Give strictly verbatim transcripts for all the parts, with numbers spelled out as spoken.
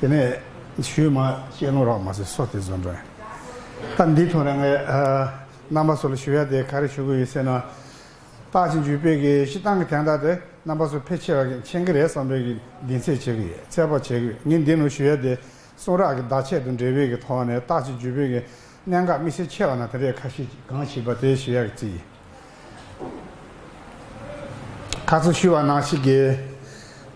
དེ་ནས་ཞུས་མ་བཤད་ལུང་རག་མ་སོང་། སོ་དེ་བཟོ་འདྲ། ད་འདི་ཐོག་ནས་ངས་ཨ་རྣམ་པ་ཚོ་ལ་ཞུ་ཡ་དེ་ག་རེ་ཞུ་གི་ཡོད་ཟེར་ན། རྟགས་ཅན་འཇུག་པའི་གི་སྤྱིར་བཏང་གི་དོན་དག་དེ་རྣམ་པ་ཚོ་ཕལ་ཆེ་བ་གིས་མཁྱེན་གི་རེད་བསམ་པའི་གི་གདེང་ཚོད་བྱེད་ཀྱི་ཡོད། ཚོད་དཔག་བྱེད་ཀྱི་ཡོད། ངས་འདི་ནང་ཞུ་ཡ་དེ་གསུང་རབ་ཀྱི་བརྡ་ཆད་དང་འབྲེལ་བའི་གི་ཐོག་ནས་རྟགས་ཅན་འཇུག་པའི་གི་གནད་འགག་དམིགས་བསལ་ཆེ་བ་ན་དེ་འདྲའི་ཁ་ཤས་ཅིག་གང་ཞིག་པ་དེ་ཞུ་ཡ་གི་རྩིས་ཡིན། ཁ་སང་ཞུས་པ་ནང་བཞིན་གྱི་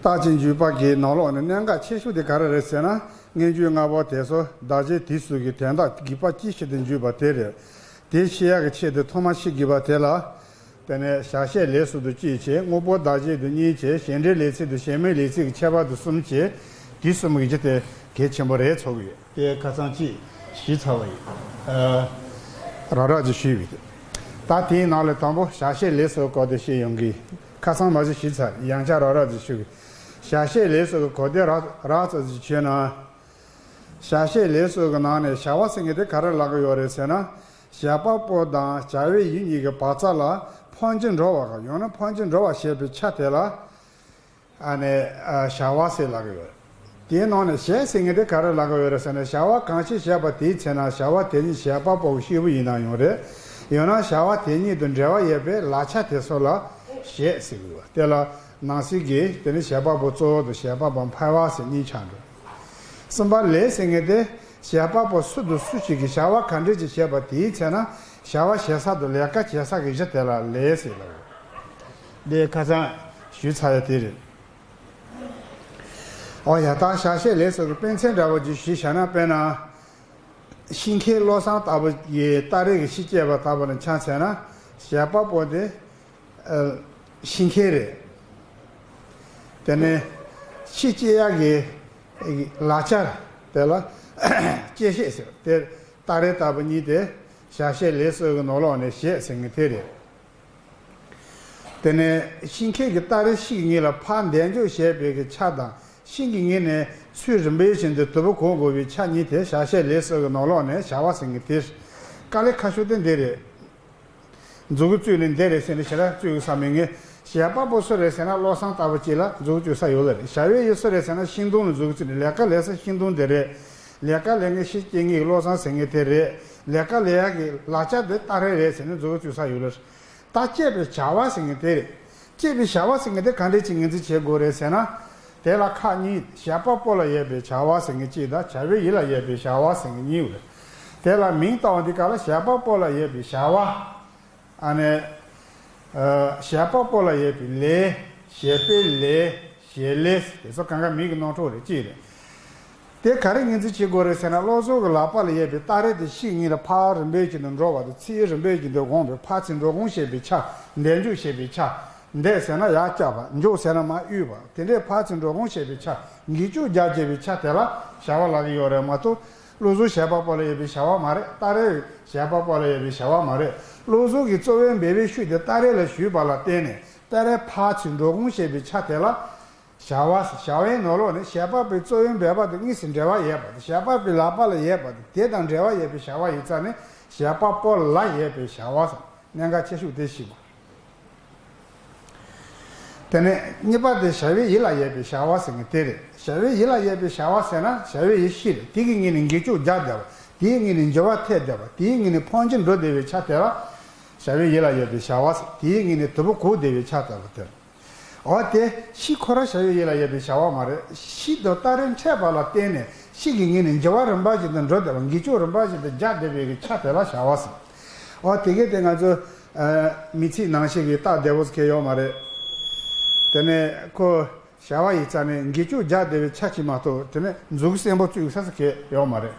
རྟགས་ཅན་འཇུག་པ་གི་ནང་ལོགས་ནས་གནད་འགག་ཆེ་ཤོས་དེ་ག་རེ་རེད་ཟེར་ན། སྔོན་འཇུག་ལྔ་པོ་དེ་ཚོ་བདག་བྱེད་དུས་གསུམ་གྱི་དོན་དག་དགོས་པ་ཅི་ཞིག་ཏུ་འཇུག་པ་དེ་རེད། དེ་ཤེས་ཡག་གི་ཆེད་དུ་ཐོག་མར་ཤེས་དགོས་པ་དེ་ལ། དེ་ནས་བྱ་བྱེད་ལས་གསུམ་དང་གཅིག་བྱས། དངོས་པོ་བདག་བྱེད་དུ་གཉིས་བྱས། བྱེད་འབྲེལ་ལས་ཚིག་དང་བྱེད་མེད་ལས་ཚིག་གི་ཁྱད་པར་དུ་གསུམ་བྱས། དུས་གསུམ་གྱི་རྒྱུ་དེ་གལ་ཆེན་པོ་རེད་ཚོར་གི་ཡོད། དེ་ཁ་སང་ཅིག་ཞུས་ཚར་བ་ཡིན། ཨ། རགས་རགས་ཅིག་ཞུས་པ་ཡིན། ད་དེའི་ནང་ལས་དང་པོ་བྱ་བྱེད་ལས་གསུམ་གོ་བདེ་ཤེས་ཡོང་གི། ཁ་སང་མ་ཞུ་ཞུས་ཚར། ཡང་བསྐྱར་རགས་རགས་ཅིག་ཞུ་གི། བྱ་བྱེད་ལས་གསུམ་གྱི་གོ་བདེ་རགས་རགས་ཙམ་ཅིག་བྱས་ན། བྱ་བྱེད་ལས་གསུམ་གྱི་ནང་ནས་བྱ་བ་ཟེར་མཁན་དེ་ག་རེ་ལབ་ཀྱི་ཡོད་རེད་ཟེར་ན། བྱེད་པ་པོ་དང་བྱ་བའི་ཡུལ་གཉིས་ཀྱི་བག་ཚ་ལ་ཕན་ཚུན་འགྲོ་བ་གང་ཡང་ན་ཕན་ཚུན་འགྲོ་བ་བྱེད་པའི་ཆ་དེ་ལ། ཨ་ནི་ཨ་བྱ་བ་ཟེར་ལབ་ཀྱི་ཡོད། དེའི་ནང་ནས་བྱེད་ཟེར་མཁན་དེ་ག་རེ་ལབ་ཀྱི་ཡོད་རེད་ཟེར་ན། བྱ་བ་གང་ཞིག་བྱས་པ་དེའི་ཚེ་ན་བྱ་བ་དེ་ཉིད་བྱེད་པ་པོ་གི་སྐྱེས་བུ་ཡིན་ན་ཡང་རེད། ཡང་ན་བྱ་བ་དེ་ཉིད་དང་འབྲེལ་བ་ཡོད་པའི་ལག་ཆ་དེ་ཚོ་ལ་བྱེད་ཟེར་གྱི་ཡོད། དེ་ལ་ནང་གསེས་ཀྱི་དེ་ནི་བྱེད་པ་པོ་གཙོ་བོ་དང་བྱེད་པ་པོ་ཕལ་བ་ཟེར་གཉིས་ཆགས་འགྲོ། གསུམ་པ་ལས་ཟེར་མཁན་དེ་བྱེད་པ་པོ་སུ་དང་སུ་ཞིག་གིས་བྱ་བ་ག་འདྲ་ཅིག་བྱས་པ་དེའི་ཚེ་ན་བྱ་བ་བྱེད་ས་དང་ལས་ཀ་བྱེད་ས་གི་གཞི་དེ་ལ་ལས་ཟེར་ལབ་ཡོད། འདི་ཁ་སང་ཞུས་ཚར་ཡ་དེ་རེད། ཨོ་ཡ། ད་བྱ་བྱེད་ལས་གསུམ་གྱི་དཔེ་མཚོན་འདྲ་བོ་ཅིག་ཞུས་བཞག་ན། དཔེར་ན་ཤིང་མཁན་བློ་བཟང་ལྟ་བུ་གིས་སྟ་རེ་གི་ཤི་བཅད་པ་ལྟ་བུ་ལ་ཆ་མཚོན་ན། བྱེད་པ་པོ་དེ་ཨ་ཤིང་མཁན་རེད། དེ་ནས་ཤི་བཅད་ཡག་གི་ལག་ཆ་དེ་ལ་བཅད་བྱེད་ཟེར། དེ་སྟ་རེ་ལྟ་བུ་གཉིས་དེ་བྱ་བྱེད་ལས་གསུམ་གྱི་ནང་ལོགས་ནས་བྱེད་ཟེར་མཁན་དེ་རེད། དེ་ནས་ཤིང་མཁན་གྱིས་སྟ་རེ་ཤིང་གི་ངོས་ལ་ཕར་འདེགས་འཇོག་བྱེད་པའི་གི་ཆ་དང་། ཤིང་གི་ངོས་ནས་ཚུར་རིམ་པས་བྱས་ཏེ་དུམ་བུ་གང་དགོས་པའི་ཆ་གཉིས་དེ་བྱ་བྱེད་ལས་གསུམ་གྱི་ནང་ལོགས་ནས་བྱ་བ་ཟེར་མཁན་དེ་དཀའ་ལས་ཁག་ཤོས་དེ་འདི་རེད། མཛུབ་གུ་བཙུགས་ནས་འདི་རེད་ཟེར་ནས་ཞེ་དྲག་བཙུགས་ཡོད་ས་མེད་ངེས། བྱེད་པ་པོ་སུ་རེད་ཟེར་ན་བློ་བཟང་ལྟ་བུ་གཅིག་ལ་མཛུབ་གུ་བཙུགས་ས་ཡོད་ལ་རེད། བྱ་བའི་ཡུལ་སུ་རེད་ཟེར་ན་ཤིང་སྡོང་ལ་མཛུབ་གུ་བཙུགས་ནས། ལས་ཀ་ལས་ས་ཤིང་སྡོང་དེ་རེད། ལས་ཀ་ལས་མཁན་ཤིང་སྐྱེལ་མཁན་བློ་བཟང་ཟེར་མཁན་དེ་རེད། ལས་ཀ་ལས་ཡག་གི་ལག་ཆ་དེ་སྟ་རེ་རེད་ཟེར་ནས་མཛུབ་གུ་བཙུགས་ས་ཡོད་ལ་རེད། ད་བྱེད་པའི་བྱ་བ་ཟེར་མཁན་དེ་རེད། བྱེད་པའི་བྱ་བ་ཟེར་མཁན་དེ་ག་འདྲས་ཅིག་ངོས་འཛིན་བྱེད་དགོས་རེད་ཟེར་ན། དེ་ལ་ཁག་གཉིས། བྱེད་པ་པོ་ལ་ཡོད་པའི་བྱ་བ་ཟེར་མཁན་གཅིག་དང་། བྱ་བའི་ཡུལ་ལ་ཡོད་པའི་བྱ་བ་ཟེར་མཁན་གཉིས་ཡོད་རེད། དེ་ལ་མིང་བཏགས་པ་འདི་ག་ལ་བྱེད་པ་པོ་ལ་ཡོད་པའི་བྱ་བ། ཨ་ནི་ཨ་བྱེད་པ་པོ་ལ་ཡོད་པའི་ལས། བྱེད་པའི་ལས། བྱེད་ལས། དེ་ཚོ་གང་ག་མིང་གི་ནང་འཁྲུག་རེད། གཅིག་རེད། དེ་ག་རེ་ངོས་འཛིན་བྱེད་དགོས་རེད་ཟེར་ན། བློ་བཟང་གི་ལག་པ་ལ་ཡོད་པའི་སྟ་རེ་དེ་ཤིང་ངོས་ལ་ཕར་རིམ་པས་བྱས་ཏེ་འགྲོ་བ་དང་། ཚུར་རིམ་པས་བྱས་ཏེ་འོང་བའི་ཕར་ཚུར་འགྲོ་གོང་བྱེད་པའི་ཆ། འདེགས་འཇོག་བྱེད་པའི་ཆ། འདེགས་ཟེར་ན་ཡར་བཀྱག་པ། འཇོག་ཟེར་ན་མར་གཡུག་པ། དེ་འདྲའི་ཕར་ཚུར་འགྲོ་གོང་བྱེད་པའི་ཆ། འགྱིག་བཅོ་རྒྱག་བྱེད་པའི་ཆ་དེ་ལ་བྱ་བ་ལབ་ཀྱི་ཡོད་རེད་མ་གཏོགས། བློ་བཟང་བྱེད་པ་པོ་ལ་ཡོད་པའི་བྱ་བ་མ་རེད། སྟ་རེ་བྱེད་པ་པོ་ལ་ཡོད་པའི་བྱ་བ་མ་རེད། བློ་བཟང་གིས་གཙོ་བོའི་འབད་པའི་ཤུགས་དེ་སྟ་རེ་ལ་ཞུགས་པ་ལ་བརྟེན་ནས། སྟ་རེ་ཕར་ཚུར་འགྲོ་གོང་བྱེད་པའི་ཆ་དེ་ལ་བྱ་བ། བྱ་བའི་ནང་ལོགས་ནས་བྱེད་པ་པོའི་གཙོ་བོའི་འབད་པ་དང་དངོས་སུ་འབྲེལ་བ་ཡོད་པ་དང་། བྱེད་པ་པོའི་ལག་པ་ལ་ཡོད་པ་དང་། དེ་དང་འབྲེལ་བ་ཡོད་པའི་བྱ་བ་ཡིན་ཙང་ནས། བྱེད་པ་པོ་ལ་ཡོད་པའི་བྱ་བ་ཟེར། གནད་འགག་ཆེ་ཤོས་དེ་ཤེས་དགོས། དེ་ནས་གཉིས་པ་དེ་བྱ་བའི་ཡུལ་ལ་ཡོད་པའི་བྱ་བ་ཟེར་མཁན་དེ་རེད། བྱ་བའི་ཡུལ་ལ་ཡོད་པའི་བྱ་བ་ཟེར་ན། བྱ་བའི་ཡུལ་ཤིང་རེད། དེ་གི་ངོས་ནས་འགྱིག་བཅོ་རྒྱག་བསྡད་པ། དེའི་ངོས་ནས་འགྱུར་བ་ཐེབས་བསྡད་པ། དེའི་ངོས་ནས་ཕན་ཚུན་འགྲོ་བསྡད་པའི་ཆ་དེ་ལ་བྱ་བའི་ཡུལ་ལ་ཡོད་པའི་བྱ་བ་ཟེར། དེའི་ངོས་ནས་དུམ་བུ་གོག་བསྡད་པའི་ཆ་ལྟ་བུ་དེ་རེད། འོ་དེ་ཤིང་ཁོ་རང་བྱ་བའི་ཡུལ་ལ་ཡོད་པའི་བྱ་བ་མ་རེད། ཤིང་དང་སྟ་རེ་འཕྲད་པ་ལ་བརྟེན་ནས་ཤིང་གི་ངོས་ནས་འགྱུར་བ་རིམ་པ་བཞིན་དུ་འགྲོ་བསྡད་པ། འགྱིག་བཅོ་རིམ་པ་བཞིན་དུ་རྒྱག་བསྡད་པའི་གི་ཆ་དེ་ལ་བྱ་བ་ཟེར། འོ་དེ་གས་དེ་ང་ཚོ་ཨ་མི་ཚིག་ནང་བཞིན་གྱི་རྟགས་བདེ་བོ་ཟེར་མཁན་ཡོད་མ་རེད། དེ་ནས་ཁོ་བྱ་བ་ཡིན་ཙང་ནས་འགྱིག་བཅོ་རྒྱག་བསྡད་པའི་ཆ་གཅིག་མ་གཏོགས། དེ་ནས་མཛུབ་གུ་གསོན་པོ་བཙུགས་ས་ཟེར་མཁན་ཡོད་མ་རེད།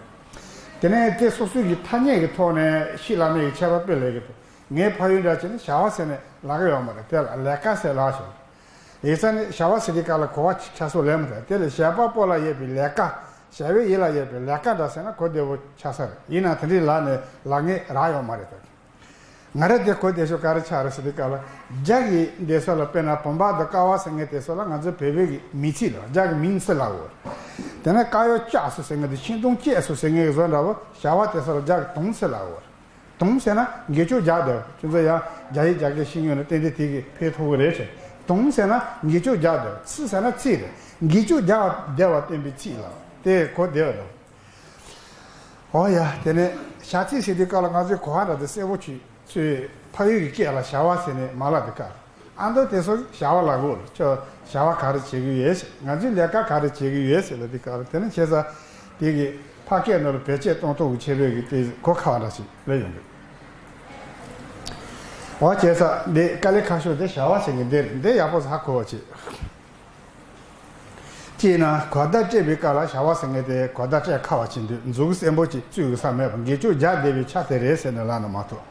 དེ་ནས་དེ་སོ་སོའི་གི་ཐ་སྙད་ཀྱི་ཐོག་ནས་ཤེས་ལ་མེད་ཀྱི་ཁྱད་པར་དཔེ་ལེགས་ཀྱི་འདུག་ངས་ཕ་ཡུལ་འདྲ་བྱས་ན་བྱ་བ་ཟེར་ནས་ལབ་ཀྱི་ཡོད་མ་རེད། དེ་ལ་ལས་ཀ་ཟེར་ལབ་ཤོག་ཡིན་ཙང་ནས་བྱ་བ་ཟེར་དུས་སྐབས་ལ་གོ་བ་ཆ་སོགས་ལེན་མི་ཐུབ། དེ་ལས་བྱེད་པ་པོ་ལ་ཡོད་པའི་ལས་ཀ། བྱ་བའི་ཡུལ་ལ་ཡོད་པའི་ལས་ཀ་འདྲ་ཟེར་ན་གོ་བདེ་བོ་ཆགས་ས་རེད། ཡིན་ནའང་དེ་འདྲའི་ལབ་ནས་ལབ་མཁན་རག་ཡོད་མ་རེད་དོ། ང་རང་དེ་གོ་བདེ་ཤོས་ག་རེ་ཆགས་རེད་ཟེར་དུས་སྐབས་ལ། རྒྱ་གི་འདི་ཚོ་ལ་དཔེར་ན་བུམ་པ་དང་ཀ་བ་ཟེར་མཁན་དེ་ཚོ་ལ་ང་ཚོའི་བོད་པའི་གི་མིང་ཚིག་ལ་རྒྱ་གི་མིང་ཚིག་ལབ་ཡོད་རེད། དེ་ནས་ཀ་ཡོ་ལྕགས་སོ་ཟེར་མཁན་དེ་ཤིང་སྡོང་བཅད་སོ་ཟེར་མཁན་གི་བཟོ་འདྲ་བོ། བྱ་བ་དེ་ཚོ་ལ་རྒྱ་གི་དོང་ཟེར་ལབ་ཡོད་རེད། དོང་ཟེར་ན་འགྱིག་བཅོ་རྒྱག་བསྡད་པ། ཁྱོད་ཚོ་ཡང་རྒྱ་ཡིག་རྒྱག་མཁན་ཤེས་ཡོད་ན་ཏན་ཏན་དེ་གི་ཕན་ཐོགས་ཀྱི་རེད་ཟེར། དོང་ཟེར་ན་འགྱིག་བཅོ་རྒྱག་བསྡད་པ། ཚིག་ཟེར་ན་ཚིག་རེད། འགྱིག་བཅོ་རྒྱག་བསྡད་པ་བསྟན་པའི་ཚིག་ལ། དེ་གོ་བདེ་བ་དང་། འོ་ཡ། དེ་ནས་བྱ་ཚིག་ཟེར་དུས་སྐབས་ལ་ང་ཚོས་གོ་བ་འདྲ་དེ་གསལ་པོ་བྱོས་ཚུལ། ཕ་ཡུལ་གྱི་སྐད་ལ་བྱ་བ་ཟེར་ནས་མ་ལབ་དེ་ཀ། ཨ་མདོ་དེ་ཚོ་བྱ་བ་ལབ་དགོས་ལ། ཁྱོད་བྱ་བ་ག་རེ་བྱེད་ཀྱི་ཡོད། ང་ཚོས་ལས་ཀ་ག་རེ་བྱེད་ཀྱི་ཡོད་ཟེར་ལ། དེ་ཀ་དེ་ནས་བྱས་ཙང་དེ་གི་ཕ་སྐད་ནང་ལ་བེད་སྤྱོད་གཏོང་ཐུབ་ཀྱི་ཆེད་ལས་ཀྱི་དེ་གོ་ཁ་བ་འདྲ་ཞིག་སླེབས་ཡོང་གི། འོ་བྱས་ཙང་འདི་དཀའ་ལས་ཁག་ཤོས་དེ་བྱ་བ་ཟེར་གྱི་འདི་རེད། འདི་ཡག་པོ་ཧ་གོ་བ་བྱེད། ཅེས་ན་གོ་བརྡ་སྤྲད་པའི་སྐབས་ལ་བྱ་བ་ཟེར་མཁན་དེ་གོ་བརྡ་སྤྲད་ཁག་པ་ཅིག་འདུག་མཛུབ་གུ་གསལ་པོ་ཅིག་བཙུགས་ས་མེད་པ། འགེལ་བཅུག་རྒྱག་བསྡད་པའི་ཆ་དེ་རེད་ཟེར་ནས་ལབ་ན་མ་གཏོགས།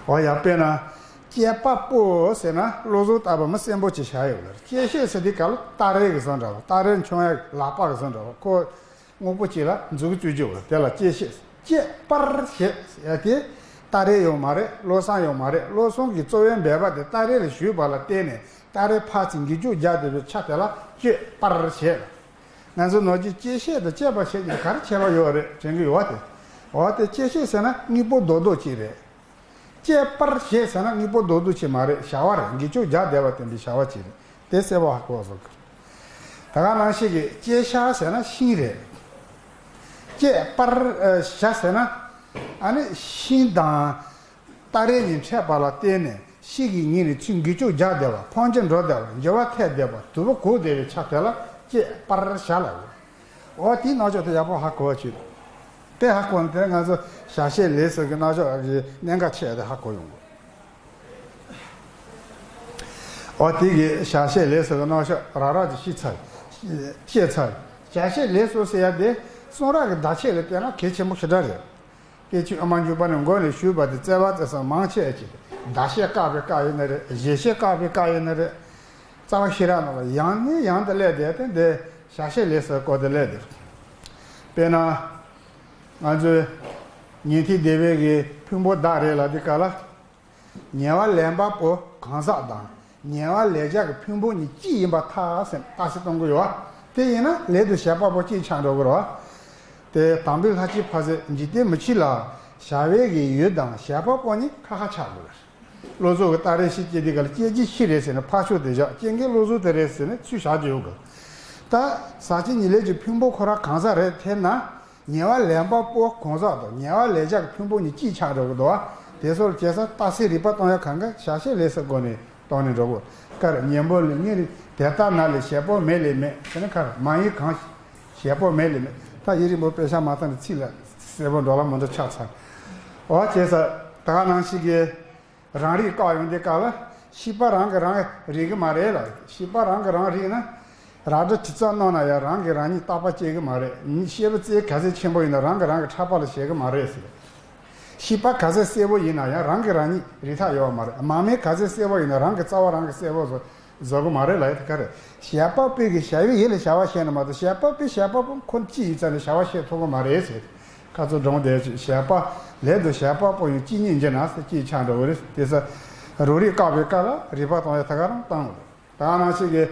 འོ་ཡ། དཔེར་ན། སྐྱེས་པ་པོ་ཟེར་ན་བློ་བཟོ་ལྟ་བུ་མི་གསལ་པོ་ཅིག་བྱ་ཡོད་ལ། སྐྱེ་ཤེས་ཟེར་དུས་སྐབས་ལ་སྟ་རེ་གི་བཟོ་འདྲ་བ། སྟ་རེ་མཆོང་ཡ་ལག་པ་གི་བཟོ་འདྲ་བ། ཁོ་དངོས་པོ་གཅིག་ལ་མཛུབ་གུ་བཙུགས་རྒྱུ་བ། དེ་ལ་སྐྱེ་ཤེས། སྐྱེས་པར་བྱེད་ཡ་དེ་སྟ་རེ་ཡོད་མ་རེད། བློ་བཟང་ཡོད་མ་རེད། བློ་བཟང་གི་གཙོ་བོའི་འབད་པ་དེ་སྟ་རེ་ལ་ཞུགས་པ་ལ་བརྟེན་ནས། སྟ་རེ་ཕར་ཚུར་འགེལ་བཅུག་རྒྱག་བསྡད་པའི་ཆ་དེ་ལ་སྐྱེས་པར་བྱེད་ལ། ང་ཚོ་ནོར་གྱི་སྐྱེ་ཤེས་དང་སྐྱེས་པར་བྱེད་ཀྱི་ག་རེ་ཁྱད་པར་ཡོད་རེད་དྲན་གྱི་ཡོད་པ་དེ། འོ་དེ་སྐྱེ་ཤེས་ཟེར་ན་དངོས་པོ་རྡོག་རྡོག་ཅིག་རེད། སྐྱེས་པར་བྱེད་ཟེར་ན་དངོས་པོ་རྡོག་རྡོག་ཅིག་མ་རེད། བྱ་བ་རེད། འགེལ་བཅུག་རྒྱག་བསྡད་པ་བསྟན་པའི་བྱ་བ་ཅིག་རེད། དེ་གསལ་པོ་ཧ་གོ་སོང་། ད་ག་ནང་བཞིན་གྱི་སྐྱེས་ཤ་ཟེར་ན་ཤིང་རེད། སྐྱེས་པར་ཨ་ཤ་ཟེར་ན་ཨ་ནི་ཤིང་དང་སྟ་རེ་གཉིས་འཕྲད་པ་ལ་བརྟེན་ནས་ཤིང་གི་ངོས་ནས་ཚུར་འགེལ་བཅུག་རྒྱག་བསྡད་པ། འཕོ་འགྱུར་འགྲོ་བསྡད་པ། འགྱུར་བ་ཐེབས་བསྡད་པ། དུ་བ་གོག་བསྡད་པའི་ཆ་དེ་ལ་སྐྱེས་པར་ཤ་ལབ་ཡོད། འོ་དེའི་རྣམ་གཞག་དེ་ཡག་པོ་ཧ་གོ་བ་བྱེད། དེ་ཧ་གོ་ན་དེ་ང་ཚོ་བྱ་བྱེད་ལས་གསུམ་གྱི་རྣམ་གཞག་གི་གནད་འགག་ཆེ་བ་དེ་ཧ་གོ་ཡོང་གི། འོ་དེ་གི་བྱ་བྱེད་ལས་གསུམ་གྱི་རྣམ་གཞག་རག་རག་ཅིག་ཤེས་ཚར། ཤེས་ཚར། བྱ་བྱེད་ལས་གསུམ་ཟེར་ཡ་དེ་གསུང་རབ་ཀྱི་བརྡ་ཆད་ལ་བལྟས་ན་གལ་ཆེན་པོ་ཞེ་དྲག་རེད། སྐྱེས་ཆུང་ཨ་མ་མཇུག་པ་ནས་མགོ་ནས་ཞུས་པ་དེ་བཙལ་བ་བཙལ་ས་མང་ཆེ་བ་ཅིག་བརྡ་བཤད་བཀག་པའི་བཀག་ཡིན་ན་རེད། གཞས་བཤད་བཀག་པའི་བཀག་ཡིན་ན་རེད། རྩ་བ་ཤེས་རབ་ནང་ལ་ཡང་ནས་ཡང་དུ་སླེབས་བསྡད་དེ། འདི་བྱ་བྱེད་ལས་གསུམ་སྐོར་དུ་སླེབས་བསྡད། དཔེར་ན། ང་ཚོའི་ཉན་ཐོས་སྡེ་པའི་གི་ཕུང་པོ་བདག་རེད་ལབ་དུས་སྐབས་ལ། ཉེ་བར་ལེན་པ་པོ་གང་ཟག་དང་། ཉེ་བར་ལེན་བྱ་གི་ཕུང་པོ་གཉིས་གཅིག་ཡིན་པར་ཐལ་ཟེར་རྟགས་གསལ་གཏོང་གི་ཡོད་པ། དེ་ཡིན་ན་ལས་དང་བྱེད་པ་པོ་གཅིག་ཆགས་འགྲོ་གི་རེད་པ། དེ་དམ་པའི་ལྷ་ཆོས་ཕ་ཟེར་འཇིག་རྟེན་མི་ཆོས་ལ་བྱ་བའི་གི་ཡུལ་དང་བྱེད་པ་པོ་གཉིས་ཁ་ཁ་ཆགས་དགོས་རེད། བློ་བཟོ་གི་སྟ་རེ་ཞིག་སྐྱེས་དུས་སྐབས་ལ་སྐྱེ་རྒྱུ་ཤིང་རེད་ཟེར་ནས་ཕར་ཕྱོགས་དེ་བཞག་སྐྱེ་མཁན་བློ་བཟོ་དེ་རེད་ཟེར་ནས་ཚུར་བཞག་རྒྱུ་ཡོད་གི། ད་ཟག་བཅས་གཉིས་ལས་ཀྱི་ཕུང་པོ་ཁོ་རང་གང་ཟག་རེད་ཐལ་ན། ཉེ་བར་ལེན་པ་པོ་གང་ཟག་དང་ཉེ་བར་ལེན་བྱ་གི་ཕུང་པོ་གཉིས་གཅིག་ཆགས་འགྲོ་གི་འདུག་པ། དེ་ཚོ་ལ་བྱས་ཙང་རྟགས་གསལ་རིགས་པ་གཏོང་ཡ་གང་ག་བྱ་བྱེད་ལས་གསུམ་སྒོ་ནས་གཏོང་ནས་འགྲོ་དགོས། ཀར་གཉེན་པོ་ལས་གཉེན་རིགས་དེ་ལྟ་ན་ལས་བྱེད་པོ་མེད་ལས་མེད་ཟེར་ན། ཁར་མ་ཡིན་གང་བྱེད་པོ་མེད་ལས་མེད། ད་ཡིན་རིང་པོ་དཔེ་ཆ་མ་བལྟས་ན་ཚིག་ལ་གསལ་པོ་འགྲོ་ལ་མི་འགྲོ་ཆགས་ཚར། འོ་བྱས་ཙང་ད་ག་ནང་བཞིན་གྱི། རང་རིག་བཀག་ཡོང་དུས་སྐབས་ལ་ཤེས་པ་རང་གིས་རང་རིག་གི་མ་རེད་ལ། ཤེས་པ་རང་གིས་རང་རིག་ན་རང་སྒྲ་ཇི་ཙམ་སྣོན་ན་ཡང་རང་གིས་རང་ཉིད་རྟག་པ་སྐྱེ་གི་མ་རེད། ཤེས་པ་རྩལ་ག་ཚད་ཆེན་པོ་ཡིན་ན་རང་གིས་རང་གི་ཕྲག་པ་ལ་བྱེད་གི་མ་རེད་ཟེར། ཤེས་པ་ག་ཚད་གསལ་པོ་ཡིན་ན་ཡང་རང་གིས་རང་ཉིད་རིག་ཐབས་ཡོད་མ་རེད། མ་མེད་ག་ཚད་གསལ་པོ་ཡིན་ན་རང་གི་རྩ་བ་རང་གིས་གསལ་པོ་བཟོ་བཟོ་གི་མ་རེད་ལ། ཡ་དེ་ག་རེད། བྱེད་པ་པོ་གིས་བྱ་བའི་ཡུལ་ལ་བྱ་བ་བྱས་ན་མ་གཏོགས་བྱེད་པ་པོས་བྱེད་པ་པོ་ཁོ་གཅིག་ཡིན་ཙང་ནས་བྱ་བ་བྱེད་ཐུབ་གི་མ་རེད་ཟེར། ཁ་ཚུར་སྒྲུང་དེ་ཅིག་བྱེད་པ་ལས་དང་བྱེད་པ་པོ་ཡང་གཅིག་ཉིད་འགྱུར་ན་ཟེར་གཅིག་ཆགས་འགྲོ་གི་རེད། དེ་ས་རང་རིག་བཀག་པའི་སྐབས་ལ་རིགས་པ་གཏོང་ཡ་ད་ག་རང་བཏང་དགོས། ད་ནང་བཞིན་གྱི་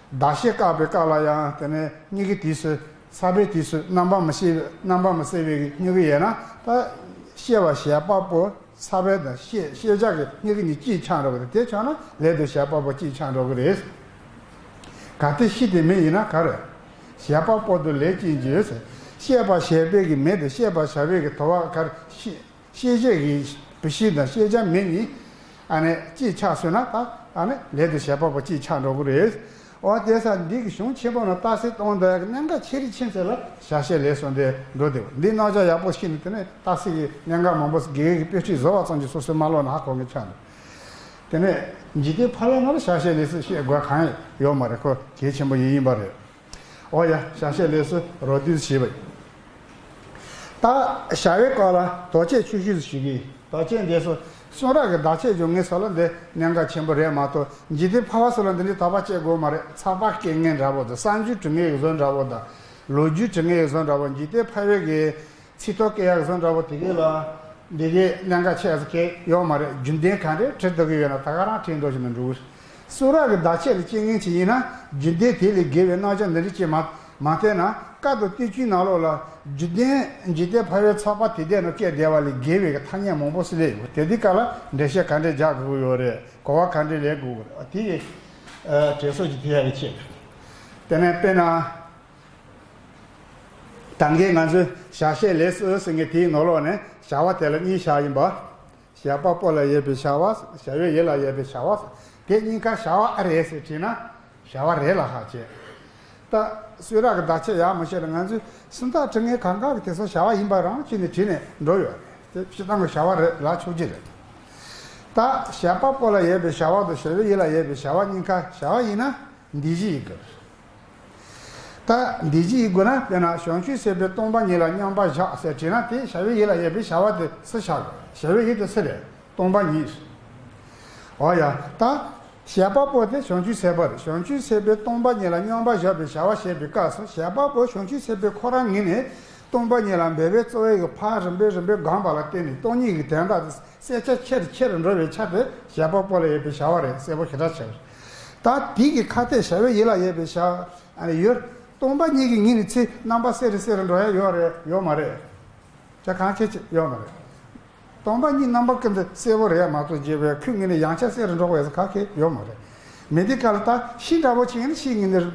བརྡ་བཤད་བཀག་པའི་སྐབས་ལ་ཡང་དེ་ནས་གཉིས་ཀའི་དུས་སུ་ཚ་བའི་དུས་སུ་རྣམ་པ་མི་ཤེས་རྣམ་པ་མི་གསལ་བའི་གཉིས་ཀ་ཡོད་ན། ད་ཤེས་པ་བྱེད་པ་པོ་ཚ་བའི་དང་ཤེས་ཤེས་བྱ་གི་གཉིས་ཀ་གཉིས་གཅིག་ཆགས་འགྲོ་གི་རེད། དེ་ཆགས་ན་ལས་དང་བྱེད་པ་པོ་གཅིག་ཆགས་འགྲོ་གི་རེད། གལ་ཏེ་ཤེས་དེ་མེད་ཡིན་ན་ག་རེ། བྱེད་པ་པོ་དང་ལས་ཅན་གྱི་ཟེར། བཤད་པ་བྱེད་པའི་གི་མེ་དང་བཤད་པ་བྱ་བའི་གི་དུ་བ་ག་རེ། ཤེས་ཤེས་བྱེད་ཀྱི་བུད་ཤིང་དང་ཤེས་བྱ་མེ་གཉིས་ཨ་ནི་གཅིག་ཆགས་སོང་ན་ད་ཨ་ནི་ལས་དང་བྱེད་པ་པོ་གཅིག་ཆགས་འགྲོ་གི་རེད། འོ་དེ་ས་འདི་གི་གཞུང་ཆེན་པོ་ནང་རྟགས་གསལ་གཏོང་འདོད་ཡག་གི་གནད་འགག་ཆེ་རིགས་ཆེ་ཚད་ལ་བྱ་བྱེད་ལས་གསུམ་དེ་འགྲོ་བསྡད་པ། འདི་རྣམ་གཞག་ཡག་པོ་ཤེས་ནས་དེ་ནས་རྟགས་གསལ་གྱི་གནད་འགག་མང་པོ་དགེ་བའི་གི་དཔེ་ཁྲིད་བཟོ་བ་ཙམ་གྱིས་སོ་སོའི་མ་ལོག་ན་ཧ་གོ་ངེས་ཆགས་འདུག་དེ་ནས་འཇིག་རྟེན་ཕལ་པའི་ནང་ལ་བྱ་བྱེད་ལས་གསུམ་བཤད་དགོས་གང་ཡང་ཡོད་མ་རེད། ཁོ་གལ་ཆེན་པོ་ཡིན་ཡིན་པ་རེད། འོ་ཡ། བྱ་བྱེད་ལས་གསུམ་རོ་བསྡུས་བྱས་པ་ཡིན། ད་བྱ་བའི་སྐོར་ལ་དོགས་གཅོད་ཆུང་ཤོས་ཤིག་ཞུ་གི་ཡིན། དོགས་གཅོད་འདི་ཚོ་གསུང་རབ་ཀྱི་བརྡ་ཆད་སྦྱོང་མཁན་ཚོ་ལ་འདི་གནད་འགག་ཆེན་པོ་རེད་མ་གཏོགས། འཇིག་རྟེན་ཕལ་པ་ཚོ་ལ་འདི་འདྲའི་དོགས་པ་སྐྱེ་དགོས་མ་རེད། ཚགས་པར་སྐད་ངན་འདྲ་པོ་དང་། གསར་འགྱུར་འབྲི་མཁན་གྱི་བཟོ་འདྲ་པོ་དང་། ལོ་རྒྱུས་འབྲི་མཁན་གྱི་བཟོ་འདྲ་པོ། འཇིག་རྟེན་ཕལ་པའི་གི་ཚིག་ཐོ་སྐད་ཡག་བཟོ་འདྲ་པོ་དེ་གས་ལ་འདི་གའི་གནད་འགག་ཆེ་ས་གང་ཡོད་མ་རེད། རྒྱུན་ལྡན་ག་འདྲས་བྲིས་བསྡད་ཀྱི་ཡོད་ན་ད་ག་རང་བྲིས་འགྲོ་བཞིན་དུ་འགྲོ་གི། གསུང་རབ་ཀྱི་བརྡ་ཆད་ལ་དཔྱད་ངན་ཅིག་ཡིན་ན། རྒྱུན་ལྡན་དེ་ལས་བརྒལ་བའི་རྣམ་གཞག་འདི་འདྲ་ཅིག་མ་མ་བལྟས་ན། བཀའ་དང་བསྟན་བཅོས་ནང་ལོགས་ལ་རྒྱུན་ལྡན་འཇིག་རྟེན་ཕལ་པའི་ཚགས་པར་དེ་འདྲ་ནང་བཀོད་བསྡད་པ་ལས་བརྒལ་བའི་གི་ཐ་སྙད་མང་པོ་ཞིག་སླེབས་ཡོད། དེ་དུས་སྐབས་ལ་འགྲེལ་བཤད་ག་འདྲས་རྒྱག་དགོས་ཀྱི་ཡོད་རེད། གོ་བ་ག་འདྲས་ལེན་དགོས་ཀྱི་རེད། དེ་ཡི་དྲན་གསོ་ཅིག་ཐེབས་ཡག་གི་ཆེད་དུ། དེ་ནས་དཔེར་ན། ད་གིན་ང་ཚོས་བྱ་བྱེད་ལས་གསོལ་ཟེར་མཁན་དེའི་ནང་ལོགས་ནས་བྱ་བ་དེ་ལ་གཉིས་བཞག་ཡིན་པ། བྱེད་པ་པོ་ལ་ཡོད་པའི་བྱ་བ། བྱ་བའི་ཡུལ་ལ་ཡོད་པའི་བྱ་བ། དེ་གཉིས་ཀ་བྱ་བ་ཨེ་རེད་ཟེར་དྲིས་ན། བྱ་བ་རེད་ལ་ཧ་ཅེ། ད་གསུང་རབ་ཀྱི་བརྡ་ཆད་ཡག་མི་ཤེས་ལ། ང་ཚོས་སུམ་རྟགས་དྲི་ངན་གང་ག་གི་དེ་ཚོ་བྱ་བ་ཡིན་པ་རང་བྱས་ནས་བྲིས་ནས་འགྲོ་ཡོད་རེད། དེ་སྤྱིར་བཏང་གི་བྱ་བ་རེད་ལ་ཆོག་གི་རེད། ད་བྱེད་པ་པོ་ལ་ཡོད་པའི་བྱ་བ་དང་བྱ་བའི་ཡུལ་ལ་ཡོད་པའི་བྱ་བ་གཉིས་ཀ་བྱ་བ་ཡིན་ན་འདི་བཞི་ཡིན་དགོས། ད་འདི་བཞི་ཡིན་དགོས་ན། དཔེར་ན་བྱང་ཆུབ་སེམས་དཔའི་སྟོང་པ་ཉིད་ལ་སྙོམས་པར་བཞག་ཟེར་དྲིས་ན། དེ་བྱ་བའི་ཡུལ་ལ་ཡོད་པའི་བྱ་བ་དེ་སུ་བྱ་དགོས། བྱ་བའི་ཡུལ་དེ་སུ་རེད། སྟོང་པ་ཉིད། འོ་ཡ། ད་བྱེད་པ་པོ་དེ་བྱང་ཆུབ་སེམས་དཔའ་རེད། བྱང་ཆུབ་སེམས་དཔའི་སྟོང་པ་ཉིད་ལ་སྙོམས་པར་བཞག་པའི་བྱ་བ་བྱེད་པའི་སྐབས་སུ། བྱེད་པ་པོ་བྱང་ཆུབ་སེམས་དཔའི་ཁོ་རང་ངོས་ནས་སྟོང་པ་ཉིད་ལ་འབད་པས་རྩོལ་བའི་གི་ཕར་རིམ་པས་རིམ་པས་སྒོམ་པ་ལ་བརྟེན་ནས་སྟོང་ཉིད་ཀྱི་དོན་དག་དེ་གསལ་ཆ་ཆེ་རུ་ཆེ་རུ་འགྲོ་བའི་ཆ་དེ་བྱེད་པ་པོ་ལ་ཡོད་པའི་བྱ་བ་རེད། གསལ་པོ་ཞེ་དྲག་ཆེ་བ་རེད། ད་དེ་གི་ཁ་གཏད་བྱ་བའི་ཡུལ་ལ་ཡོད་པའི་བྱ་བ་ཨ་ནི་ཡུལ། སྟོང་པ་ཉིད་ཀྱི་ངོས་ནས་ཚེ་རྣམ་པ་གསལ་རུ་གསལ་རུ་འགྲོ་ཡ་ཡོད་རེད། ཡོད་མ་རེད། ཅ་གང་ཁྱད་ཅི་ཡོད་མ་རེད། སྟོང་པ་ཉིད་རྣམ་པ་ཀུན་ཏུ་གསལ་པོ་རེད་མ་གཏོགས། རྒྱས་པའི་ཁོའི་ངོས་ནས་ཡང་ཆ་གསལ་རུ་འགྲོ་བའི་ག་གེ་ཡོད་མ་རེད། མི་འདི་ག་ལ་ད་ཤི་འདྲ་པོ་ཅིག་ཡིན་ན་ཤི་ངོས་ནས་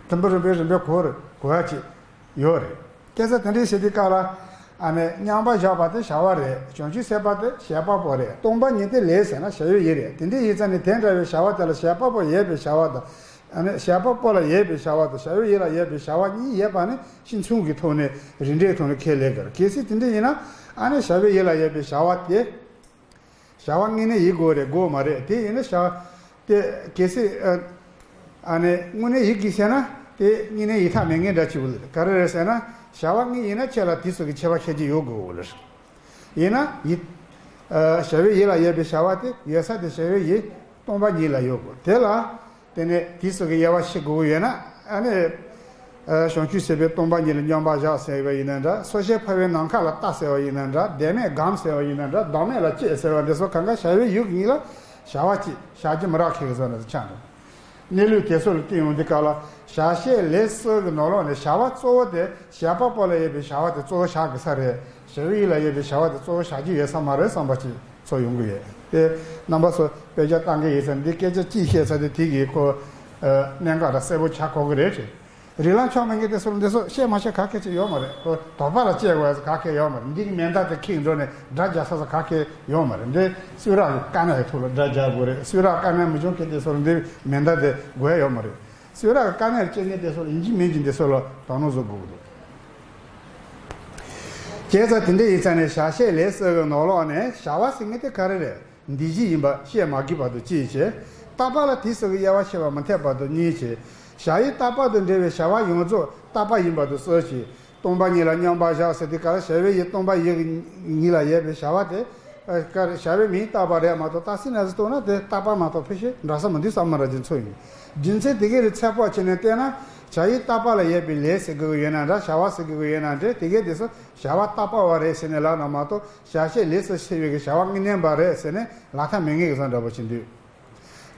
དུམ་བུ་རིམ་པས་རིམ་པས་གོ་རེ་གོ་ཡ་ཅིག་ཡོད་རེད། སྐད་ཆ་དེ་འདྲའི་བཤད་དུས་སྐབས་ལ། ཨ་ནི་སྙོམས་པར་བཞག་པ་དེ་བྱ་བ་རེད། བྱང་ཆུབ་སེམས་དཔའ་དེ་བྱེད་པ་པོ་རེད། སྟོང་པ་ཉིད་དེ་ལས་ཟེར་ན་བྱ་བའི་ཡུལ་རེད། དེ་འདྲ་ཡིན་ཙང་ནི་དེ་འདྲ་བའི་བྱ་བ་དེ་ལ་བྱེད་པ་པོ་ཡོད་པའི་བྱ་བ་དང་། ཨ་ནི་བྱེད་པ་པོ་ལ་ཡོད་པའི་བྱ་བ་དང་བྱ་བའི་ཡུལ་ལ་ཡོད་པའི་བྱ་བ་གཉིས་ཡོད་པ་ནི་སྤྱི་མཚུངས་ཀྱི་ཐོག་ནས་རིགས་འགྲེའི་ཐོག་ནས་ཁས་ལེན་དགོས། གལ་སྲིད་དེ་འདྲ་ཡིན་ན། ཨ་ནི་བྱ་བའི་ཡུལ་ལ་ཡོད་པའི་བྱ་བ་དེ། བྱ་བ་དངོས་གནས་ཡིན་དགོས་རེད་དགོས་མ་རེད། དེ་ཡིན་ན་བྱ་བ་དེ་གལ་སྲིད་ཨ་ཨ་ནི་དངོས་གནས་ཡིན་དགོས་ཟེར་ན། དེ་དངོས་གནས་ཡིན་ཐབས་མེད་མཁན་འདྲ་ཅིག་ཡོད་རེད། ག་རེ་རེད་ཟེར་ན། བྱ་བ་དངོས་ཡིན་ན་ཁྱེད་ལ་དེ་ཚོ་གི་ཁྱད་པར་ཁྱད་ཅིག་ཡོད་དགོས་རེད། ཡིན་ན་ཡིན། ཨ་བྱ་བའི་ཡུལ་ལ་ཡོད་པའི་བྱ་བ་དེ་ཡོད་ས་དེ་བྱ་བའི་ཡུལ་སྟོང་པ་ཉིད་ལ་ཡོད་དགོས། དེ་ལ་དེ་ནས་དེ་ཚོ་གི་དབྱེ་བ་ཕྱེ་དགོས་ཀྱི་ཡོད་ན། ཨ་ནི་ཨ་བྱང་ཆུབ་སེམས་དཔའི་སྟོང་པ་ཉིད་ལ་སྙོམས་པར་བཞག་ཟེར་བ་ཡིན་ན་འདྲ། སོ་སྐྱེ་འཕགས་པའི་ནམ་མཁའ་ལ་ལྟ་ཟེར་བ་ཡིན་ན་འདྲ། བདེན་མེད་སྒོམ་ཟེར་བ་ཡིན་ན་འདྲ། བདག་མེད་ལ་དཔྱད་ཟེར་བ་འདི་ཚོ་གང་ག་བྱ་བའི་ཡུལ་གྱི་ངོས་ལ་བྱ་བ་ཅིག་བཞག་རྒྱུ་མི་རག་ཁེལ་གི་ཟེར་ན་ཆགས་འགྲོ། གནས་ལུགས་དེ་ཚོ་ལ་བསྟུན་ཡོང་དུས་སྐབས་ལ། བྱ་བྱེད་ལས་གསུམ་གྱི་ནང་ལོགས་ནས་བྱ་བ་གཙོ་བོ་དེ་བྱེད་པ་པོ་ལ་ཡོད་པའི་བྱ་བ་དེ་གཙོ་བོ་བཞག་དགོས་ས་རེད། བྱ་བའི་ཡུལ་ལ་ཡོད་པའི་བྱ་བ་དེ་གཙོ་བོ་བཞག་རྒྱུ་ཡོད་ས་མ་རེད་བསམ་པ་ཅིག་ཚོར་ཡོང་གི་ཡོད། དེ་རྣམ་པ་ཚོ་དཔེ་ཆ་ལྟ་མཁན་ཡིན་ཙང་འདི་སྐད་ཆ་གཅིག་བཤད་ཚར་དུས་དེ་གི་ཁོ་ཨ་གནད་འགག་ར་གསལ་པོ་ཆགས་དགོས་ཀྱི་རེད་ཅེས། རིགས་ལམ་ཆགས་མེད་མཁན་དེ་ཚོ་ལ་འདི་ཚོ་བཤད་མ་བཤད་ག་གེ་ཅིག་ཡོད་མ་རེད། ཁོ་དོགས་པ་ལ་དཔྱད་དགོས་ཡ་ག་གེ་ཡོད་མ་རེད། འདི་གི་མེ་མདའ་དེ་ཁྱེར་འགྲོ་ནས་དགྲ་རྒྱག་ས་ས་ག་གེ་ཡོད་མ་རེད། འདི་གསུང་རབ་ཀྱི་དཀའ་གནད་ཀྱི་ཐོག་ལ་དགྲ་རྒྱག་དགོས་རེད། གསུང་རབ་དཀའ་གནད་མི་འཇོན་མཁན་དེ་ཚོ་ལ་འདི་མེ་མདའ་དེ་དགོས་ཡ་ཡོད་མ་རེད། གསུང་རབ་ཀྱི་དཀའ་གནད་ལ་དཔྱད་མཁན་དེ་ཚོ་ལ་ཡིན་གཅིག་མིན་གཅིག་འདི་ཚོ་ལ་དོ་སྣང་བཟོ་དགོས་ཀྱི་འདུག་བྱས་ཙང་དེ་འདྲ་ཡིན་ཙང་ནས་བྱ་བྱེད་ལས་གསུམ་གྱི་ནང་ལོགས་ནས་བྱ་བ་ཟེར་མཁན་དེ་ག་རེ་རེད། འདི་བཞི་ཡིན་པ་བཤད་མ་དགོས་པ་དང་གཅིག་བྱས། རྟག་པ་ལ་དེ་གསུམ་གྱི་དབྱེ་བ་ཕྱེ་བ་མི་འཐད་པ་དང་གཉིས་བྱས། བྱ་ཡུལ་རྟག་པ་དང་འབྲེལ་བའི་བྱ་བ་ཡོངས་རྫོགས་རྟག་པ་ཡིན་པ་དང་གསུམ་བྱས། སྟོང་པ་ཉིད་ལ་སྙོམས་པར་བཞག་ཟེར་དུས་སྐབས་ལ་བྱ་བའི་ཡུལ་སྟོང་པ་ཉིད་ལ་ཡོད་པའི་བྱ་བ་དེ། ཨ་ག་རེ་བྱ་བའི་མིང་རྟག་པ་རེད་མ་གཏོགས་རྟག་སེ་ན་ཟིག་རྟོགས་ན་དེ་རྟག་པ་མ་གཏོགས་ཕལ་ཆེར་འདྲ་ས་མི་འདུག་བསམ་མི་ར་རྒྱུ་མཚན་ཡིན། རྒྱུ་མཚན་དེ་གའི་རིགས་ཚད་དཔག་བྱས་ནས་བལྟས་ན། བྱ་ཡུལ་རྟག་པ་ལ་ཡོད་པའི་ལས་ཟེར་དགོས་ཀྱི་ཡོད་ན་འདྲ། བྱ་བ་ཟེར་དགོས་ཀྱི་ཡོད་ན་འདྲ། དེ་གའི་དེ་ཚོ་བྱ་བ་རྟག་པ་བ་རེད་ཟེར་ནས་ལབ་ན་མ་གཏོགས། བྱ་བྱེད་ལས་སུ་ཕྱེ་བའི་གི་བྱ་བ་དངོས་གནས་པ་རེད་ཟེར་ནས་ལབ་ཐབས་མེད་ངེས་ཀྱི་བཟང་འདྲ་པོ་ཅིག་འདུག་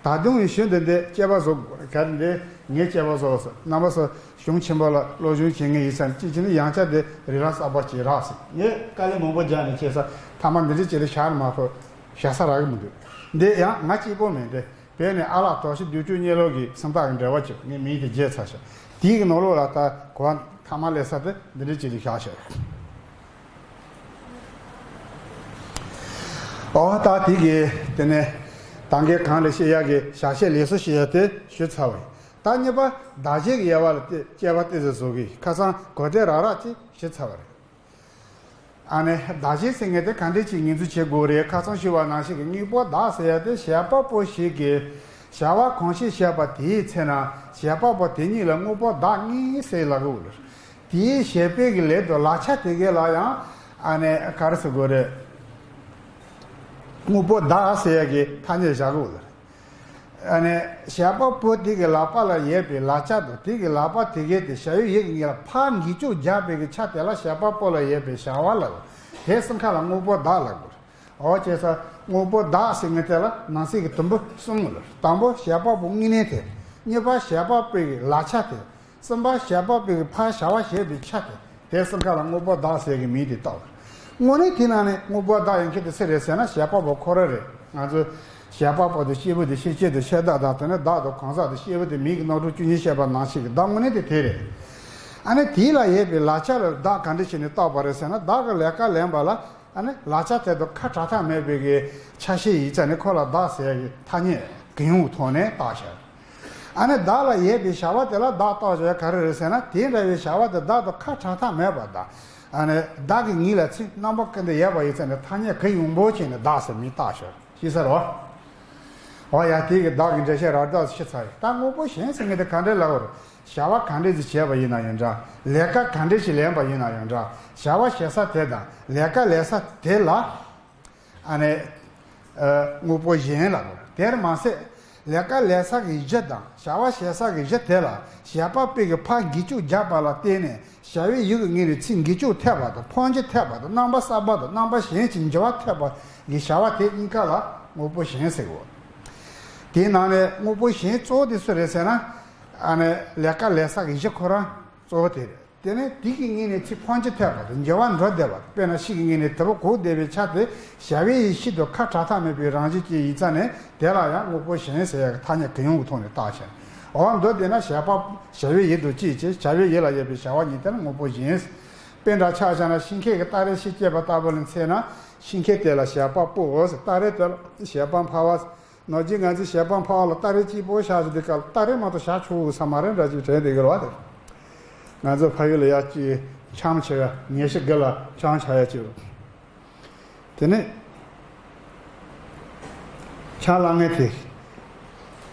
ད་དུང་ཡང་ཞུ་འདི་འདི་དཔྱད་པ་བཟོ་དགོས་གལ་འདི་ངས་དཔྱད་པ་བཟོ་བ་སོ་རྣམ་པ་སོ་གཞུང་ཆེན་པོ་ལ་སློབ་སྦྱོང་བྱེད་ངེས་ཡིན་ཙང་ཅི་བྱེད་ནི་ཡང་བསྐྱར་འདི་རིགས་ལམ་གསར་པ་ཅིག་རག་སོང་། ངས་དཀའ་ལས་མང་པོ་རྒྱག་ནས་བྱས་ས་ཐ་མ་འདི་འདྲ་ཅིག་རེ་བཞག་ནས་མ་གཏོགས་བཞག་ས་རག་གི་མི་འདུག་འདི་ཡང་ང་གཅིག་པོ་མིན་ཏེ། བོད་ནས་ཨ་ལགས་དོགས་གཞི་བདུད་ཅུ་གཉེར་ལོག་གི་སུམ་རྟགས་ཀྱི་འགྲེལ་པ་བྱས། ངས་མིང་དེ་བརྗེད་ཚར་ཤག་དེའི་གི་ནང་ལོགས་ལ་ད་གོ་བ་ཐ་མ་ལས་ས་དེ་འདི་འདྲ་ཅིག་རེ་བཞག་ཤག་ཨོ་ད་དེ་གི་དེ་ནས་ད་གིན་གོང་ལ་བཤད་ཡག་གི་བྱ་བྱེད་ལས་སུ་ཞེས་ཡ་དེ་ཞུས་ཚར་བ་ཡིན། ད་གཉིས་པ་བདག་བྱེད་ཀྱི་དབྱེ་བ་ལ་དེ་དཔྱད་པ་ཏོག་ཙམ་བཟོ་གི། ཁ་སང་གོ་བདེ་རག་རག་ཅིག་ཞུས་ཚར་བ་རེད། ཨ་ནི་བདག་བྱེད་ཟེར་མཁན་དེ་ག་འདྲ་ཅིག་ངོས་འཛིན་བྱེད་དགོས་རེད། ཁ་སང་ཞུས་པ་ནང་བཞིན་གྱི་དངོས་པོ་བདག་ཟེར་ཡ་དེ་བྱེད་པ་པོ་ཞིག་གིས་བྱ་བ་གང་ཞིག་བྱས་པ་དེའི་ཚེ་ན་བྱེད་པ་པོ་དེ་ཉིད་ལ་དངོས་པོ་བདག་ཉིད་ཟེར་ལབ་དགོས་རེད། དེའི་བྱེད་པའི་གི་ལས་དང་ལག་ཆ་དེ་གའི་ལ་ཡང་ཨ་ནི་ག་རེ་ཟེར་དགོས་རེད། དངོས་པོ་བདག་ཟེར་ཡ་གི་ཐ་སྙད་བཞག་དགོས་རེད། ཨ་ནི་བྱེད་པ་པོ་དེ་གི་ལག་པ་ལ་ཡོད་པའི་ལག་ཆ་དང་དེ་གི་ལག་པ་དེ་གའི་དེ་བྱ་བའི་ཡུལ་གྱི་ངོས་ལ་ཕར་འགྱུར་བཅོས་རྒྱག་པའི་གི་ཆ་དེ་ལ་བྱེད་པ་པོ་ལ་ཡོད་པའི་བྱ་བ་ལ་དེ་གསུམ་ཀ་ལ་དངོས་པོ་བདག་ལབ་དགོས། འོ་བྱས་ཙང་དངོས་པོ་བདག་ཟེར་མཁན་དེ་ལ་ནང་གསེས་ཀྱི་དུམ་བུ་གསུམ་ཡོད་ལ། དང་པོ་བྱེད་པ་པོ་དངོས་གནས་དེ། གཉིས་པ་བྱེད་པ་པོའི་གི་ལག་ཆ་དེ། གསུམ་པ་བྱེད་པ་པོའི་གི་ཕར་བྱ་བ་བྱེད་པའི་ཆ་དེ། དེ་གསུམ་ཀ་ལ་དངོས་པོ་བདག་ཟེར་གི་མིང་དེ་བཏགས། དངོས་གནས་དེ་ནང་ནས་དངོས་པོ་བདག་ཡིན་མཁན་དེ་སུ་རེད་ཟེར་ན་བྱེད་པ་པོ་ཁོ་རང་རེད། ང་ཚོ་བྱེད་པ་པོ་དང་སྐྱེས་བུ་དེ་ཤེས་བྱེད་དང་ཤེས་བདག་དང་དེ་ནས་བདག་དང་གང་ཟག་དང་སྐྱེས་བུ་དེ་མིང་གི་རྣམ་གྲངས་བཅུ་གཉིས་བཤད་པ་ནང་བཞིན་གྱི་བདག་དངོས་གནས་དེ་དེ་རེད། ཨ་ནི་དེ་ལ་ཡོད་པའི་ལག་ཆ་ལ་བདག་ག་འདྲ་བྱས་ནས་བཏགས་པ་རེད་ཟེར་ན། བདག་གི་ལས་ཀ་ལེན་པ་ལ་ཨ་ནི་ལག་ཆ་དེ་དང་ཁ་བྲལ་ཐབས་མེད་པའི་གི་ཆ་ཤས་ཡིན་ཙང་ནི་ཁོ་ལ་བདག་ཟེར་ཡ་གི་ཐ་སྙད་གང་ཡོང་གི་ཐོག་ནས་བཏགས་བཞག་ཨ་ནི་བདག་ལ་ཡོད་པའི་བྱ་བ་དེ་ལ་བདག་བཏགས་བྱ་ག་རེ་རེད་ཟེར་ན། དེ་འདྲ་བའི་བྱ་བ་དེ་བདག་དང་ཁ་བྲལ་ཐབས་མེད་པ་དང་། ཨ་ནི་བདག་གི་ངོས་ལ་ཚིག་རྣམ་པ་ཀུན་ཏུ་ཡོད་པ་ཡིན་ཙང་ནི་ཐ་སྙད་གང་ཡོང་པོ་བྱས་ནས་བདག་ཟེར་མིང་བཏགས་བཞག་ཤེས་ས་རེད་བ། འོ་ཡ། དེ་གི་བདག་གི་འགྲེལ་བཤད་རག་བདག་ཤི་ཚར་ཡོད། ད་དངོས་པོ་གཞན་ཟེར་མཁན་དེ་ག་འདྲ་ལབ་པ་རེད། བྱ་བ་ག་འདྲ་ཞིག་བྱས་པ་ཡིན་ན་ཡང་འདྲ། ལས་ཀ་ག་འདྲ་ཞིག་ལེན་པ་ཡིན་ན་ཡང་འདྲ། བྱ་བ་བྱེད་ས་དེ་དང་ལས་ཀ་ལས་ས་དེ་ལ་ཨ་ནི་ཨ་དངོས་པོ་གཞན་ལབ་དགོས། དེར་མ་ཟད་ལས་ཀ་ལས་ས་གི་གཞི་དང་བྱ་བ་བྱེད་ས་གི་གཞི་དེ་ལ་བྱེད་པ་པོ་གི་ཕར་འགྱུར་ལྕོག་བརྒྱབ་པ་ལ་བརྟེན་ནས། བྱ་བའི་ཡུལ་གྱི་ངོས་ནས་ཚིག་འགྱུར་ལྕོག་ཐེབས་པ་དང་། འཕོ་འགྱུར་ཐེབས་པ་དང་། རྣམ་པ་གསར་པ་དང་རྣམ་པ་གཞན་གྱི་འགྱུར་བ་ཐེབས་པ་གི་བྱ་བ་དེ་གཉིས་ཀ་ལ་དངོས་པོ་གཞན་ཟེར་གོ། དེའི་ནང་ནས་དངོས་པོ་གཞན་གཙོ་བོ་དེ་སུ་རེད་ཟེར་ན། ཨ་ནི་ལས་ཀ་ལས་ས་གི་གཞི་ཁོ་རང་གཙོ་བོ་དེ་རེད། དེ་ནས་དེ་གི་ངོས་ནས་ཚིག་འཕོ་འགྱུར་ཐེབས་པ་དང་འགྱུར་བ་འགྲོ་བསྡད་པ། དཔེར་ན་ཤིང་གི་ངོས་ནས་དེ་བ་གོག་བསྡད་པའི་ཆ་དེ་བྱ་བའི་ཡུལ་ཤིན་ཏུ་ཁ་བྲལ་ཐབས་མེད་པའི་རང་བཞིན་ཅན་ཡིན་ཙང་ནས་དེ་ལ་ཡང་དངོས་པོ་གཞན་ཟེར་ཡག་གི་ཐ་སྙད་གང་ཡོང་གི་ཐོག་ནས་བཏགས་བྱས། འོ་མདོར་བསྡུས་ན་བྱེད་པ་བྱ་བའི་ཡུལ་དུ་སྐྱེས་བྱས། བྱ་བའི་ཡུལ་ལ་ཡོད་པའི་བྱ་བ་ཉིད་དེ་ལ་དངོས་པོ་གཞན། དཔེ་འདྲ་ཆ་བཞག་ན་ཤིང་ཁའི་གི་སྟ་རེ་ཤིག་སྐྱེས་པ་ལྟ་བུ་ལ་མཚོན་ན། ཤིང་ཁའི་དེ་ལ་བྱེད་པ་པོ་ཟེར། སྟ་རེ་དེ་ལ་བྱེད་པ་འཕར་བ་ཟེར། ནོར་གྱིས་ང་ཚོས་བྱེད་པ་འཕར་བ་ལ་སྟ་རེ་གཅིག་པོ་བཞག་བཞག་དུས་སྐབས་ལ་སྟ་རེ་མ་གཏོགས་བཞག་ཆོག་གི་ས་མ་རེད་འདྲ་ཅིག་དྲན་བསྡད་ཀྱི་རེད་བ། དེ་ང་ཚོ་ཕ་ཡུལ་ལ་ཡ་གཅིག་འཆམ་བྱེད་ཡ། ཉལ་ཤི་དགུ་ལ་འཆམ་བྱ་ཡ་གཅིག་རེད། དེ་ནས་ཆང་བླངས་མཁན་དེ་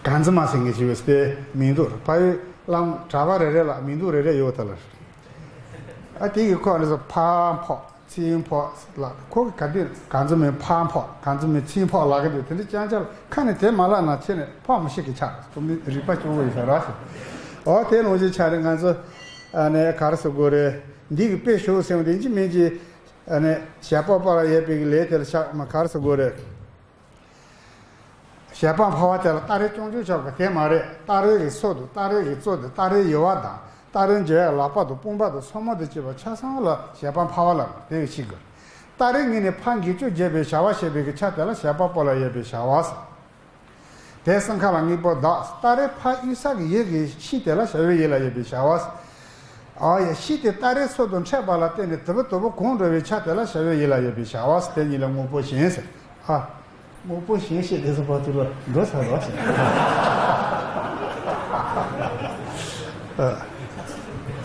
གང་ཚི་མ་ཟེར་མཁན་ཞིག་ཡོད་པའི་མིང་འདུག་ཕ་ཡུལ་བླ་མ་གྲྭ་པ་རེ་རེ་ལ་མིང་འདུག་རེ་རེ་ཡོད་ད་ལ། ཨ་དེ་གི་ཁོ་ནི་ཚོ་ཕར་འཕོ་ཚུར་འཕོ་ལ་ཁོ་གི་ག་དུས་གང་ཚི་མི་ཕར་འཕོ་གང་ཚི་མི་ཚུར་འཕོ་ལ་གི་དུས་དེ་འདྲ་ཅང་ཅང་ཁ་ནས་དེ་མ་ལབ་ན་ཁྱེད་ནས་ཕོ་མི་ཤེས་གི་ཆགས་སོ་མི་རིག་པ་སྐྱོ་བོ་ཡིན་ས་ར་ཞིག་ཨོ་དེ་ལོང་ཞིག་ཆགས་རེད། ང་ཚོ་ཨ་ནས་ག་རེ་ཟེར་དགོས་རེད། འདི་གི་དཔེ་ཞུ་ཟེར་བ་དེ་ཅི་མིན་གྱི། ཨ་ནི་བྱེད་པ་པོ་ལ་ཡོད་པའི་གི་ལས་དེ་ལ་ཆགས་མ་ག་རེ་ཟེར་དགོས་རེད། བྱེད་པ་འཕར་བ་དེ་ལ་སྟ་རེ་རྐྱང་རྐྱང་ཆགས་པ་དེ་མ་རེད། སྟ་རེ་གི་ཚོགས་དང་སྟ་རེ་གི་གཙོ་དང་སྟ་རེ་ཡོལ་བ་དང་སྟ་རེ་འཇལ་ཡ་ལག་པ་དང་དཔུང་པ་དང་སོར་མོ་དང་བཅས་པ་ཆ་ཚང་ལ་བྱེད་པ་འཕར་བ་ལ་དེ་གི་ཤིག་དགོས། སྟ་རེ་ངོས་ནས་ཕར་འགྱུར་ལྕོག་བརྒྱབ་པའི་བྱ་བ་བྱེད་པའི་གི་ཆ་དེ་ལ་བྱེད་པ་པོ་ལ་ཡོད་པའི་བྱ་བ་ཟེར། དེ་སེམས་ཁ་ལ་དངོས་པོ་བདག་སྟ་རེ་ཕར་གཡུག་ས་གི་ཡུལ་གྱི་ཤིང་དེ་ལ་བྱ་བའི་ཡུལ་ལ་ཡོད་པའི་བྱ་བ་ཟེར། ཨ་ཡ་ཤིང་དེ་སྟ་རེ་ཚོགས་དང་འཕྲད་པ་ལ་བརྟེན་ནས་དེ་བ་དེ་བ་གང་འགྲོ་བའི་ཆ་དེ་ལ་བྱ་བའི་ཡུལ་ལ་ཡོད་པའི་བྱ་བ་ཟེར། དེ་གཉིས་ལ་དངོས་པོ་གཞན་ཟེར། ཨ། དངོས་པོ་གཞན་བཤད་དེ་ཚོ་བར་དུ་ལ་འགྲོ་ཚར་བ་ཟེར། ཨ།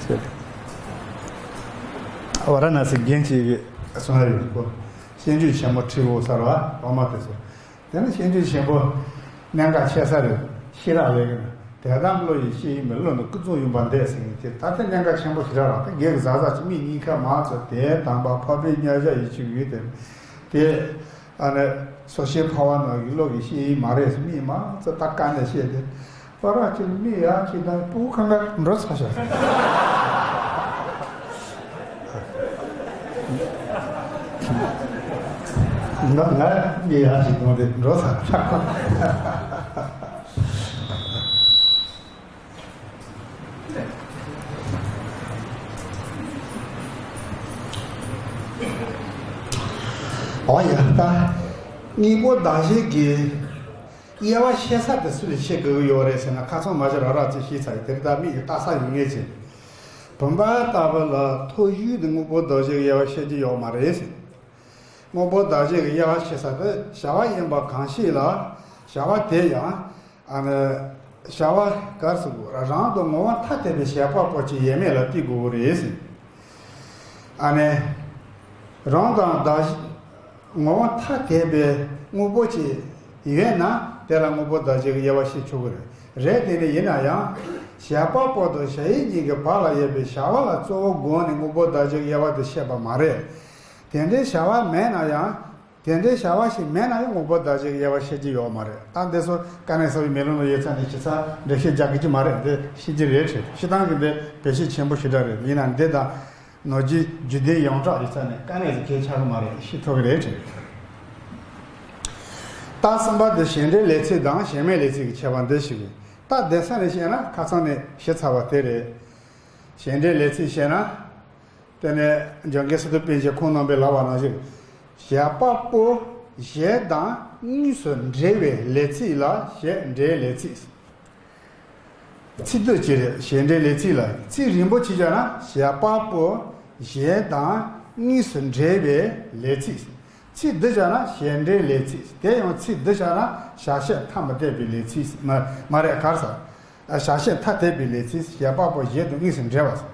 ཟེར། ཝཱ་ར་ཎ་སི་རྒན་གཅིག་གིས་གསུང་ཡ་ཡོད་གོ། ཤེས་འཇོན་ཆེན་པོ་ཁྲི་བོ་ཟེར་བ་འོ་མ་དེ་ཚོ། དེ་ནི་ཤེས་འཇོན་ཆེན་པོ་གནད་འགག་ཆེ་ས་རེད། ཤེས་རབ་ལས་ཀྱི་ནི་དད་དམ་བློ་ཡིས་ཤེས་ཡིན་པས། བློ་ནི་ཀུན་རྫོབ་ཡིན་པར་འདོད་ཟེར་མཁན་དེ་ད་ལྟ་གནད་འགག་ཆེན་པོ་ཞེ་དྲག་རེད། ད་སྒེར་གྱི་བཟའ་ཟླ་གཅིག་མིག་གཉིས་ཀ་མ་ཚོ་དེ་དམ་པ་འཕགས་པའི་མཉམ་བཞག་ཡིད་ཆེས་ཡོད་དེ། དེ་ཨ་ནི་སོ་སོའི་འཕགས་པ་ནང་གི་བློ་གིས་ཤེས་ཡིན་མ་རེད་ཟེར་མིག་མ་ཚོ་ད་དཀའ་ནས་བཤད་དེ། པ་ར་ཅིག་མི་ཡག་ཅིག་དང་སྤུ་གུ་ཁང་ཁ་འགྲོ་ཚར་ཤག་ང་ང་མི་ཡག་ཅིག་དང་དེ་འགྲོ་ཚར་ཤག་ཨོ་ཡ་ད་དངོས་པོ་བདག་བྱེད་ཀྱི་དབྱེ་བ་ཕྱེ་ས་དེ་སུ་ལས་ཕྱེ་དགོས་ཀྱི་ཡོད་རེད་ཟེར་ན། ཁ་ཚང་མ་ཞིག་རག་རག་ཅིག་ཤེས་ཚར་ཡོད། དེ་ལྟར་མིག་གིས་ལྟ་ས་ཡོད་ངེས་ཅན། བུམ་པ་ལྟ་བུ་ལ་ཐོ་ཡུལ་དུ་དངོས་པོ་བདག་བྱེད་ཀྱི་དབྱེ་བ་ཕྱེ་རྒྱུ་ཡོད་མ་རེད་ཟེར། དངོས་པོ་བདག་བྱེད་ཀྱི་དབྱེ་བ་ཕྱེ་ས་དེ་བྱ་བ་ཡིན་པ་གང་ཞིག་ལ་བྱ་བ་དེ་ཡང་ཨ་ནི་བྱ་བ་ག་རེ་ཟེར་དགོས། རང་དང་ངོ་བོ་ཐ་དད་པའི་བྱེད་པ་པོ་གཅིག་ཡོད་མེད་ལ་བལྟ་དགོས་ཀྱི་རེད་ཟེར། ཨ་ནི། རང་དང་བདག་ངོ་བོ་ཐ་དད་པའི་དངོས་པོ་གཅིག་ཡོད་ན་དེ་ལ་དངོས་པོ་བདག་བྱེད་ཀྱི་དབྱེ་བ་ཕྱེ་ཆོག་གི་རེད། རེད་དེ་ནི་ཡིན་ན་ཡང་། བྱེད་པ་པོ་དང་བྱ་ཡུལ་གཉིས་ཀྱི་བར་ལ་ཡོད་པའི་བྱ་བ་ལ་གཙོ་བོ་བསྒོམས་ནས་དངོས་པོ་བདག་བྱེད་ཀྱི་དབྱེ་བ་དེ་ཕྱེ་བ་མ་རེད། དེ་འདྲའི་བྱ་བ་མེད་ན་ཡང་། དེ་འདྲའི་བྱ་བ་ཞིག་མེད་ན་ཡང་དངོས་པོ་བདག་བྱེད་ཀྱི་དབྱེ་བ་ཕྱེ་རྒྱུ་ཡོད་མ་རེད། ད་འདི་ཚོ་དཀའ་གནད་གསར་བའི་མེ་ལོང་ལ་ཡོད་ཚད་ནས་ཞིབ་ཚགས་འགྲེལ་བཤད་རྒྱག་དགོས་ཀྱི་མ་རེད། འདི་ཤེས་ཀྱི་རེད་དྲན། སྤྱིར་བཏང་གི་འདི་བེད་སྤྱོད་ཆེན་པོ་ཞེ་དྲག་རེད། ཡིན་ནའང་འདི་དང་ནོར་གྱི་རྒྱུད་སྡེ་ཡོངས་གྲགས་ཡོད་ཚད་ནས་དཀའ་གནད་ཟིག་གལ་ཆགས་ཀྱི་མ་རེད། ཤེས་ཐུབ་ཀྱི་རེད་དྲན། རྟགས་གསུམ་པ་འདི་བྱེད་འབྲེལ་ལས་ཚིག་དང་བྱེད་མེད་ལས་ཚིག་གི་ཁྱད་པར་འདི་ཞིག་ཡིན། རྟགས་སྡེ་ཚན་ནས་བཤད་ན་ཁ་ཚང་ནས་ཞིབ་ཚགས་པ་དེ་རེད། བྱེད་འབྲེལ་ལས་ཚིག་བཤད་ན། དེ་ནས་འཇམ་མགོན་སི་ཏུ་པཎ་ཆེན་ཁོང་རྣམ་པས་ལབ་པ་ནང་བཞིན། བྱེད་པ་པོ་གཞན་དང་དངོས་སུ་འབྲེལ་བའི་ལས་ཚིག་ལ་བྱེད་འབྲེལ་ལས་ཚིག། ཚིག་སྡུད་ཅིག་རེད། གཞན་འབྲེལ་ལས་ཚིག་ལ་ཚིག་རིང་པོ་ཅིག་བྱས་ན་བྱེད་པ་པོ་གཞན་དང་དངོས་སུ་འབྲེལ་བའི་ལས་ཚིག་ཚིག་སྡུད་བྱས་ན་གཞན་འབྲེལ་ལས་ཚིག་དེ་ཡང་ཚིག་སྡུད་བྱས་ན་བྱ་བྱེད་ཐ་མི་དད་པའི་ལས་ཚིག་མ་མ་རེད། ག་རེ་ཟེར། བྱ་བྱེད་ཐ་དད་པའི་ལས་ཚིག་བྱེད་པ་པོ་གཞན་དང་དངོས་སུ་འབྲེལ་བ་ཟེར།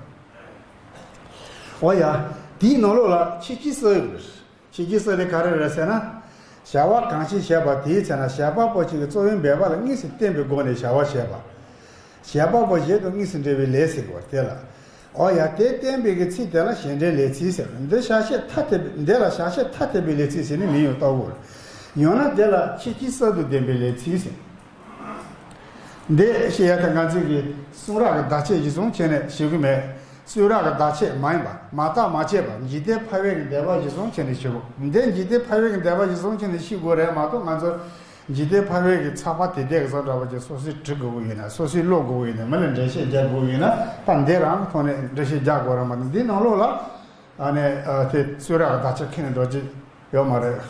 འོ་ཡ། དེའི་ནང་ལོགས་ལ་ཁྱད་ཆོས་གསུམ་ཡོད་རེད། ཁྱད་ཆོས་གསུམ་དེ་ག་རེ་རེད་ཟེར་ན། བྱ་བ་གང་ཞིག་བྱས་པ་དེའི་ཚེ་ན་བྱེད་པ་པོ་གཅིག་གི་གཙོ་བོའི་འབད་པ་ལ་དངོས་སུ་བརྟེན་པའི་སྒོ་ནས་བྱ་བ་བྱས་པ། བྱེད་པ་པོ་གཞན་དང་དངོས་སུ་འབྲེལ་བའི་ལས་ཟེར་བ་དེ་ལ། འོ་ཡ། དེ་བསྟན་པའི་གི་ཚིག་དེ་ལ་གཞན་འབྲེལ་ལས་ཚིག་ཟེར། འདི་བྱ་བྱེད་ཐ་དད་པའི་འདི་ལ་བྱ་བྱེད་ཐ་དད་པའི་ལས་ཚིག་ཟེར་ནས་མིང་ཡང་བཏགས་ཡོད་རེད། ཡང་ན་དེ་ལ་ཁྱད་ཆོས་གསུམ་དུ་ལྡན་པའི་ལས་ཚིག་ཟེར། འདི་བཤད་ཡ་དེ་ང་ཚོས་ཀྱི་གསུང་རབ་ཀྱི་བརྡ་ཆད་ཀྱི་བཟུང་བྱས་ནས་ཞུ་གི་མེད། གསུང་རབ་ཀྱི་བརྡ་ཆད་མ་ཡིན་པ་མ་བརྟགས་མ་དཔྱད་པ་འཇིག་རྟེན་ཕལ་བའི་གི་འདོད་པ་གཞིར་བཟུང་བྱས་ནས་ཞུ་དགོས། འདི་འཇིག་རྟེན་ཕལ་བའི་གི་འདོད་པ་གཞིར་བཟུང་བྱས་ནས་ཞུ་དགོས་རེད་མ་གཏོགས། ང་ཚོ་འཇིག་རྟེན་ཕལ་བའི་གི་ཚགས་པར་དེ་དག་གི་བཟོ་འདྲ་བ་ཅིག་སོ་སོས་འབྲི་དགོས་ཀྱི་ཡོད་ན། སོ་སོས་ཀློག་དགོས་ཀྱི་ཡོད་ན། མི་ལ་འགྲེལ་བཤད་རྒྱག་དགོས་ཀྱི་ཡོད་ན། ད་འདི་རང་གི་ཐོག་ནས་འགྲེལ་བཤད་རྒྱག་དགོས་རེད་མ་གཏོགས། འདིའི་ནང་ལོགས་ལ། ཨ་ནི་ཨ་དེ་གསུང་རབ་ཀྱི་བརྡ་ཆད་ཁྱོན་ནས་འགྲོ་རྒྱུ་ཡོད་མ་རེད།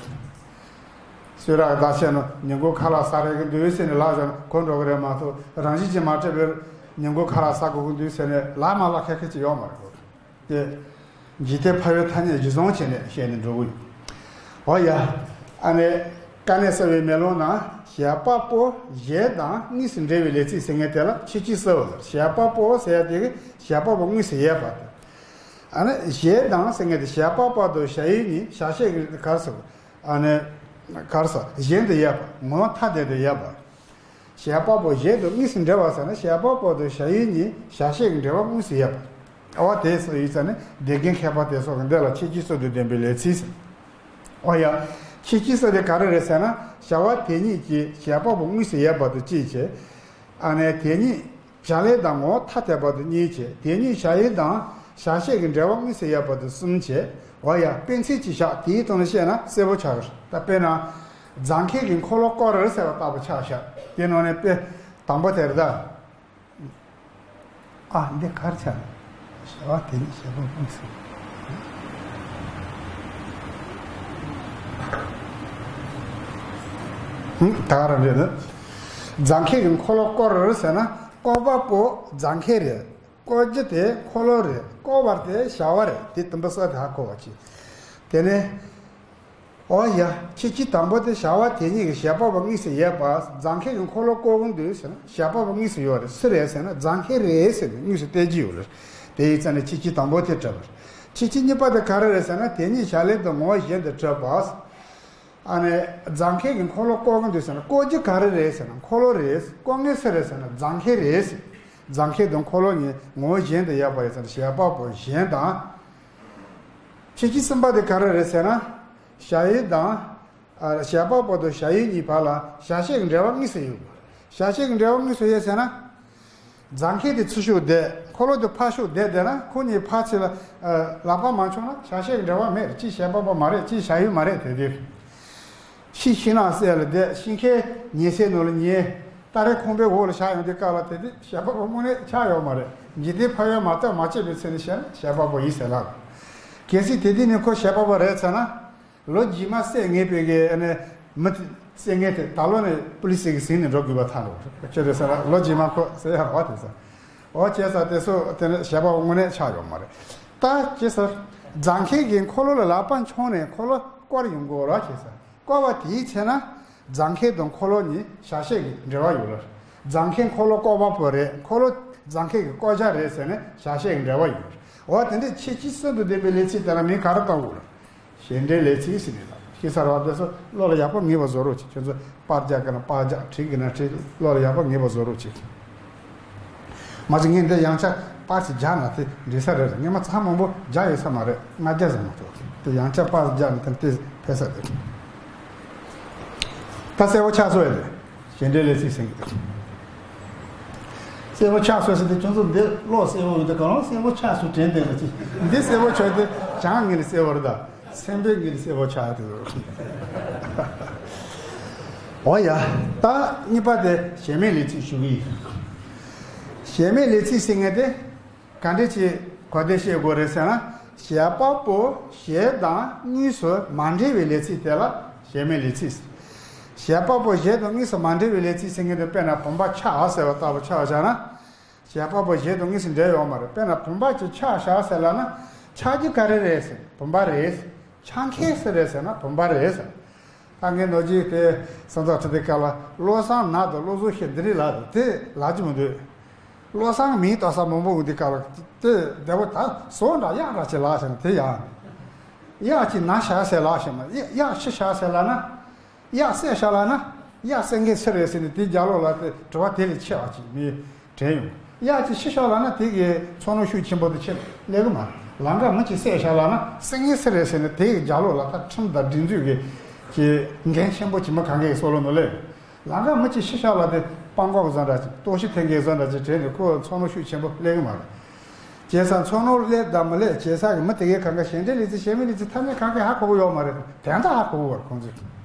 གསུང་རབ་ཀྱི་བརྡ་ཆད་ནང་ཉིན་གུང་ཁ་ལག་ཟ་རེ་གི་འདུག་ཟེར་ནས་ལབ་བཞག་ན་གོ་འགྲོ་གི་རེད་མ་གཏོགས། རང་བཞིན་གྱིས་མ་གྲུབ་པའི་ཉིན་གུང་ཁ་ལག་ཟ་དགོས་ཀྱི་འདུག་ཟེར་ནས་ལབ་མ་ལབ་ཁ་ཁ་ཅིག་ཡོད་མ་རེད་གོ། དེ་འཇིག་རྟེན་ཕལ་བའི་ཐ་སྙད་གཞིར་བཟུང་བྱས་ནས་བཤད་ནས་འགྲོ་གི་ཡོད། འོ་ཡ། ཨ་ནི་དཀའ་གནད་གསལ་བའི་མེ་ལོང་ནང་བྱེད་པ་པོ་གཞན་དང་དངོས་སུ་འབྲེལ་བའི་ལས་ཚིག་ཟེར་མཁན་དེ་ལ་ཁྱད་ཆོས་གསུམ་ཡོད་ལ། བྱེད་པ་པོ་ཟེར་ཡ་དེ་གི་བྱེད་པ་པོ་དངོས་སུ་ཡོད་པ་དང་། ཨ་ནི་གཞན་དང་ཟེར་མཁན་དེ་བྱེད་པ་པོ་དང་བྱ་ཡུལ་གཉིས་བྱ་བྱེད་ཀྱི་ག་རེ་ཟེར། ཨ་ནི་ག་རེ་ཟེར། གཞན་དུ་ཡོད་པ། ངོ་བོ་ཐ་དད་དུ་ཡོད་པ། བྱེད་པ་པོ་གཞན་དང་དངོས་སུ་འབྲེལ་བ་ཟེར་ན་བྱེད་པ་པོ་དང་བྱ་ཡུལ་གཉིས་བྱ་བྱེད་ཀྱི་འབྲེལ་བ་དངོས་སུ་ཡོད་པ། འོ་དེ་སོགས་ཡོད་ཙང་ནི་བདེན་རྐྱེན་ཁྱད་པར་དེ་སོགས་ཀྱི་འདི་ལ་ཁྱད་ཆོས་གསུམ་དུ་ལྡན་པའི་ལས་ཚིག་ཟེར། འོ་ཡ། ཁྱད་ཆོས་གསུམ་དེ་ག་རེ་རེད་ཟེར་ན། བྱ་བ་དེ་ཉིད་ཀྱི་བྱེད་པ་པོ་དངོས་སུ་ཡོད་པ་དང་གཅིག་བྱས། ཨ་ནི་དེ་ཉིད་བྱ་ལས་དང་ངོ་བོ་ཐ་དད་པ་དང་གཉིས་བྱས། དེ་ཉིད་བྱ་ཡུལ་དང་བྱ་བྱེད་ཀྱི་འབྲེལ་བ་དངོས་སུ་ཡོད་པ་དང་གསུམ་བྱས། འོ་ཡ། དཔེ་མཚོན་གྱིས་བཞག་དེའི་སྟེང་ལ་བཤད་ན་གསལ་པོ་ཆགས་ཀྱི་རེད། ད་དཔེར་ན། རྫ་མཁན་གྱིས་འཁོར་ལོ་བསྐོར་རེད་ཟེར་བ་ལྟ་བུ་ཆགས་བཞག་དེ་ནང་ནས་དཔེ་དང་པོ་དེ་རེད་ད། ཨ་འདི་ག་རེ་ཆགས། བྱ་བ་དེ་ནི་བྱེད་པ་དངོས་སུ། ཧུམ། ད་ག་རང་རེད་ནི། རྫ་མཁན་གྱིས་འཁོར་ལོ་བསྐོར་ཟེར་ན་བསྐོར་བ་པོ་རྫ་མཁན་རེད། བསྐོར་རྒྱུ་དེ་འཁོར་ལོ་རེད། བསྐོར་བ་དེ་བྱ་བ་རེད། དེ་དུམ་བུ་གསུམ་དེ་ཧ་གོ་བ་བྱེད། དེ་ནས། འོ་ཡ། ཁྱད་ཆོས་དང་པོ་དེ་བྱ་བ་དེ་ཉིད་ཀྱི་བྱེད་པ་པོ་དངོས་སུ་ཡོད་པ། རྫ་མཁན་གྱིས་འཁོར་ལོ་བསྐོར་གྱི་འདུག་ཟེར་ན་བྱེད་པ་པོ་དངོས་སུ་ཡོད་རེད། སུ་རེད་ཟེར་ན་རྫ་མཁན་རེད་ཟེར་ནས་དངོས་སུ་བསྟན་གྱི་ཡོད་རེད། དེ་ཡིན་ཙང་ནས་ཁྱད་ཆོས་དང་པོ་དེ་གྲུབ་པ་རེད། ཁྱད་ཆོས་གཉིས་པ་དེ་ག་རེ་རེད་ཟེར་ན། དེ་ཉིད་བྱ་ལས་དང་ངོ་བོ་གཞན་དུ་གྲུབ་པ། ཨ་ནི་རྫ་མཁན་གྱིས་འཁོར་ལོ་བསྐོར་གྱི་འདུག་ཟེར་ན་བསྐོར་རྒྱུ་ག་རེ་རེད་ཟེར་ན་འཁོར་ལོ་རེད། བསྐོར་མཁན་སུ་རེད་ཟེར་ན་རྫ་མཁན་རེད། རྫ་མཁན་དང་འཁོར་ལོ་གཉིས་ངོ་བོ་གཞན་དུ་ཡོད་པ་རེད་ཟེར་ན་བྱེད་པ་པོ་གཞན་དང་། ཁྱད་ཆོས་གསུམ་པ་དེ་ག་རེ་རེད་ཟེར་ན། བྱ་ཡུལ་དང་། ཨ། བྱེད་པ་པོ་དང་བྱ་ཡུལ་གཉིས་བར་ལ་བྱ་བྱེད་ཀྱི་འབྲེལ་བ་དངོས་སུ་ཡོད་དགོས། བྱ་བྱེད་ཀྱི་འབྲེལ་བ་དངོས་སུ་ཡོད་ཟེར་ན། རྫ་མཁན་དེ་ཚུར་ཤོག་བསྡད། འཁོར་ལོ་དེ་ཕར་ཤོག་བསྡད་བསྡད་ན་ཁོ་གཉིས་ཕར་ཚུར་ལ། ཨ། ལག་པ་མ་མཆོངས་ན་བྱ་བྱེད་ཀྱི་འབྲེལ་བ་མེད། གཅིག་བྱེད་པ་པོ་མ་རེད། གཅིག་བྱ་ཡུལ་མ་རེད། དེ་དུས། ཤིང་ཤིང་ནགས་གསེབ་ལ་བསྡད། ཤིང་ཁའི་ཉལ་སའི་ནང་ལ་ཉལ། སྟ་རེ་ཁང་པའི་འོག་ལ་བཞག་ཡོང་དུས་སྐབས་ལ་དེ་དུས་བྱེད་པ་པོ་དངོས་གནས་ཆགས་ཡོད་མ་རེད། འཇིག་རྟེན་ཕལ་བའི་མ་བརྟགས་མ་དཔྱད་པའི་ཚུལ་ནས་བཤད་ན་བྱེད་པ་པོ་ཡིན་ཟེར་ལབ། གལ་སྲིད་དེ་དུས་ནས་ཁོ་བྱེད་པ་པོ་རེད་ཚར་ན། ལོ་རྗེས་མ་བསད་ངེས་པའི་གི་ཨ་ནི་མི་དེ་བསད་ངེས་དེ་ད་ལོ་ནས་པུ་ལི་སི་གི་ཟིན་ནས་འགྲོ་དགོས་པ་ཐལ་འགྲོ་གི་རེད། ཅི་རེད་ཟེར་ན་ལོ་རྗེས་མ་ཁོ་བསད་ཡག་རེད་བ། དེ་ཚོ། འོ་བྱས་ཙང་དེ་ཚོ་དེ་ནི་བྱེད་པ་པོ་དངོས་གནས་ཆགས་ཡོད་མ་རེད། ད་ཅི་ཟེར། རྫ་མཁན་གྱིས་འཁོར་ལོ་ལ་ལག་པ་མཆོངས་ནས་འཁོར་ལོ་བསྐོར་ཡོང་གི་ཡོད་རེད་བྱས་ཙང་། བསྐོར་བ་དེའི་ཚེ་ན། རྫ་མཁན་དང་འཁོར་ལོ་གཉིས་བྱ་བྱེད་ཀྱི་འབྲེལ་བ་ཡོད་ལ། རྫ་མཁན་འཁོར་ལོ་བསྐོར་བ་པོ་རེད། འཁོར་ལོ་རྫ་མཁན་གྱི་བསྐོར་བྱ་རེད་ཟེར་ནས་བྱ་བྱེད་ཀྱི་འབྲེལ་བ་ཡོད་རེད། འོ་དེ་འདྲའི་ཁྱད་ཆོས་གསུམ་དུ་ལྡན་པའི་ལས་ཚིག་དེ་ལ་མིང་ག་རེ་བཏགས་དགོས་རེད། གཞན་འབྲེལ་ལས་ཚིག་ཟེར་ནས་ལབ། ཤེས་ཚར་བ་དེ་ཚོ་བློ་ལ་ཡག་པོ་ངེས་པ་བཟོ་རོགས་གྱིས། ཁྱོད་ཚོ་པར་རྒྱག་གི་ན་པར་རྒྱག་བྲིས་གི་ན་བྲིས། བློ་ལ་ཡག་པོ་ངེས་པ་བཟོ་རོགས་གྱིས། མ་གཞི་ངས་འདི་ཡང་བསྐྱར་པར་ཞིག་རྒྱག་ན་དེ་འགྲིག་ས་རེད། ངས་མ་ཚང་མང་པོ་རྒྱག་ཡོད་ས་མ་རེད། ལྔ་བརྒྱ་ཙམ་མ་གཏོགས། དེ་ཡང་བསྐྱར་པར་རྒྱག་ན་དེ་དེ་ཕན་ས་རེད། ད་གསལ་པོ་ཆགས་སོང་ཡ་རེད། གཞན་འབྲེལ་ལས་ཚིག་ཟེར་གི། གསལ་པོ་ཆགས་སོང་ཟེར་དུས་ཁྱོད་ཚོ་འདི་ཀློག་གསལ་པོ་ཡོད་དུས་གང་རུང་གསལ་པོ་ཆགས་སོང་དྲན་བསྡད་པ་ཅིག་འདི་གསལ་པོ་ཆགས་དུས་བྱང་ངེས་ལ་གསལ་པོ་རེད་ད། སེམས་པའི་ངེས་ལ་གསལ་པོ་ཆགས་དུས། འོ་ཡ། ད་གཉིས་པ་དེ་གཞན་མེད་ལས་ཚིག་ཞུ་གི་ཡིན། གཞན་མེད་ལས་ཚིག་ཟེར་མཁན་དེ། ག་འདྲ་ཅིག་གོ་བདེ་བཤད་དགོས་རེད་ཟེར་ན། བྱེད་པ་པོ་གཞན་དང་དངོས་སུ་མ་འབྲེལ་བའི་ལས་ཚིག་དེ་ལ་གཞན་མེད་ལས་ཚིག་བྱེད་པ་པོ་གཞན་དང་དངོས་སུ་མ་འབྲེལ་བའི་ལས་ཚིག་ཟེར་མཁན་དེ་དཔེར་ན་བུམ་པ་ཆག་ཟེར་བ་ལྟ་བུ་ཆགས་བཞག་ན། བྱེད་པ་པོ་གཞན་དང་དངོས་སུ་འབྲེལ་ཡོད་མ་རེད། དཔེར་ན་བུམ་པ་ཅིག་ཆགས་བཞག་ཟེར་ལབ་ན། ཆགས་རྒྱུ་ག་རེ་རེད་ཟེར། བུམ་པ་རེད། ཆགས་མཁན་སུ་རེད་ཟེར་ན་བུམ་པ་རེད་ཟེར། ད་ངས་ནོར་གྱིས་དེ་སེམས་ཐག་ཁྲིད་དེ་སྐབས་ལ་བློ་བཟང་ན་དང་བློ་བཟང་ཤེས་འདི་རིགས་ལ་དེ་ལབ་ཀྱི་མི་འདུག་བློ་བཟང་མིང་བཏགས་ས་མང་པོ་འོང་དུས་སྐབས་ལ་དེ་བདེ་པོ་ད་བཟོ་འདྲ་གཡག་འདྲ་ཅིག་ལབ་ཟེར་ན་དེ་ཡག་གཡག་ཅིག་ན་བཞག་ཟེར་ལབ་ཟེར་ན། གཡག་གཡག་ཤི་བཞག་ཟེར་ལབ་ན། གཡག་བསད་བཞག་ལབ་ན། གཡག་བསད་མཁན་སུ་རེད་ཟེར་ནས་དེའི་རྒྱབ་ལོགས་ལ་དེ་དྲི་བ་དེ་ལས་ཆེ་བ་ཅིག་མི་དྲན་ཡོང་། གཡག་ཅིག་ཤི་བཞག་ལབ་ན་དེ་གི་ཚོར་སྣང་ཤུགས་ཆེན་པོ་དེ་ཆེ་སླེབས་ཀྱི་མ་རེད། ལམ་ཁར་མི་ཅིག་བསད་བཞག་ལབ་ན་བསད་མཁན་སུ་རེད་ཟེར་ནས་དེ་གི་རྒྱབ་ལོགས་ལ་ད་ཁྲིམས་དང་སྒྲིག་འཛུགས་ཀྱི་ཀྱི་འགན་ཆེན་པོ་ཅིག་མི་གང་གས་སྲོག་ལ་ནོར་སླེབས། ལམ་ཁར་མི་ཅིག་ཤི་བཞག་ལབ་དེ་སྤྲང་པོ་བཟོ་འདྲ་ཅིག་ལྟོགས་ཤི་འཐེན་མཁན་བཟོ་འདྲ་ཅིག་དྲན་ནས་ཁོ་ཚོར་སྣང་ཤུགས་ཆེན་པོ་སླེབས་ཀྱི་མ་རེད། བྱས་ཙང་ཚོར་སྣང་སླེབས་དང་མི་སླེབས་བྱས་ཙང་གི་མི་དེ་གའི་གང་ག་གཞན་འབྲེལ་ལས་ཚིག་གཞན་མི་ལས་ཚིག་ཐ་སྙད་གང་གས་ཧ་གོ་གི་ཡོད་མ་རེད། དོན་དག་ཧ་གོ་གི་ཡོད་རེད་ཁོང་ཚོས།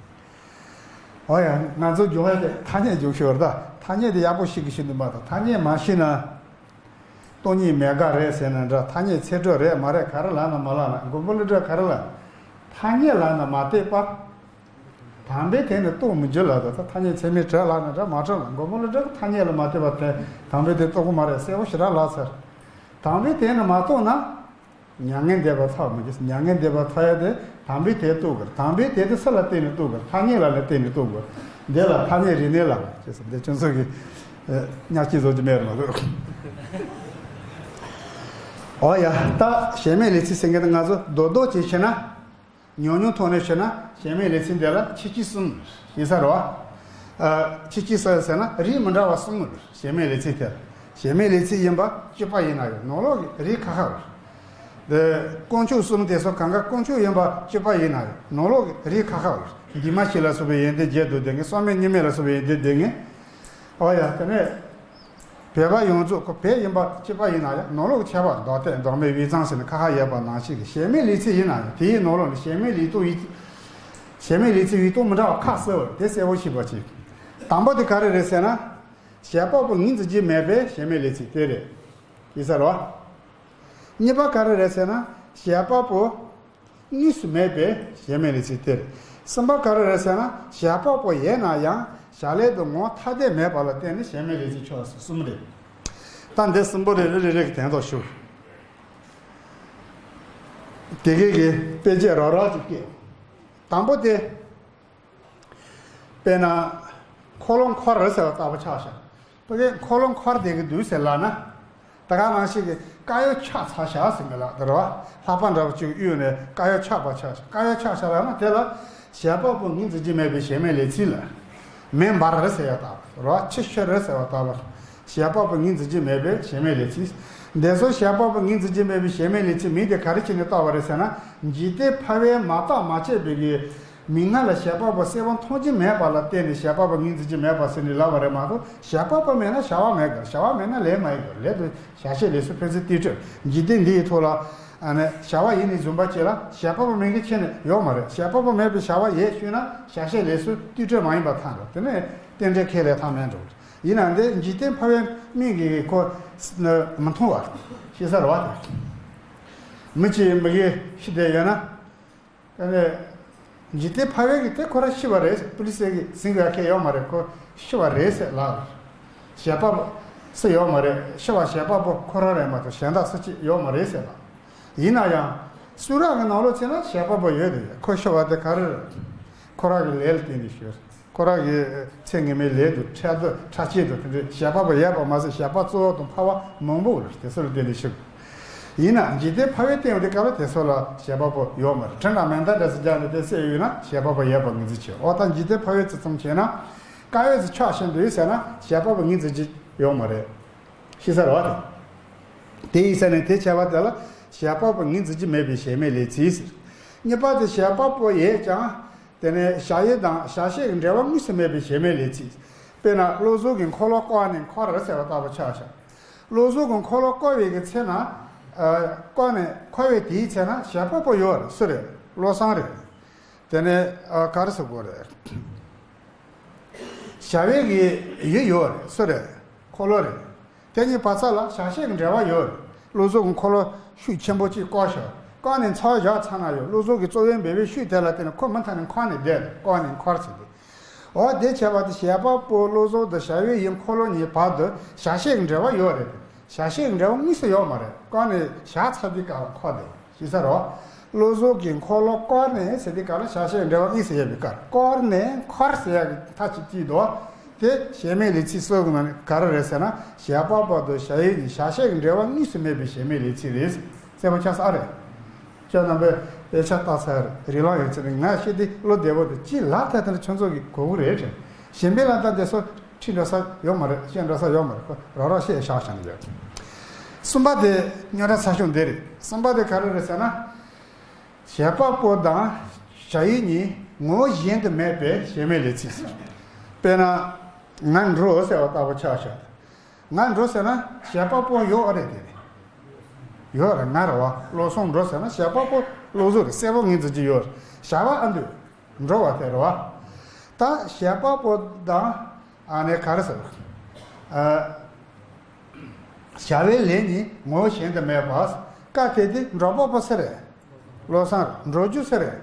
འོ་ཡ། ང་ཚོ་སྦྱོང་ཡ་དེ་ཐ་སྙད་སྦྱོང་ཤོར་ད། ཐ་སྙད་དེ་ཡག་པོ་ཤེས་ཀྱི་ཤེས་འདུག་མ་གཏོགས་ཐ་སྙད་མ་ཤེས་ན། སྟོང་ཉིད་མེད་དགག་རེད་ཟེར་ན་འདྲ། ཐ་སྙད་ཚད་གྲུབ་རེད་མ་རེད་ག་རེ་ལབ་ན་མ་ལབ་ན་མགོན་པོ་ཀླུ་སྒྲུབ་ག་རེ་ལབ། ཐ་སྙད་ལབ་ན་མ་གཏོགས་པ། དམ་པའི་དོན་ནི་རྟོགས་མི་འགྱུར་ལབ་འདུག་ད་ཐ་སྙད་ཚད་མས་གྲུབ་ལབ་ན་འདྲ་མ་གྲུབ་ལ་མགོན་པོ་ཀླུ་སྒྲུབ་ཐ་སྙད་ལ་མ་ལྟོས་པར་དེ་དམ་པའི་དོན་རྟོགས་ཀྱི་མ་རེད་གསལ་པོ་ཞེ་དྲག་ལབ་ཚར། དམ་པའི་དོན་ནི་མ་རྟོགས་ན། མྱ་ངན་འདས་པ་ཐོབ་མི་འགྱུར། མྱ་ངན་འདས་པ་ཐོབ་ཡ་དེ་དམ་པའི་དོན་རྟོགས་དགོས། དམ་པའི་དོན་དེ་སུ་ལ་བརྟེན་ནས་རྟོགས་དགོས། ཐ་སྙད་ལ་ལ་བརྟེན་ནས་རྟོགས་དགོས། འདི་ལ་ཐ་སྙད་རིག་གནས་ལབ་ཅེས་སོ། འདི་ཁྱོད་ཚོ་གི་ཨ་ཉག་གཅིག་བཟོ་རྒྱུ་མེད་རེད་མ་གཏོགས། འོ་ཡ། ད་གཞན་མའི་ལས་ཚིག་ཟེར་མཁན་དེ་ང་ཚོ་རྡོག་རྡོག་ཅིག་བྱས་ན། ཉུང་ཉུང་ཐོག་ནས་བྱས་ན་གཞན་མའི་ལས་ཚིག་འདི་ལ་ཆོས་ཅན་གསུམ་ཡིན་ས་རེད་བ། ཨ། ཆོས་ཅན་གསུམ་ཟེར་ན་རིགས་མི་འདྲ་བ་གསུམ་ཡོད་རེད། གཞན་མའི་ལས་ཚིག་དེ་ལ། གཞན་མའི་ལས་ཚིག་ཡིན་པ་སྤྱོད་པ་ཡིན་ན་ཡང་ནང་ལོགས་ཀྱི་རིགས་ཁ་ཁ་རེད། དེ་དཀོན་མཆོག་གསུམ་དེ་ཚོ་གང་ག་དཀོན་མཆོག་ཡིན་པ་སྤྱོད་པ་ཡིན་ན་ཡང་ནང་ལོགས་ཀྱི་རིགས་ཁ་ཁ་རེད། འདུས་མ་བྱས་ལ་སོགས་པའི་ཡོན་ཏན་བརྒྱད་དང་ལྡན་མཁན། བསམ་མེད་གཉིས་མེད་ལ་སོགས་པའི་ཡོན་ཏན་ལྡན་མཁན། ཨོ་ཡ། དེ་ནས་བོད་པ་ཡོངས་རྫོགས་ཁོ་བོད་ཡིན་པ་སྤྱི་པ་ཡིན་ན་ཡང་ནང་ལོགས་ཀྱི་ཁྱད་པར་ལྡོག་ལྡན་ལྡོག་མེད་དབུས་གཙང་ཟེར་ནས་ཁ་ཁ་ཡོད་པ་ནང་བཞིན་གྱི་གཞན་མའི་ལས་ཚིག་ཡིན་ན་ཡང་དེའི་ནང་ལོགས་ནས་གཞན་མའི་ལས་སྟངས་ཡིན། གཞན་མའི་ལས་ཚིག་ཡིན་སྟངས་མི་འདྲ་བ་ཁ་གསལ་བ་དེ་གསལ་པོ་ཤེས་པ་ཅིག་དང་པོ་དེ་ག་རེ་རེད་ཟེར་ན། བྱེད་པ་པོ་ངོས་འཛིན་གྱི་མེད་པའི་གཞན་མའི་ལས་ཚིག་དེ་རེད། ཡིན་ས་རེད་བ། གཉིས་པ་ག་རེ་རེད་ཟེར་ན། བྱེད་པ་པོ་དངོས་སུ་མེད་པའི་གཞན་མའི་ལས་ཚིག་དེ་རེད། གསུམ་པ་ག་རེ་རེད་ཟེར་ན། བྱེད་པ་པོ་ཡོད་ན་ཡང་བྱ་ལས་དང་ངོ་ཐ་དད་མེད་པ་ལ་བརྟེན་ནས་གཞན་མའི་ལས་ཚིག་ཆགས་སོ། གསུམ་རེད། ད་འདི་གསུམ་པོ་རེ་རེ་རེ་རེ་གི་དོན་དག་ཞུ། དེ་གའི་གི་དཔེ་བརྗོད་རོབ་རོབ་ཅིག་སྐྱེས། དང་པོ་དེ། དཔེར་ན། འཁོར་ལོ་འཁོར་རེད་ཟེར་བ་ལྟ་བུ་ཆགས་བཞག་ཕ་གིའི་འཁོར་ལོ་འཁོར་བསྡད་ཀྱི་འདུག་ཟེར་ལབ་ན། ད་ག་ནང་བཞིན་གྱི་དཀར་ཡོལ་ཆགས་ཚར་བཞག་ཟེར་མི་ལ་དེ་རེད་བ། ལྷགས་པ་འདྲ་བོ་ཅིག་གཡུགས་ནས་དཀར་ཡོལ་ཆགས་པ་ཆགས་བཞག་དཀར་ཡོལ་ཆགས་བཞག་ལབ་ན་དེ་ལ་བྱེད་པ་པོ་ངོས་འཛིན་གྱི་མེད་པའི་གཞན་མའི་ལས་ཚིག་ལ། མེ་འབར་རེད་ཟེར་བ་ལྟ་བུ་རེད་བ། ཆུ་ཤོར་རེད་ཟེར་བ་ལྟ་བུ། བྱེད་པ་པོ་ངོས་འཛིན་གྱི་མེད་པའི་གཞན་མའི་ལས་ཚིག་འདི་ཚོ་བྱེད་པ་པོ་ངོས་འཛིན་གྱི་མེད་པའི་གཞན་མའི་ལས་ཚིག་མིང་དེ་ག་རེ་བྱས་ནས་བཏགས་པ་རེད་ཟེར་ན། འཇིག་རྟེན་ཕལ་བས་མ་བརྟགས་མ་དཔྱད་པའི་གི་མིག་སྔ་ལ་བྱེད་པ་པོ་གསལ་པོ་མཐོང་རྒྱུ་མེད་པ་ལ་བརྟེན་ནས་བྱེད་པ་པོ་ངོས་འཛིན་གྱི་མེད་པ་ཟེར་ནས་ལབ་པ་རེད་མ་གཏོགས། བྱེད་པ་པོ་མེད་ན་བྱ་བ་མེད་དགོས། བྱ་བ་མེད་ན་ལས་མ་ཡིན་དགོས། ལས་དང་བྱ་བྱེད་ལས་གསུམ་ཕན་ཚུན་རྟེན་འབྲེལ། འཇིག་རྟེན་འདི་ཡི་ཐོག་ལ་ཨ་ནི་བྱ་བ་ཡིན་ནི་བཟུང་བ་བྱེད་ལ་བྱེད་པ་པོ་མེད་མཁན་ཁྱེད་ནི་ཡོད་མ་རེད། བྱེད་པ་པོ་མེད་པའི་བྱ་བ་ཡོད་ཞུས་ན་བྱ་བྱེད་ལས་གསུམ་རྟེན་འབྲེལ་མ་ཡིན་པ་ཐལ་འགྲོ། དེ་ནས་རྟེན་འབྲེལ་ཁས་ལེན་ཐབས་མེད་འགྲོ། ཡིན་ན་འདི་འཇིག་རྟེན་ཕལ་བའི་མིང་གིས་ཁོ་མི་མཐོང་བ་ཤེས་ས་རེད་བ། དེ་མི་གཅིག་མི་གིས་ཤི་བསྡད་ཡོད་ན། ཨ་ནི། འཇིག་རྟེན་ཕལ་བའི་གི་དེ་ཁོ་རང་ཤི་བ་རེད། པུ་ལི་སི་གིས་ཟིན་དགོས་ཁེལ་ཡོད་མ་རེད། ཁོ་ཤི་བ་རེད་ཟེར་ལབ། བྱེད་པ་སུ་ཡོད་མ་རེད། ཤི་བ་བྱེད་པ་པོ་ཁོ་རང་རེད་མ་གཏོགས་གཞན་དག་སུ་གཅིག་ཡོད་མ་རེད་ཟེར་ལབ། ཡིན་ན་ཡང་། གསུང་རབ་ཀྱི་ནང་ལོགས་བྱས་ན་བྱེད་པ་པོ་ཡོད་དེ། ཁོ་ཤི་བ་དེ་ག་རེ་རེད། ཁོ་རང་གི་ལས་ལ་བརྟེན་ནས་ཤི་བ་རེད། ཁོ་རང་གི་ཚེ་སྔོན་མའི་ལས་དང་ཕྲད་དང་ཕྲ་ཕྱིན་དང་དེ་འདྲའི་བྱེད་པ་པོ་ཡོད་པ་མ་ཟད་བྱེད་པ་གཙོ་བོ་དང་ཕལ་བ་མང་པོ་རེད། དེ་ཚོ་ལ་བརྟེན་ནས་ཤི་དགོས། ཡིན་ན་འཇིག་རྟེན་ཕལ་བའི་སྟེང་དུ་སྐབས་ལ་དེ་ཚོ་ལ་བྱེད་པ་པོ་ཡོད་མ་རེད། ཁྲིམས་དང་མེ་མདའ་འདྲ་ཟེར་རྒྱག་ནས་དེ་བསད་ཡོད་ན་བྱེད་པ་པོ་ཡོད་པ་ངོས་འཛིན་བྱེད། འོ་ད་འཇིག་རྟེན་ཕལ་བའི་རྩིས་ཙམ་བྱས་ན། དཀར་ཡོལ་ཚོ་ཆགས་བཞིན་འདུག་ཟེར་ན་བྱེད་པ་པོ་ངོས་འཛིན་གྱི་ཡོད་མ་རེད། ཤེས་ས་རེད་བ། དེ་དེ་ཡིན་ས་ནས་དེ་བྱས་པ་དེ་ལ་བྱེད་པ་པོ་ངོས་འཛིན་གྱི་མེད་པའི་གཞན་མའི་ལས་ཚིག་ཟེར། གཉིས་པ་དེ་བྱེད་པ་པོ་ཡོད་ཀྱང་། དེ་ནས་བྱ་ཡུལ་དང་བྱ་བྱེད་ཀྱི་འབྲེལ་བ་དངོས་སུ་མེད་པའི་གཞན་མའི་ལས་ཚིག་བྱས་ན་བློ་བཟང་གིས་འཁོར་ལོ་བསྐོར་ནས་འཁོར་རེད་ཟེར་བ་ལྟ་བུ་ཆགས་བཞག་བློ་བཟང་གིས་འཁོར་ལོ་བསྐོར་བའི་གི་ཚེ་ན། ཨ། བསྐོར་ནས་འཁོར་བའི་དེའི་ཚེ་ན་བྱེད་པ་པོ་ཡོད་རེད། སུ་རེད། བློ་བཟང་རེད། དེ་ནས་ཨ། ག་རེ་ཟེར་དགོས་རེད། བྱ་བའི་གི་ཡུལ་ཡོད་རེད། སུ་རེད། འཁོར་ལོ་རེད། དེ་གཉིས་བར་ཚ་ལ་བྱ་བྱེད་ཀྱི་འབྲེལ་བ་ཡོད་རེད། བློ་བཟང་གིས་འཁོར་ལོ་ཤུགས་ཆེན་པོ་གཅིག་བསྐོར་བཞག་བསྐོར་ནས་ཚར་བཞག་ཚར་ན་ཡང་བློ་བཟང་གི་རྩོལ་བའི་འབད་པའི་ཤུགས་དེ་ལ་བརྟེན་ནས་ཁོ་མུ་མཐུད་ནས་འཁོར་ནས་བསྡད་རེད། བསྐོར་ནས་འཁོར་ཟེར་ཏེ། འོ་དེ་བྱས་པ་དེ་བྱེད་པ་པོ་བློ་བཟང་དང་བྱ་བའི་ཡུལ་འཁོར་ལོ་གཉིས་བར་དུ་བྱ་བྱེད་ཀྱི་འབྲེལ་བ་ཡོད་རེད། བྱ་བྱེད་ཀྱི་འབྲེལ་བ་དངོས་སུ་ཡོད་མ་རེད། བསྐོར་ནས་བཞག་ཚར་དུས་སྐབས་ལ་འཁོར་དེ་ཞེས་ཟེར་རོ། བློ་བཟང་གིས་འཁོར་ལོ་བསྐོར་ནས་ཟེར་དུས་སྐབས་ལ་བྱ་བྱེད་ཀྱི་འབྲེལ་བ་དངོས་སུ་ཡོད་པའི་སྐབས། བསྐོར་ནས་འཁོར་ཟེར་ཡག་གི་མཐའ་གཅིག་གཅིག་འདུག་དེ་གཞལ་མེད་ལས་ཚིག་གསུམ་གྱི་ནང་ནས་ག་རེ་རེད་ཟེར་ན། བྱེད་པ་པོ་དང་བྱ་ཡུལ་གཉིས་བྱ་བྱེད་ཀྱི་འབྲེལ་བ་དངོས་སུ་མེད་པའི་གཞལ་མེད་ལས་ཚིག་རེད། གསལ་པོ་ཆགས་ས་རེད། ཁྱོད་རྣམ་པས་དཔེ་ཆ་ལྟ་ས་རེད། རིགས་ལམ་ཡོད་ཚད་ནི་ང་ཤེས་དེ་བློ་བདེ་བོ་དེ་ཅི་ལ་ད་ལྟ་ཁྱོད་ཚོ་གི་གོ་གི་རེད་དྲན། གཞན་པའི་ལ་ད་དེ་སོ་ཁྲིད་འགྲོ་ས་ཡོད་མ་རེད། བཤད་འགྲོ་ས་ཡོད་མ་རེད། ཁོ་རོགས་རོགས་བཤད་བཞག་བཞག་ནས་ཡོད། གསུམ་པ་དེ་རྙོག་དྲ་ཚ་ཤོས་འདི་རེད། གསུམ་པ་དེ་ག་རེ་རེད་ཟེར་ན། བྱེད་པ་པོ་དང་བྱ་ཡུལ་གཉིས་ངོ་བོ་གཞན་དུ་མེད་པའི་གཞལ་མེད་ལས་ཚིག་དཔེར་ན། ང་འགྲོ་ཟེར་བ་ལྟ་བུ་ཆགས་བཞག་ང་འགྲོ་ཟེར་ན་བྱེད་པ་པོ་ཡོད་རེད་དེ། ཡོད་རེད། ང་རེད་བ། བློ་བཟང་འགྲོ་ཟེར་ན་བྱེད་པ་པོ་བློ་བཟང་རེད། གསལ་པོ་ངོས་འཛིན་གྱི་ཡོད་རེད། བྱ་བ་ཨ་འདུས་འགྲོ་བ་དེ་རེད་བ། ད་བྱེད་པ་པོ་དང་ཨ་ནི་ག་རེ་ཟེར། ཨ། བྱ་བའི་ལས་ནི་ངོ་བོ་གཞན་དུ་མེད་པ། སྐབས་དེ་དུས་འགྲོ་པ་པོ་སུ་རེད། བློ་བཟང་རེད། འགྲོ་རྒྱུ་སུ་རེད།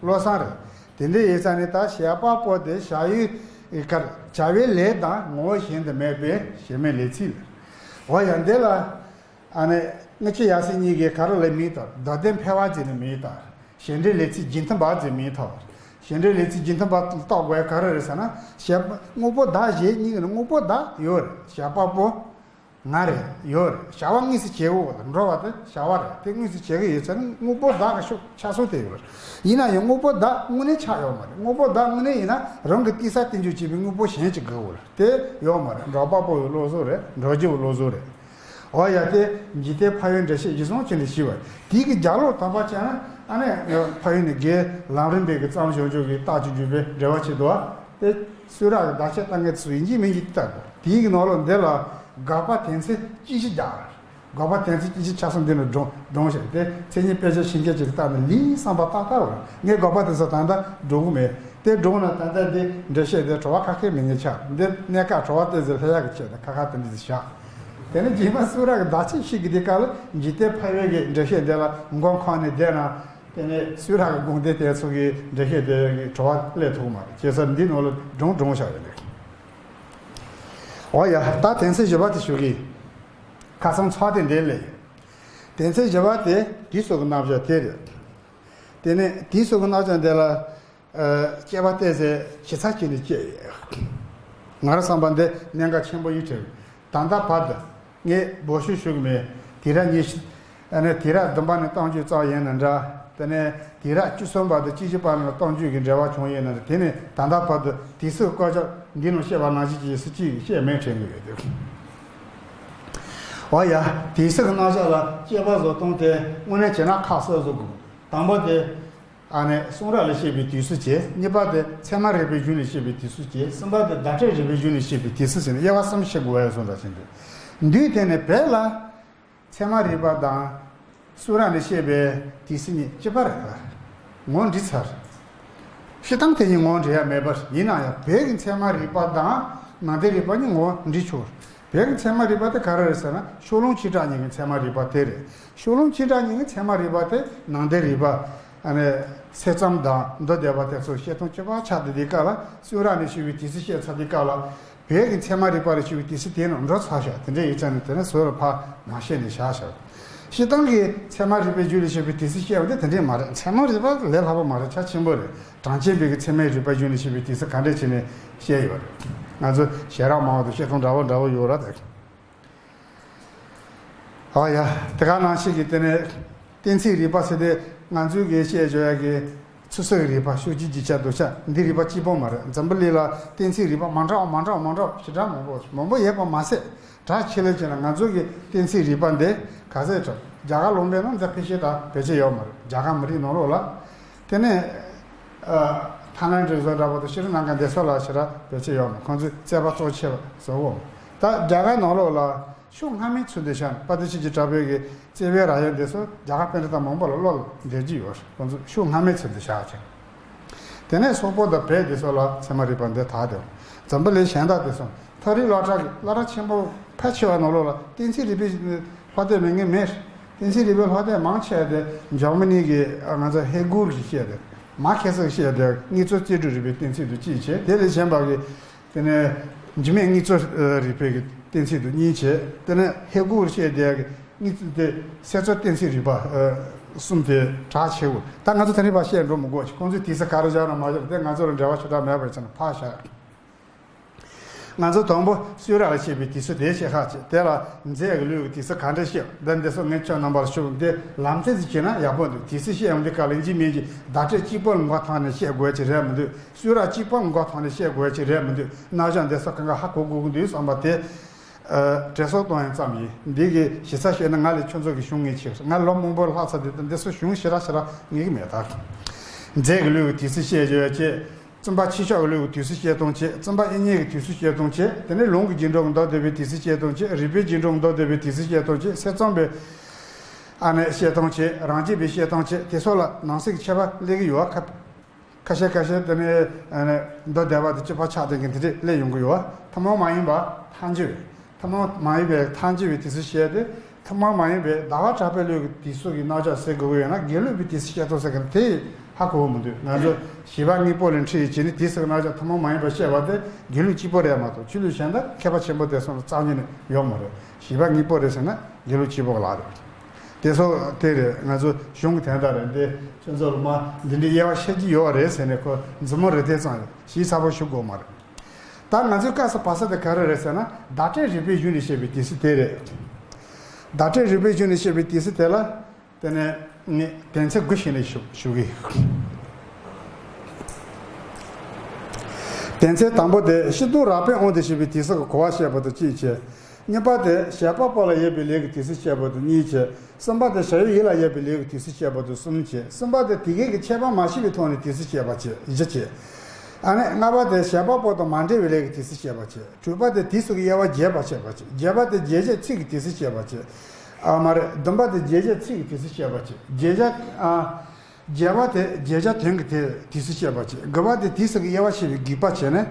བློ་བཟང་རེད། དེ་འདྲ་ཡིན་ཙང་ནི་ད་བྱེད་པ་པོ་དེ་བྱ་ཡུལ་གར་བྱ་བའི་ལས་དང་ངོ་བོ་གཞན་དུ་མེད་པའི་གཞལ་མེད་ལས་ཚིག་ལ། འོ་ཡང་འདི་ལ་ཨ་ནི་དངུལ་ཆུ་ཡག་སྲིད་གཉིས་ཀྱིས་ག་རེ་ལབ་མིང་བཏགས། མདོ་སྡེ་འཕེལ་བ་ཟེར་ནས་མིང་བཏགས། གཞན་འབྲེལ་ལས་ཚིག་རྒྱུན་མཐུན་པ་ཟེར་མིང་བཏགས། གཞན་འབྲེལ་ལས་ཚིག་རྒྱུན་མཐུན་པ་བཏགས་དགོས་ག་རེ་རེད་ཟེར་ན། བྱེད་པ་དངོས་པོ་བདག་གཞན་གཉིས་ཀྱི་ནང་དངོས་པོ་བདག་ཡོད་རེད། བྱེད་པ་པོ་ང་རེད། ཡོད་རེད། བྱ་བ་དངོས་སུ་བྱེད་དགོས་པ་དང་འགྲོ་བ་དེ་བྱ་བ་རེད། དེ་དངོས་སུ་བྱེད་ཀྱི་ཡོད་ཚེ་ནི་དངོས་པོ་བདག་གི་ཤུགས་ཆགས་སྲོལ་དེ་ཡོད་རེད། ཡིན་ན་ཡང་དངོས་པོ་བདག་དངོས་གནས་ཆགས་ཡོད་མ་རེད། དངོས་པོ་བདག་དངོས་གནས་ཡིན་ན་རང་གི་ལྟོས་ས་རྟེན་འབྱུང་བྱེད་པའི་དངོས་པོ་གཞན་གཅིག་དགོས་པ་རེད། དེ་ཡོད་མ་རེད། འགྲོ་པ་པོ་ཡི་བློ་བཟང་རེད། འགྲོ་རྒྱུ་བའི་བློ་བཟང་རེད། འོ་ཡ། དེ་འཇིག་རྟེན་ཕན་ཡོན་འགྲེལ་བཤད་རྒྱུ་གསུམ་བྱས་ནས་ཞུས་པ། དེའི་གི་རྒྱབ་ལོགས་དམ་པ་བྱས་ན་ཨ་ནི་ཕན་ཡོན་ནི་དགེ་ལམ་རིམ་པའི་གི་ཙམ་ཞིག་འཇོག་གི་རྟགས་ཀྱི་འཇུག་པའི་འགྲེལ་བ་བྱེད་དོ། དེ་གསུང་རབ་ཀྱི་བརྡ་ཆད་ལྟ་མཁན་ཚོས་ཡིན་གཅིག་མིན་གཅིག་ལྟ་དགོས། དེའི་གི་ནང་ལོགས་འདི་ལ་དགག་པ་དོན་ཚན་བཅུ་བཞི་རྒྱག་དགག་པ་དོན་ཚན་བཅུ་བཞི་ཆ་གསུམ་འདི་ནས་སྒྲུང་སྒྲུང་བྱས་ཏེ། མཚན་ཉིད་དཔེ་ཆ་ཤེས་མཁན་ཅིག་ལྟ་ན་ལས་བསམ་པ་ཏག་ཏག་རེད། ངས་དགག་པ་དེ་ཚོ་ད་ལྟ་སྒྲུང་གི་མེད། དེ་སྒྲུང་ན་ད་ལྟ་འདི་འགྲེལ་བཤད་དེ་བྲོ་བ་ཁ་ཁའི་མི་ངན་ཆགས། འདི་གནད་འགག་བྲོ་བ་དེ་ཚོ་སླེབས་ཡག་གི་ཆེད་དུ་ཁ་ཁ་དེ་འདྲ་ཞིག་བཞག་དེ་ནས་རྗེས་མ་གསུང་རབ་ཀྱི་བརྡ་ཆད་ཤེས་ཀྱི་དེ་ག་ལ་འཇིག་རྟེན་ཕན་ཡོན་གྱི་འགྲེལ་བཤད་འདི་ལ་མགོ་འཁོར་ནས་བསྡད་ན། དེ་ནས་གསུང་རབ་ཀྱི་དགོངས་དོན་དེ་ཚོ་གི་འགྲེལ་བཤད་དེ་བྲོ་བ་སླེབས་ཐུབ་མ་རེད། བྱས་ཙང་འདི་ནང་ལ་སྒྲུང་སྒྲུང་བཞག་ཡོད་རེད། འོ་ཡ། ད་དོན་ཚན་བཞི་པ་དེ་ཞུ་གི། ཁ་སང་ཚོགས་དེ་འདི་ལས། དོན་ཚན་བཞི་པ་དེ་དུས་གསུམ་གྱི་རྣམ་གཞག་དེ་རེད། དེ་ནས་དུས་གསུམ་གྱི་རྣམ་གཞག་འདི་ལ། ཨ། དཔྱད་པ་བལྟས་ཚེ་ཇི་ལྟར་བྱས་ནས་དཔྱད་ཡོད། ང་རང་བསམ་པ་འདི་གནད་འགག་ཆེན་པོ་ཡིན་དྲན། ད་ལྟ་བར་དུ་ངས་འབོད་ཞུ་ཞུ་གི་མེད། དུས་རབས་ཉི་ཤུ། ཨ་ནི་དུས་རབས་བདུན་པ་ནས་གཏམ་རྒྱུད་ཙམ་ཡིན་ན་འདྲ། དེ་ནས་དུས་རབས་བཅུ་གསུམ་པ་དང་བཅུ་བཞི་པ་ནང་གཏམ་རྒྱུད་ཀྱི་འབྲེལ་བ་བྱུང་ཡོད་ན་འདྲ། དེ་ནས་ད་ལྟ་བར་དུ་དུས་གསུམ་བཀོད་ཁྱབ་འདི་ནང་བཤད་པ་ནང་བཞིན་གྱི་སུ་གཅིག་བཤད་མེད་དྲན་གྱི་ཡོད་དེ། འོ་ཡ། དུས་གསུམ་གྱི་རྣམ་གཞག་ལ་དཔྱད་པ་བཟོ་སྟངས་དེ་དངོས་གནས་བྱས་ན་ཁག་གསོ་བཟོ་དགོས། དང་པོ་དེ། ཨ་ནི་གསུང་རབ་ལ་བཤད་པའི་དུས་སུ་བྱས། གཉིས་པ་དེ་ཚད་མ་རིག་པའི་གཞུང་ལ་བཤད་པའི་དུས་སུ་བྱས། གསུམ་པ་དེ་བརྡ་ཕྲད་རིག་པའི་གཞུང་ལ་བཤད་པའི་དུས་སུ་བྱས་ནས་དབྱེ་བ་གསུམ་ཕྱེ་དགོས་པའི་བཟོ་འདྲ་ཞིག་འདུག་དུས་དེ་ནས་བོད་ལ་ཚད་མ་རིག་པ་དང་གསུང་རབ་ལ་བཤད་པའི་དུས་སུ་གཉིས་གཅིག་པ་རེད་པ། ངོ་འདྲིས་ཚར། སྤྱིར་བཏང་དེ་གཉིས་ངོ་འདྲེས་ཡ་མེད་པ་ཡིན་ན་ཡང་བོད་ཀྱི་ཚད་མ་རིག་པ་དང་ནང་བསྟན་རིག་པ་གཉིས་ངོ་འདྲིས་ཆོག་བོད་ཀྱི་ཚད་མ་རིག་པ་དེ་ག་རེ་རེད་ཟེར་ན་ཕྱོགས་ལྷུང་བྱེ་བྲག་གཉིས་ཀྱི་ཚད་མ་རིག་པ་དེ་རེད། ཕྱོགས་ལྷུང་བྱེ་བྲག་གཉིས་ཀྱི་ཚད་མ་རིག་པ་དེ་ནང་བསྟན་རིག་པ། ཨ་ནི་ཐེ་ཚོམ་དང་མདོ་སྡེ་པ་དེ་ཚོ་བཤད་སྟངས་གཅིག་པ་ཆགས་བསྡད་དུས་སྐབས་ལ་གསུང་རབ་ནས་ཞུ་བའི་དུས་སུ་བཤད་ཚར་དུས་སྐབས་ལ་བོད་ཀྱི་ཚད་མ་རིག་པ་ལ་ཞུ་བའི་དུས་སུ་དེ་ནང་འགྲོ་ཚར་ཤག་དེ་འདྲ་ཡིན་ཙང་ནས་དེ་ནས་བཟོ་རུ་ཕར་མ་བཤད་ནས་བཞག་ཤག་སྤྱིར་བཏང་གི་ཚད་མ་རིག་པའི་རྒྱུད་ལ་བཤད་པའི་དུས་སུ་བཤད་པ་དེ་དེ་འདྲས་མ་རེད། ཚད་མ་རིག་པ་ལས་སླ་པོ་མ་རེད། རྒྱ་ཆེན་པོ་རེད། གྲངས་ཅན་པའི་གི་ཚད་མའི་རིག་པ་རྒྱུད་ལ་བཤད་པའི་དུས་སུ་ག་འདྲས་བྱས་ནས་བཤད་ཡོད་རེད། ང་ཚོ་ཞལ་རག་མང་བ་དང་བཤད་སྟངས་འདྲ་བོ་འདྲ་བོ་ཡོད་རེད་དེ། ཨ་ཡ། དེ་ག་ནང་བཞིན་གྱི་དེ་ནས་གཏན་ཚིགས་རིག་པ་ཟེར་ཏེ་ང་ཚོའི་གི་བཤད་བརྗོད་ཡ་གི་ཚུལ་གསུམ་གྱི་རིག་པ། ཕྱོགས་གཅིག་བརྗོད་བྱ་འདོད་ཆགས་འདི་རིག་པ་གཅིག་པོ་མ་རེད། འཛམ་བུ་གླིང་ལ་གཏན་ཚིགས་རིག་པ་མ་འདྲ་བ་མ་འདྲ་བ་མ་འདྲ་བ་ཞེ་དྲག་མང་པོ་མང་པོ་ཡོད་པ་མ་ཟད། གྲགས་ཆེ་ལོས་བྱས་ན་ང་ཚོ་གི་གཏན་ཚིགས་རིག་པ་འདི་ག་ཚད་གྲགས། རྒྱ་གར་ལུང་པའི་ནང་འདི་ཕལ་ཆེར་དང་བེད་སྤྱོད་ཡོད་མ་རེད། རྒྱ་གར་མི་རིགས་ནང་ལོགས་ལ། དེ་ནས་ཨ་ཐའི་ལན་འདྲ་བཟོ་འདྲ་པོ་དང་ཤྲི་ལང་ཀ་འདི་ཚོ་ལ་ཞེ་དྲག་བེད་སྤྱོད་ཡོད་མ་རེད། ཁོང་ཚོས་རྩོད་པ་གཙོ་ཆེ་བ་བཟོ་འོང་། ད་རྒྱ་གར་ནང་ལོགས་ལ་ཕྱོགས་སྔ་མའི་ཚུལ་དུ་བཞག་ན་པ་ཏི་ཆི་ཇི་དྲག་པོའི་གི་རྩོད་པའི་ར་ཡན་འདི་ཚོ་རྒྱ་གར་པཎྜི་ཏ་མང་པོ་ལ་བློ་ལ་འདེབས་ཀྱི་ཡོད་རེད། ཁོང་ཚོས་ཕྱོགས་སྔ་མའི་ཚུལ་དུ་བཞག་ཅིང་། དེ་ནས་སོག་པོ་དང་བོད་འདི་ཚོ་ལ་ཚད་མ་རིག་པ་འདི་དག་སྟེ། འཛམ་བུ་གླིང་གཞན་དག་དེ་ཚོ་མཐོ་རིམ་སློབ་གྲྭ་གི་སློབ་གྲྭ་ཆེན་པོ་ཕལ་ཆེ་བ་ནང་ལོགས་ལ་གཏན་ཚིགས་རིག་པའི་སློབ་དེབ་མེད་མཁན་མེད། གཏན་ཚིགས་རིག་པའི་སློབ་དེབ་མང་ཆེ་བ་དེ་འཇར་མ་ནི་གི་ང་ཚོ་ཧེ་གུར་གྱིས་བཤད་དེ། མ་ཁེ་སི་གིས་བཤད་དེ་དངོས་གཙོ་རྩོད་སྒྲུབ་རིག་པའི་གཏན་ཚིགས་དུ་གཅིག་བྱས། དེ་ལས་གཞན་པ་གི་དེ་ནས་འཇིགས་མེད་དངོས་གཙོ་རིག་པའི་གི་ གཏན་ཚིགས་དུ་གཉིས་བྱས། དེ་ནས་ཧེ་གུ་རུ་བཤད་དེ་གཉིས་དེ་སེལ་ཚོགས་གཏན་ཚིགས་རིག་པ་གསུམ་དེ་གྲགས་ཆེ་བོ། ད་ང་ཚོ་དེ་རིགས་པ་བཤད་འགྲོ་མི་དགོས་ཀྱི། ཁོང་ཚོས་དེ་ཚོ་ག་རེ་བཞག་ན་མ་བཞག་དེ་ང་ཚོ་ལ་འབྲེལ་བ་ཞེ་དྲག་མེད་པར་བྱས་ན་ཕར་བཞག། ང་ཚོ་དང་པོ་སུ་ར་ལ་བཤད་པའི་དུས་ཚོད་དེ་ཤེས་ཁག་ཆེ། དེ་ལ་མཛད་ཀྱི་ལུས་ཀྱི་དུས་ཚོད་ག་འདྲ་ཤེས། འདི་འདི་ཚོ་ངས་ཁྱོད་རྣམ་པར་ཞུ། འདི་ལམ་སེང་ཅིག་བྱས་ན་ཡག་པོ་འདུག། དུས་ཚོད་བཤད་ཡོང་དུས་སྐབས་ལ་ཡིན་གཅིག་མིན་གཅིག་བརྡ་སྤྲོད་གཅིག་པོ་ལ་མགོ་ཐོན་ནས་བཤད་དགོས་ཀྱི་རེད་མི་འདུག། སུ་ར་གཅིག་པོ་ལ་མགོ་ཐོན་ནས་བཤད་དགོས་ཀྱི་རེད་མི་འདུག། རྣམ་གཞག་འདི་ཚོ་གང་ག་ཧ་གོ་དགོས་ཀྱི་འདུག་བསམ་པ་དེ། ཨ། དྲན་གསོ་གཏོང་ཡག་ཙམ་ཡིན། འདི་གི་ཞིབ་ཚགས་བཤད་ན་ང་ལས་ཁྱོད་ཚོ་གི་གཞུང་ངེས་ཆེ། ང་ལོ་མང་པོ་ལྷག་ཚར་དུས་འདི་ཚོ་གཞུང་ཞེ་དྲག་ཞེ་དྲག་ངེས་ཀྱི་མེད་ད། མཛད་ཀྱི་ལུས་ཀྱི་དུས་ཚོད་བཤད་བྱས་བྱས། བཙུན་པ་ཕྱི་ཕྱོགས་ཀྱི་ལུས་ཀྱི་དུས་ཚོད་བཤད་སྟངས་བྱས། བཙུན་པ་དབྱིག་གཉེན་གྱི་དུས་ཚོད་བཤད་སྟངས་བྱས། དེ་ནས་ལུང་གི་རྗེས་འགྲོ་གི་མདོ་སྡེ་པའི་དུས་ཚོད་བཤད་སྟངས་བྱས། རིགས་པའི་རྗེས་འགྲོ་གི་མདོ་སྡེ་པའི་དུས་ཚོད་བཤད་སྟངས་བྱས། སེམས་ཙམ་པའི་ཨ་ནི་བཤད་སྟངས་བྱས། རང་རྒྱུད་པའི་བཤད་སྟངས་བྱས། དེ་ཚོ་ལ་ནང་གསེས་ཀྱི་ཁྱད་པར་སླེབས་ཀྱི་ཡོད་ཁ། ཁ་ཤས་ཁ་ཤས་དེ་ནས་ཨ་ནི་མདོ་སྡེ་པ་དེ་གཅིག་པ་ཆགས་བསྡད་མཁན་དེ་འདྲས་སླེབས་ཡོང་གི་ཡོད། ཐུན་མོང་མ་ཡིན་པ་ཐལ་འགྱུར། ཐུན་མོང་མ་ཡིན་པའི་ཐལ་འགྱུར་བའི་དུས་ཚོད་བཤད་དེ། ཐུན་མོང་མ་ཡིན་པའི་ཟླ་བ་གྲགས་པའི་ལུས་ཀྱི་དུས་ཚོད་ཀྱི་རྣམ་གཞག་ཟེར་དགོས་ཀྱི་ཡོད་ན། དགེ་ལུགས་པའི་དུས་ཚོད་བཤད་སྟངས་ཟེར་མཁན་དེ་ཧ་གོ་བ་མི་འདུག། ང་ཚོ་བཞི་པ་དངོས་པོ་ལས་འཁྲུལ་བའི་བྱས་ནས་དུས་ཚོད་ཀྱི་རྣམ་གཞག་ཐུན་མོང་མ་ཡིན་པ་བཤད་པ་དེ་དགེ་ལུགས་གཅིག་པོ་རེད་མ་གཏོགས། ཆོས་ལུགས་གཞན་དག་མཁས་པ་ཆེན་པོ་དེ་ཚོ་ལ་རྩ་བ་ཉིད་ནས་ཡོད་མ་རེད། བཞི་པ་དངོས་པོ་རེད་ཟེར་ན་དགེ་ལུགས་གཅིག་པོ་གི་ལག་རེད། དེ་སོགས་དེ་རེད། ང་ཚོ་གཞུང་གི་དོན་དག་རེད། འདི་ཁྱོད་ཚོ་ལ་མ་འདི་འདྲའི་དབྱེ་བ་ཕྱེ་རྒྱུ་ཡོད་རེད་ཟེར་ནས་ཁོ་མཛུབ་མོ་རེ་དེ་ཙམ་ཞིབ་ཚགས་པོ་ཞུ་དགོས་མ་རེད། ད་ང་ཚོའི་སྐབས་སུ་བབས་ས་དེ་ག་རེ་རེད་ཟེར་ན། བརྡ་སྤྲོད་རིག་པའི་གཞུང་ནས་བཤད་པའི་དུས་ཚོད་དེ་རེད། བརྡ་སྤྲོད་རིག་པའི་གཞུང་ནས་བཤད་པའི་དུས་ཚོད་དེ་ལ་དེ་ནས་ངས་དོན་ཚན་དགུ་ཞིག་ནས་ཞུ་ཞུ་གི། དོན་ཚན་དང་པོ་དེ་སྤྱི་སྡོམ་རགས་པའི་དབང་དུ་བྱས་པའི་དུས་ཚོད་ཀྱི་གོ་བ་བཤད་པ་དང་གཅིག་བྱས། གཉིས་པ་དེ་བྱེད་པ་པོ་ལ་ཡོད་པའི་ལས་ཀྱི་དུས་ཚོད་བཤད་པ་དང་གཉིས་བྱས། གསུམ་པ་དེ་བྱ་བའི་ཡུལ་ལ་ཡོད་པའི་ལས་ཀྱི་དུས་ཚོད་བཤད་པ་དང་གསུམ་བྱས། གསུམ་པ་དེ་དེ་གའི་གི་ཁྱད་པར་མ་ཤེས་པའི་ཐོག་ནས་དུས་ཚོད་བཤད་པ་བྱས། བཞི་བྱས། ཨ་ནི་ལྔ་པ་དེ་བྱེད་པ་པོ་དང་མ་འབྲེལ་བའི་ལས་ཀྱི་དུས་ཚོད་བཤད་པ་བྱས། དྲུག་པ་དེ་དུས་སུ་གི་དབྱེ་བ་རྒྱས་པ་བཤད་པ་བྱས། བརྒྱད་པ་དེ་བརྗོད་བྱའི་ཚིག་གི་དུས་སུ་བཤད་པ་བྱས། ཨ་མ་རེད། བདུན་པ་དེ་བརྗོད་བྱའི་ཚིག་གི་དུས་སུ་བཤད་པ་བྱས། བརྗོད་བྱ། ཨ། བརྒྱད་པ་དེ་བརྗོད་བྱ་དོན་གྱི་དེ་དུས་སུ་བཤད་པ་བྱས། དགུ་པ་དེ་དུས་སུ་གི་དབྱེ་བ་ཕྱེ་བའི་དགོས་པ་བྱས་ནས།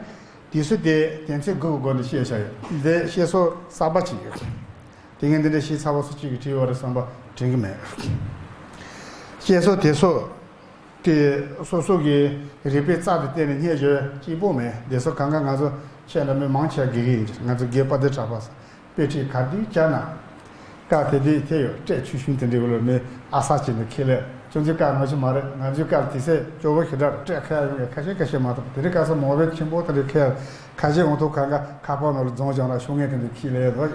དུས་སུ་དེ་དོན་ཚན་དགུ་གི་སྒོ་ནས་བཤད་བྱ་ཡོད། འདི་བཤད་སྲོལ་གསར་པ་ཅིག་ཡོད། དེ་ངས་འདི་འདྲ་ཞིབ་ཚགས་པོ་སུ་གཅིག་གིས་བྲིས་ཡོད་རེད་བསམ་པ་དྲན་གྱི་མེད། བཤད་སྲོལ་དེ་ཚོ། དེ་སོ་སོ་གི་རིག་པའི་རྩལ་དེ་བརྟེན་ནས་རྙེད་ཡོད་གཅིག་པོ་མེད། དེ་ཚོ་གང་ག་ང་ཚོ་ཆེད་ལ་མི་མང་ཆེ་དགེ་རྒན་ཡིན་གྱི། ང་ཚོ་དགེ་དཔལ་ལྡན་གྲགས་པ་ས་དཔེ་ཁྲིད་ག་དུས་བྱས་ན། སྐབས་དེ་དུས་དེ་ཡོད། སྤྲད་ཆུང་ཆུང་དེ་འདྲའི་ལོ་མི་ཨ་ས་ཅིག་ནས་ཁྱེར་ལས། ཁྱོད་ཚོའི་སྐབས་ནང་བཞིན་མ་རེད། ང་ཚོའི་སྐབས་དེ་ཚེ་སྐྱོ་བོ་ཞེ་དྲག་སྤྲད་ཁ་ཡ་ཡོང་གི་ཁ་ཤས་ཁ་ཤས་མ་གཏོགས། དེ་རིང་ཁ་སང་མོ་བེལ་ཆེན་པོ་དེ་འདྲའི་ཁྱེར་ཁ་ཤས་འོང་ཐུག་གང་ག་ཁ་པར་ནང་ལ་རྫོང་བཞག་ན་ཤོག་ངན་དེ་འདྲའི་ཁྱེར་ལས་ཡོད།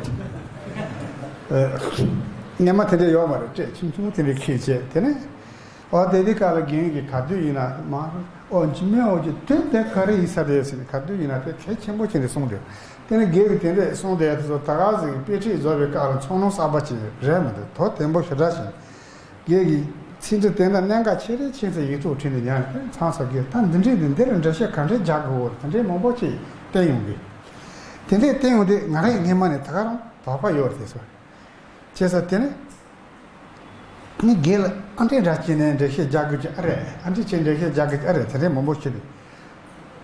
ཨ། སྔོན་མ་དེ་འདྲའི་ཡོད་མ་རེད། སྤྲད་ཆུང་ཆུང་དེ་འདྲའི་ཁྱེར་བྱས། དེ་ནས། ཨོ་དེ་དུས་སྐབས་ལ་རྒན་གྱིས་ག་དུས་ཡིན་ན་མ། ཨོ་འཇིགས་མེད་ཨོ་ཀྱི་དོན་དེ་ག་རེ་ཡིན་ས་རེད་ཟེར་ནས་ག་དུས་ཡིན་ན་དེ་གལ་ཆེན་པོ་བྱས་ནས་གསུངས་ཏེ། དེ་ནས་རྒན་གྱིས་དེ་འདྲས་གསུངས་ཏེ། དེ་ཚོ་ད་ག་ཟིག་དཔེ་ཁྲིད་རྫོགས་པའི་སྐབས་ལ་ཚོགས་ནོར་གསར་པ་ཅིག་རེད་མི་འདུག། དོ་བདེ་པོ་ཞེ་དྲག་བྱས། རྒན་གྱིས་ཚིག་འབྲུ་དེ་འདྲ་གནད་འགག་ཆེ་རེ་ཆེ་ཚེ་ཡིག་ཐོག་བྲིས་ནས་ཉར་ཏེ་ཚང་ས་རྒན་ད་འདི་འདྲས་འདི་འདི་ལ་འགྲེལ་བཤད་ག་འདྲས་རྒྱག་དགོས་འོ་དེ་འདྲས་མང་པོ་ཅིག་བསྟན་ཡོང་གི། དེ་འདྲས་བསྟན་ཡོང་དུས་ང་རང་སྔོན་མ་ནས་ད་ག་རང་དོགས་པ་ཡོད་རེད་དེ་ཚོ། བྱས་ཙང་དེ་ནས་ངས་རྒན་ལ་ཨ་འདྲས་འདྲ་བྱས་ནས་འགྲེལ་བཤད་རྒྱག་དགོས་ཀྱི་ཨ་རེད། ཨ་འདྲས་བྱས་འགྲེལ་བཤད་རྒྱག་དགོས་ཀྱི་ཨ་རེད། དེ་འདྲས་མང་པོ་བྱས་ཏེ།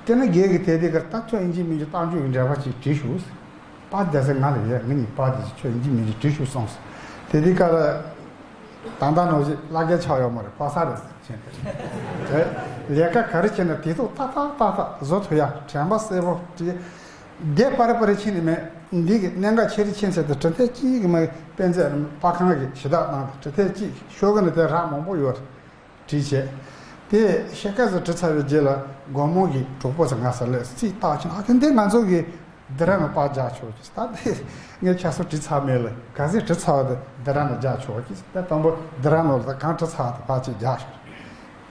དེ་ནས་རྒན་གྱིས་དེ་དེ་གར་ད་ཁྱོད་ཡིན་གཅིག་མིན་གཅིག་རྟགས་འཇུག་གི་འགྲེལ་པ་ཅིག་བྲིས་ཤོག། པར་བསྡད་ས་ང་ལ་ཡོད། ངེད་གཉིས་པར་དེ་ཁྱོད་ཡིན་གཅིག་མིན་གཅིག་བྲིས་ཤོག་གསུངས་སོང་། དེ་དུས་སྐབས་ལ་ད་ལྟ་ནང་བཞིན་བླ་རྒན་ཆགས་ཡོད་མ་རེད། ཕ་ས་རེད་ཟེར་བྱས་ཏེ། ལས་ཀ་ག་རེ་བྱས་ན་དེ་ཐོག་ཏག་ཏག་ཏག་ཏག་བཟོ་ཐུབ་ཡ་དྲན་པ་གསལ་པོ་བྲིས། དེ་པར་པར་ཕྱིན་ནས་མེད། འདི་གི་གནད་འགག་ཆེ་རུ་ཕྱིན་ཚད་དུ་གྲུབ་མཐའ་གཅིག་གི་མ་དཔེ་མཛོད་པར་ཁང་གི་ཞུ་དག་བཏང་སྟེ། གྲུབ་མཐའ་གཅིག་ཤོག་གུ་ནི་དེ་རག་མང་པོ་ཡོད། བྲིས་བྱས། དེ་ཤེལ་དཀར་ཚོ་བྲིས་ཚར་བའི་རྗེས་ལ་སྒོར་མོ་གི་གྲོགས་པོ་ཚོ་ང་ས་ལས་རྩིས་བཏགས་ཕྱིན། ཨ་ཁེ་འདི་ང་ཚོ་གི་འདི་ར་ནས་པར་རྒྱག་ཆོག་གི། ད་དེ་ངས་ཁྱེད་ཚོ་བྲིས་ཚར་མེད་ལ། ག་ཚོད་བྲིས་ཚར་བ་དེ་འདི་ར་ནས་རྒྱག་ཆོག་གི། ད་དང་པོ་འདི་ར་ནང་ལ་ད་གང་བྲིས་ཚར་བ་དེ་ཕར་ཅིག་རྒྱག་ཤོག།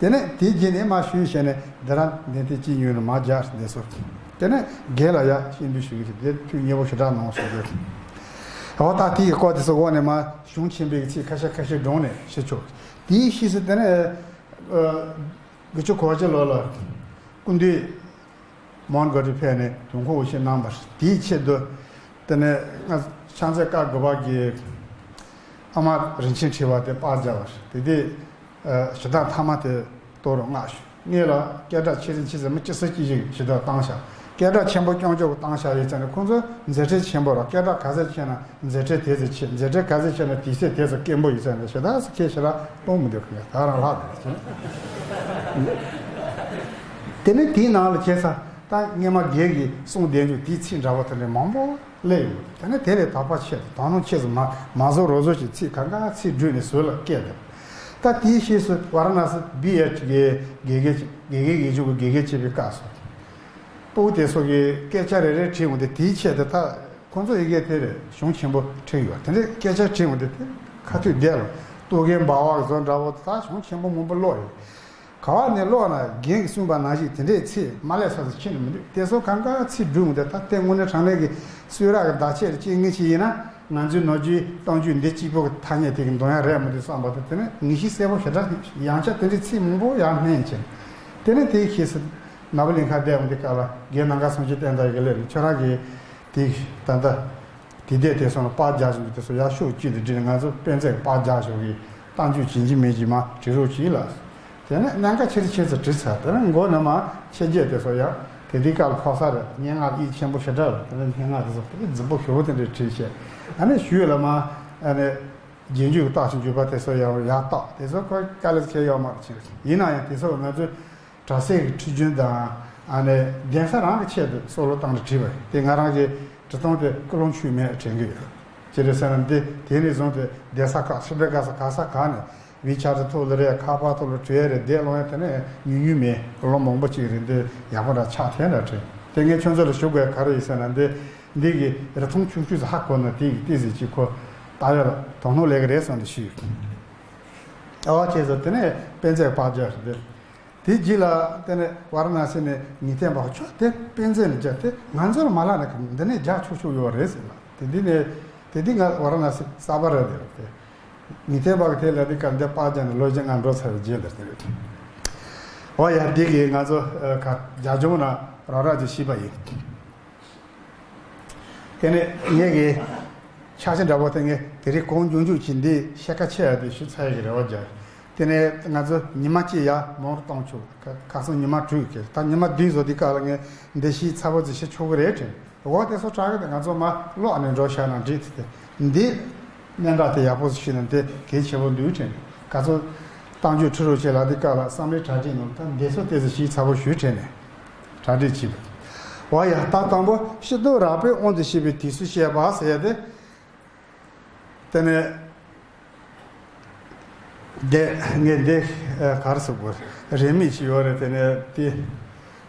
དེ་ནས་དེའི་རྗེས་ནས་མ་ཞུས་བྱས་ནས་འདི་ར་འདི་དེ་ཅི་ཡོད་ན་མ་རྒྱག་འདི་ཚོ། དེ་ནས་རྒན་ལ་ཡ་ཤེས་འདུན་ཞུ་གི་ཞིག་དེ་ཐུགས་མཉེས་པོ་ཞེ་དྲག་གནང་སོང་གི། འོ་ད་དེའི་སྐོར་དེ་ཚོ་འོག་ནས་མ་གཞུང་ཆེན་པོའི་ཚིག་ཁ་ཤས་ཁ་ཤས་སྒྲུང་ནས་བཤད་ཆོག། དེའི་ཕྱིས་སུ་དེ་ནས་ཨ་དགུ་བཅུ་གོ་གཅིག་ལོ་ལ་སྐུ་མདུན་མོན་གྷོ་རུ་ཕེབས་ནས་དུས་འཁོར་དབུ་ཆེན་གནང་བ་རེད། དེའི་ཆེད་དུ་དེ་ནས་ང་ཕྱག་འཚལ་བཀའ་དགུ་པ་གི་ཨ་མ་རིན་ཆེན་ཁྲི་པ་དེ་པར་བརྒྱབ་པ་རེད། དེ་དུས་ཞུ་དག་མཐའ་མ་དེ་གཏོང་རོགས་གནང་ཞུ། ངེད་ལ་སྐད་གྲགས་ཆེ་རིན་ཆེ་ཟེར་མི་ཅི་སུ་ཅི་ཞིག་ཞུ་དག་བཏང་ཤག། སྐད་གྲགས་ཆེན་པོ་སྐྱོང་ཆོག་གི་བཏང་ཤག་ཡོད་ཙང་ནས། ཁོང་ཚོ་མཛད་འཕྲིན་ཆེན་པོ་ར། སྐད་གྲགས་ག་ཚད་ཆེ་ན་མཛད་འཕྲིན་དེ་ཚོ་ཆེ། མཛད་འཕྲིན་ག་ཚད་ཆེ་ན་དུས་ཚོད་དེ་ཚོ་དཀོན་པོ་ཡོད་ཙང་ནས། ཞེ་དྲག་སུ་ཁས་ཞེ་དྲག་གཏོང་མི་འདུག་གི། ད་རང་ལྷག་འདུག་ཟེར། དེ་ནས་དེའི་ནང་ལ་བྱས་ཙང་ ད་སྔས་མ་རྒན་གྱིས་གསུངས་བསྡད་རྒྱུ་དེའི་ཚིག་འདྲ་བོ་དེ་འདྲ་མང་པོ་སླེབས་ཡོད། དེ་ནས་དེ་ལས་དོགས་པ་ཆེ་དང་དོ་སྣང་ཆེ་ཙམ་མ་མ་བཟོ་རོགས་བཟོ་ཞེས་ཚིག་གང་ག་ཚིག་བསྒྲུགས་ནས་ཟུར་ལ་བཀལ་འདུག་ད་དེའི་ཕྱིས་སུ་ཝཱ་ར་ཎ་སི་བི་ཨེཆ་གི་དགེ་རྒན་དགེ་རྒན་དགེ་རྒན་ཆོས་ཀྱི་དགེ་རྒན་བྱེད་པའི་སྐབས་སུ། སྤུ་གུ་དེ་ཚོ་གིས་སྐད་ཆ་རེ་རེ་དྲིས་འོང་དུས་དེའི་ཆེད་དུ་ད་ཁོང་ཚོ་ཡི་གེ་དེ་རེད་གཞུང་ཆེན་པོ་ཁྲིད་ཡོད། དེ་འདྲའི་སྐད་ཆ་དྲིས་འོང་དུས་དེ་ཁ་ཐུག་བསྡད་ལ་ཏོག་རྒན་འབའ་བ་བཟོ་འདྲ་བོ་ད་གཞུང་ཆེན་པོ་མང་པོ་ཀློག་ཡོད། ག་བ་ནས་ཀློག་ན་རྒན་གྱིས་གསུངས་པ་ནང་བཞིན་དེ་འདྲའི་ཚིག་མ་སླེབས་ས་སུ་ཕྱིན་ནི་མི་འདུག་དེ་ཚོ་གང་ག་ཚིག་བསྒྲུབས་འོང་དུས་ད་དེ་དངོས་གནས་དྲང་གནས་ཀྱི་གསུང་རབ་ཀྱི་བརྡ་ཆད་རེད་ཅེས་ངེས་ཤེས་ཡིན་ན། ང་ཚོའི་ནོར་བཅོས་གཏོང་རྒྱུ་འདི་གཅིག་པོ་གི་ཐ་སྙད་དེ་གི་འདོན་ཡ་རེད་མི་འདུག་བསམ་པ་དེ་དེ་ནི་ངེས་ཤེས་གསལ་པོ་ཞེ་དྲག་ཡང་བསྐྱར་དེ་འདྲའི་ཚིག་མང་པོ་ཡང་སྨིན་ཕྱིན། དེ་ནི་དེའི་ཁྱེད་སུ་ནོར་བུ་གླིང་ཁ་བསྡད་འོང་དུས་སྐབས་ལ་རྒན་ནམ་མཁའ་སངས་རྒྱས་བསྟན་དར་གྱིས་སླེབས་ནས་ཁྱོད་རང་གིས་དེ་ད་ལྟ་དེ་བསྡད་དེ་སོང་ལ་པར་རྒྱག་བཞིན་པའི་དེ་ཚོ་ཡར་ཤོག་གཅིག་ཏུ་བསྒྲིལ་ནས་ང་ཚོ་དཔེ་མཛོད་པར་རྒྱག་ཞོག་གི་གཏམ་རྒྱུད་བྱིན་གྱིས་མིན་གྱིས་མ་བྲི་རོགས་གྱིས་ལ། དེ་ནས་གནད་འགག་ཆེ་རུ་ཆེ་ཚུལ་བྲིས་ཚར། དེ་ནས་མགོ་ནས་མར་ཆེ་རྒྱས་དེ་ཚོ་ཡང་དེ་དུས་སྐབས་ལ་ཕོག་ས་རེད། སྙན་ངག་དབྱིབས་ཆེན་པོ་ཞེ་དྲག་ལ་དེ་ནས་སྙན་ངག་དེ་ཚོ་དེ་རྫིག་པོ་ཞེ་པོ་དེ་འདྲས་བྲིས་བྱས། ཨ་ནི་ཞུས་ལ་མ་ཨ་ནི་རྗེས་འཇུག་རྟགས་ཀྱི་འཇུག་པ་དེ་ཚོ་ཡང་ཡར་བཏགས། དེ་ཚོ་ཁོ་དཀའ་ལས་ཆེ་ཡོད་མ་རེད། ཡིན་ན་ཡང་དེ་ཚོ་ང་ཚོའི་གྲྭ་སའི་ཁྲིད་རྒྱུན་དང་ཨ་ནི་གདན་ས་རང་གི་ཆེད་དུ་སྲོག་བློ་བཏང་ནས་བྲིས་པ་རེད། དེ་ང་རང་གི་བྲིས་སྟངས་དེ་ཀུན་སློང་ཆུད་མེད་དྲན་གི་ཡོད། ཅི་རེད་ཟེར་ན་འདི་དེ་ནས་བཟུང་སྟེ་གདན་ས་ཁག་ཕྱི་པའི་ག་ས་ག་ས་ག་ནས་ཝི་ཆ་ཊི་ཐོག་ལ་རེད། ཁ་པར་ཐོག་ལ་བྲིས་རེད། བསྡད་ལོང་ཡ་དེ་ནས་ཉུང་ཉུང་མེད། ལོ་མང་པོ་ཅིག་རིང་དེ་ཡག་པོ་འདྲ་ཆགས་ཐལ་འདྲ་དྲན། དེ་ངས་ཁྱོད་ཚོ་ལ་ཞུ་དགོས་ག་རེ་ཡིན་ཟེར་ན་འདི་འདི་གི་རིན་ཐང་ཆུང་ཆུང་ཟིག་ཧ་གོ་ན་དེ་གི་ཏི་ཟིག་ཅིག་ཁོ་ལྟ་ཡ་ལ་དོ་སྣང་སླེབས་གི་རེད་བསམ་ནས་ཞུས། ཨ་བ་བྱས་ཙང་དེ་ནས་དཔེ་མཛོད་པར་རྒྱག་རེད། དེ་རྗེས་ལ་དེ་ནས་ཝཱ་ར་ཎ་སི་ནས་ངེས་གཏན་པ་ཁྱོད་དེ་དཔེ་མཛོད་ནས་རྒྱག་དེ་ང་ཚོར་མ་ལབ་ན་འདི་ནས་རྒྱག་ཆོག་ཆོག་ཡོད་རེད་ཟེར་ལ། དེ་འདི་ནས་དེ་འདི་ང་ཝཱ་ར་ཎ་སི་གསར་པ་རེད་དེ་རེད་དེ། ངེས་གཏན་པ་གི་དེ་ལ་དེ་ག་འདི་པར་རྒྱག་ནས་ལོ་བཞི་ལྔ་འགྲོ་ཚར་བའི་རྗེས་འདིར་དེ་རེད། འོ་ཡ་འདི་གི་ང་ཚོ་ཨ་ག་རྒྱ་གཞུང་ན་རང་རང་གིས་ཤེས་པ་ཡིན། དེ་ནས་ངས་ཀྱི་འཆར་གཞི་འདྲ་པོ་དེ་ངས་དེ་རིང་གོང་མཇུག་མཇུག་གི་འདི་ཕྱེད་ཀ་ཕྱེ་ཡ་དེ་ཞུ་ཚར་ཡ་གི་རེ་བ་རྒྱག་དེ་ནས་ང་ཚོ་ཉི་མ་གཅིག་ཡར་མར་གཏོང་ཆོག་ཁ་ཁ་སང་ཉི་མ་དྲུག་གི་ད་ཉི་མ་བདུན་བཟོ་དུས་སྐབས་ལ་ངས་འདི་ཤེས་ཚ་པོ་ཙི་ཤེས་ཆོག་གི་རེད་དྲན། འོ་དེ་ཚོ་དྲག་གི་དེ་ང་ཚོ་མ་ཀློག་ནས་འགྲོ་བྱ་ན་འགྲིག་དེ་དེ་འདི། གནད་འགག་དེ་ཡག་པོ་ཞིག་ཤེས་ན་དེ་གལ་ཆེ་བོ་འདུག་དྲན། ག་ཚོད་གཏམ་རྒྱུད་ཁྲིད་རོགས་བྱེད་ལ་དེ་སྐབས་ལ་བསམ་བློའི་གྲ་སྒྲིག་ནང་ད་འདི་ཚོ་དེ་ཚོ་ཞིག་ཚ་པོ་ཞུས་དྲན་ནས་གྲ་སྒྲིག་བྱེད་པ། འོ་ཡ་ད་དང་པོ་ཕྱི་དོན་རགས་པའི་དབང་དུ་བྱས་པའི་དུས་སུ་བཤད་པ་ཟེར་ཡ་དེ། དེ་ནས་དེ་ངས་འདི་ག་རེ་ཟེར་དགོས་རེད་མིག་ཅིག་ཡོད་རེད། དེ་ནས་དེ།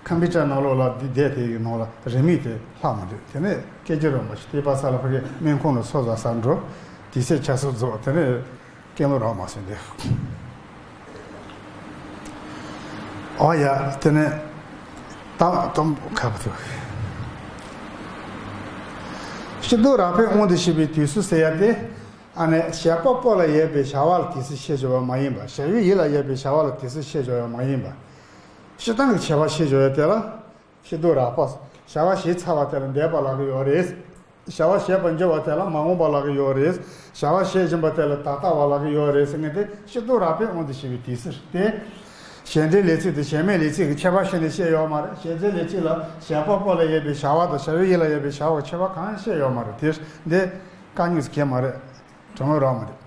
ཁམ་པུ་ཊར་ནང་ལོགས་ལ་འདི་བསྡད་དེ་ཡི་ནང་ལ་རེ་མིག་དེ་ལྷག་མི་འདུག་དེ་ནས་སྐད་ཅིག་རོ་མ་ཞིག་དེ་པ་ས་ལ་ཕ་གི་སྨན་ཁང་ལ་སོ་ཟ་ས་འགྲོ། དུས་ཚོད་ཆ་སོ་རྫོགས་དེ་ནས་ཀེང་ལོ་རག་མ་སོང་འདི། ཨོ་ཡ་དེ་ནས་ད་དུམ་ཁ་བ་ཐུག་ཕྱི་དོན་རགས་པའི་དབང་དུ་བྱས་པའི་དུས་སུ་ཟེར་ཡ་དེ། ཨ་ནི་བྱེད་པ་པོ་ལ་ཡོད་པའི་བྱ་བ་ལ་དུས་སུ་ཤེས་བྱ་བ་མ་ཡིན་པ། བྱ་བའི་ཡུལ་ལ་ཡོད་པའི་བྱ་བ་ལ་དུས་སུ་ཤེས་བྱ་བ་མ་ཡིན་པ། སྤྱིར་བཏང་གི་བྱ་བ་ཤེས་བྱ་བ་དེ་ལ། ཕྱི་དོན་རགས་པ། བྱ་བ་བྱས་ཚར་བ་དེ་ལ་འདས་པ་ལབ་ཀྱི་ཡོད་རེད། བྱ་བ་བྱས་པར་འགྱུར་བ་དེ་ལ་མ་འོངས་པ་ལབ་ཀྱི་ཡོད་རེད། བྱ་བ་བྱེད་བཞིན་པ་དེ་ལ་ད་ལྟ་བ་ལབ་ཀྱི་ཡོད་རེད་ཟེར་མཁན་དེ་ཕྱི་དོན་རགས་པའི་དབང་དུ་བྱས་པའི་དུས་སུ་སྟེ། བྱེད་འབྲེལ་ལས་ཚིག་དང་བྱེད་མེད་ལས་ཚིག་གི་ཁྱད་པར་ཤེས་ནས་བཤད་ཡོད་མ་རེད། བྱེད་འབྲེལ་ལས་ཚིག་ལ་བྱེད་པ་པོ་ལ་ཡོད་པའི་བྱ་བ་དང་བྱ་བའི་ཡུལ་ལ་ཡོད་པའི་བྱ་བ་གི་ཁྱད་པར་གང་ཡང་བཤད་ཡོད་མ་རེད། དེ་འདི་དཀའ་རྙོག་ཟེར་གྱི་མ་རེད། དྲང་བོ་རང་མ་རེད།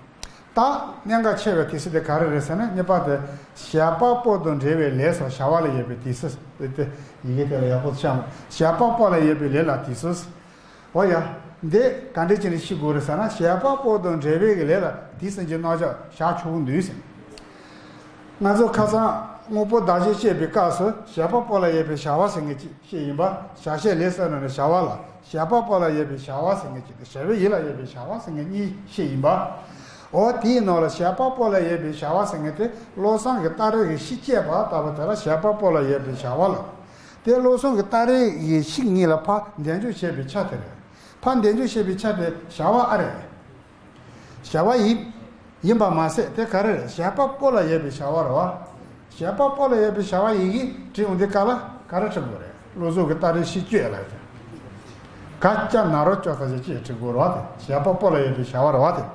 ད་གནད་འགག་ཆེ་བའི་དུས་ཚོད་དེ་ག་རེ་རེད་ཟེར་ན་གཉིས་པ་དེ་བྱེད་པ་པོ་དང་འབྲེལ་བའི་ལས་སོགས་བྱ་བ་ལ་ཡོད་པའི་དུས་ཚོད་དེ་དེ་ཡི་གེ་དེ་ལ་ཡག་པོ་ཆགས་མ་བྱེད་པ་པོ་ལ་ཡོད་པའི་ལས་ལ་དུས་ཚོད། འོ་ཡ། འདི་ག་འདྲས་ཅིག་ནས་ཤེས་དགོས་རེད་ཟེར་ན་བྱེད་པ་པོ་དང་འབྲེལ་བའི་གི་ལས་ལ་དུས་ཟིན་གྱི་རྣམ་གཞག་བཞག་ཆོག་གི་འདུག་ཟེར། ང་ཚོ་ཁ་སང་དངོས་པོ་བདག་བྱས་བཤད་པའི་སྐབས་སུ་བྱེད་པ་པོ་ལ་ཡོད་པའི་བྱ་བ་ཟེར་མཁན་ཅིག་བཤད་ཡིན་པ། བྱ་བྱེད་ལས་སོགས་ནང་ནས་བྱ་བ་ལ། བྱེད་པ་པོ་ལ་ཡོད་པའི་བྱ་བ་ཟེར་མཁན་གཅིག་དང་བྱ་བའི་ཡུལ་ལ་ཡོད་པའི་བྱ་བ་ཟེར་མཁན་གཉིས་བཤད་ཡིན་པ། འོ་དེའི་ནང་ལ་བྱེད་པ་པོ་ལ་ཡོད་པའི་བྱ་བ་ཟེར་མཁན་དེ་བློ་བཟང་གི་སྟ་རེ་གི་ཤིག་ཅེས་པ་ལྟ་བུ་དེ་ལ་བྱེད་པ་པོ་ལ་ཡོད་པའི་བྱ་བ་ལ། དེ་བློ་བཟང་གི་སྟ་རེ་གི་ཤིག་གཉིས་ལ་ཕར་འདས་འཇོག་བྱེད་པའི་ཆ་དེ་རེད། ཕར་འདས་འཇོག་བྱེད་པའི་ཆ་དེ་བྱ་བ་ཨ་རེད། བྱ་བ་ཡིན། ཡིན་པ་མ་ཟད་དེ་ག་རེ་རེད། བྱེད་པ་པོ་ལ་ཡོད་པའི་བྱ་བ་རེད་བ། བྱེད་པ་པོ་ལ་ཡོད་པའི་བྱ་བ་ཡི་གེ་བྲིས་འོང་དུས་སྐབས་ལ་ག་རེ་བྲི་དགོས་རེད། བློ་བཟང་གི་སྟ་རེ་ཤིག་ཅེས་ལ་ཡོད། ག་ཅ་ན་རོ་ཅོ་ད་ཅེས་བྲི་དགོས་རེད་བ་དེ། བྱེད་པ་པོ་ལ་ཡོད་པའི་བྱ་བ་རེད་བ་དེ།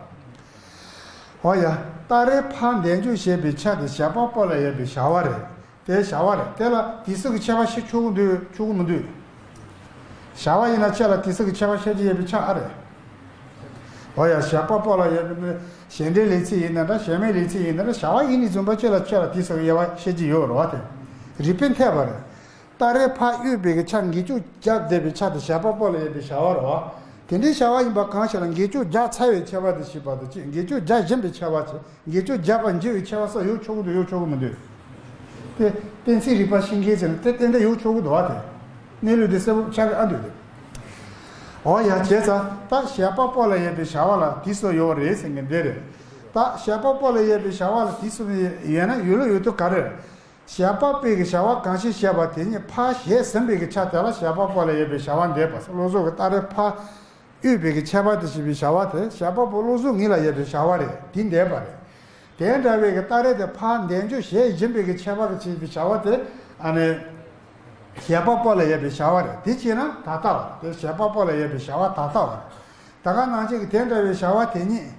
འོ་ཡ། སྟ་རེ་ཕར་འདས་འཇོག་བྱེད་པའི་ཆ་དེ་བྱེད་པ་པོ་ལ་ཡོད་པའི་བྱ་བ་རེད། དེ་བྱ་བ་རེད། དེ་ལ་དུས་ཚོད་ཀྱི་ཁྱད་པར་ཤེས་ཆོག་གི་འདུག་ཆོག་གི་མི་འདུག་བྱ་བ་ཡིན་ན་ཁྱེད་ལ་དུས་ཚོད་ཀྱི་ཁྱད་པར་ཤེས་ཀྱི་ཡོད་པའི་ཆ་ཨ་རེད། འོ་ཡ། བྱེད་པ་པོ་ལ་ཡོད་པའི་བྱེད་འབྲེལ་ལས་ཚིག་ཡིན་ན་འདྲ། བྱེད་མེད་ལས་ཚིག་ཡིན་ན་འདྲ། བྱ་བ་ཡིན་ནས་བཟུང་བ་ཁྱེད་ལ་ཁྱེད་ལ་དུས་ཚོད་ཀྱི་དབྱེ་བ་ཤེས་ཀྱི་ཡོད་རེད་བ་དེ། རིགས་པས་འཐད་པ་རེད། སྟ་རེ་ཕར་གཡུག་པའི་གི་ཆ་འགེལ་ལྕོག་བརྒྱབ་བསྡད་པའི་ཆ་དེ་བྱེད་པ་པོ་ལ་ཡོད་པའི་བྱ་བ་རེད་བ། དེ་འདྲའི་བྱ་བ་ཡིན་པ་གང་ཞིག་ལ་འགེལ་ལྕོག་བརྒྱབ་ཚར་བའི་ཁྱད་པར་དུ་བྱས་པ་དང་གཅིག་འགེལ་ལྕོག་རྒྱག་བཞིན་པའི་ཁྱད་པར་གྱིས་འགེལ་ལྕོག་བརྒྱབ་པ་འགྱུར་བའི་ཁྱད་པར་སོགས་ཡོད་ཆོག་གི་འདུག་ཡོད་ཆོག་གི་མི་འདུག་དེ་གཏན་ཚིགས་རིག་པ་ཤེས་མཁན་ཚོས་ནི་དེ་ཏན་ཏན་ཡོད་ཆོག་གི་འདུག་བ། དེ་གནས་ལུགས་དེ་གསལ་པོ་ཆགས་ཀྱི་ཨ་འདུག་དེ། འོ་ཡ་བྱས་ཙང་ད་བྱེད་པ་པོ་ལ་ཡོད་པའི་བྱ་བ་ལ་དེ་སོགས་ཡོད་རེད་ཟེར་མཁན་འདི་རེད། ད་བྱེད་པ་པོ་ལ་ཡོད་པའི་བྱ་བ་ལ་དེ་སོགས་ཡོད་ན་ཡོད་ལུགས་ཡོད་དོ་ག་རེ་རེད། བྱེད་པ་པོའི་གི་བྱ་བ་གང་ཞིག་བྱས་པ་དེ་ཉིད་ཕར་བྱས་ཟིན་པའི་གི་ཆ་དེ་ལ་བྱེད་པ་པོ་ལ་ཡོད་པའི་བྱ་བ་འདས་པ། བློ་བཟོ་གི་སྟ་རེ་ཕར་གཡུག་པའི་གི་ཁྱད་པར་དུ་བྱས་པའི་བྱ་བ་དེ་བྱེད་པ་པོ་བློ་བཟོ་ངེས་ལ་ཡོད་པའི་བྱ་བ་རེད། དེ་འདས་པ་རེད། དེ་འདྲ་བའི་གི་སྟ་རེ་དེ་ཕར་འདས་འཇུག་བྱེད་བཞིན་པའི་གི་ཁྱད་པར་དུ་བྱས་པའི་བྱ་བ་དེ་ཨ་ནི་བྱེད་པ་པོ་ལ་ཡོད་པའི་བྱ་བ་རེད། དེ་བྱས་ན་ད་ལྟ་བ་རེད། དེ་བྱེད་པ་པོ་ལ་ཡོད་པའི་བྱ་བ་ད་ལྟ་བ་རེད། ད་ག་ནང་བཞིན་གི་དེ་འདྲ་བའི་བྱ་བ་དེ་ཉིད།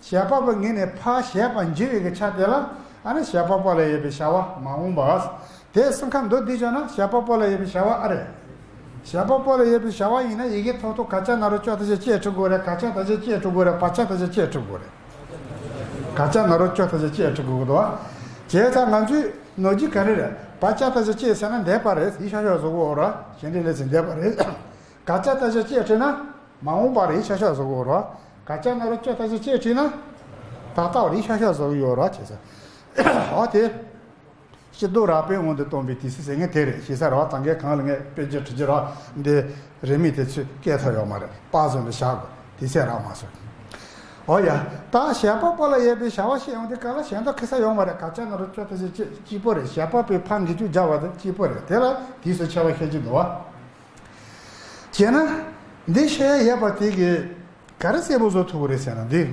བྱེད་པ་པོ་ངེས་ནས་ཕར་བྱས་པ་འགྱུར་བའི་གི་ཆ་དེ་ལ་ཨ་ནི་བྱེད་པ་པོ་ལ་ཡོད་པའི་བྱ་བ་མ་འོངས་པ། དེ་སེམས་ཁམས་མདོར་བསྡུས་བྱས་ན་བྱེད་པ་པོ་ལ་ཡོད་པའི་བྱ་བ་ཨ་རེད། བྱེད་པ་པོ་ལ་ཡོད་པའི་བྱ་བ་ཡིན་ན་ཡི་གེ་ཐོག་ཐོག་ག་ཅ་ན་རོ་ཅོ་ཐ་ཆ་ཅེས་འབྲི་དགོས་རེད། ག་ཅ་ད་ཆ་ཅེས་འབྲི་དགོས་རེད། བ་ཅ་ད་ཆ་ཅེས་འབྲི་དགོས་རེད། ག་ཅ་ན་རོ་ཅོ་ཐ་ཆ་ཅེས་འབྲི་དགོས་ཀྱི་འདུག་བ། བྱས་ཙང་ང་ཚོའི་ནོར་གྱི་ག་རེ་རེད། བ་ཅ་ད་ཆ་ཅེས་ཟེར་ན་འདས་པ་རེད། ཡིད་ཤོག་ཤོག་བཟོ་དགོས་རེད། གཞན་འདྲའི་ལས་ཚེ་འདས་པ་རེད། ག་ཅ་ད་ཆ་ཅེས་འབྲི་ན། མ་འོངས་པ་རེད་ཤག་ཤག་བཟོ་གི་ཡོད་རེད། ག་ཅ་ན་རོ་ཅོ་ཐ་ཆ་ཅེས་བྲིས་ན། ད་ལྟ་བ་རེད་ཤག་ཤག་བཟོ་གི་ཡོད་རེད་བྱས་ཙང་། འོ་དེ། ཕྱི་ལྡོག་རགས་པའི་དབང་དུ་སྟོན་པའི་དུས་ཚིགས་ཟེར་མཁན་དེ་རེད་ཤེས་ས་རེད་བ། ད་གིན་གང་ལ་ངས་དཔེ་ཆ་བྲིས་ཀྱི་རེད། འདི་རེ་མིག་དེ་ཚོས་སྐད་ཐོག་ཡོད་མ་རེད། པ་བཟོས་ནས་བཞག་དགོས། དུས་ཚོད་རག་མ་སོང་། འོ་ཡ། ད་བྱེད་པ་པོ་ལ་ཡོད་པའི་བྱ་བ་ཞིག་ཡོང་དུས་གང་ལ་གཞན་དག་ཁེ་ས་ཡོད་མ་རེད། ག་ཅ་ན་རོ་ཅོ་ཐ་ཆ་ཅེས་གཅིག་པོ་རེད། བྱེད་པ་པོའི་ཕར་འགེལ་ལྕོག་བརྒྱབ་པ་དེ་གཅིག་པོ་རེད། དེ་ལ་དུས་སུ་ཁྱད་པར་ཤེས་ཀྱི་འདུག་བ། བྱས་ན། འདི་བཤད་ཡས་ཡོད་པ་དེ་གིས་ག་རེ་གསལ་པོ་བཟོ་ཐུབ་ཀྱི་རེད་ཟེར་ན་འདི།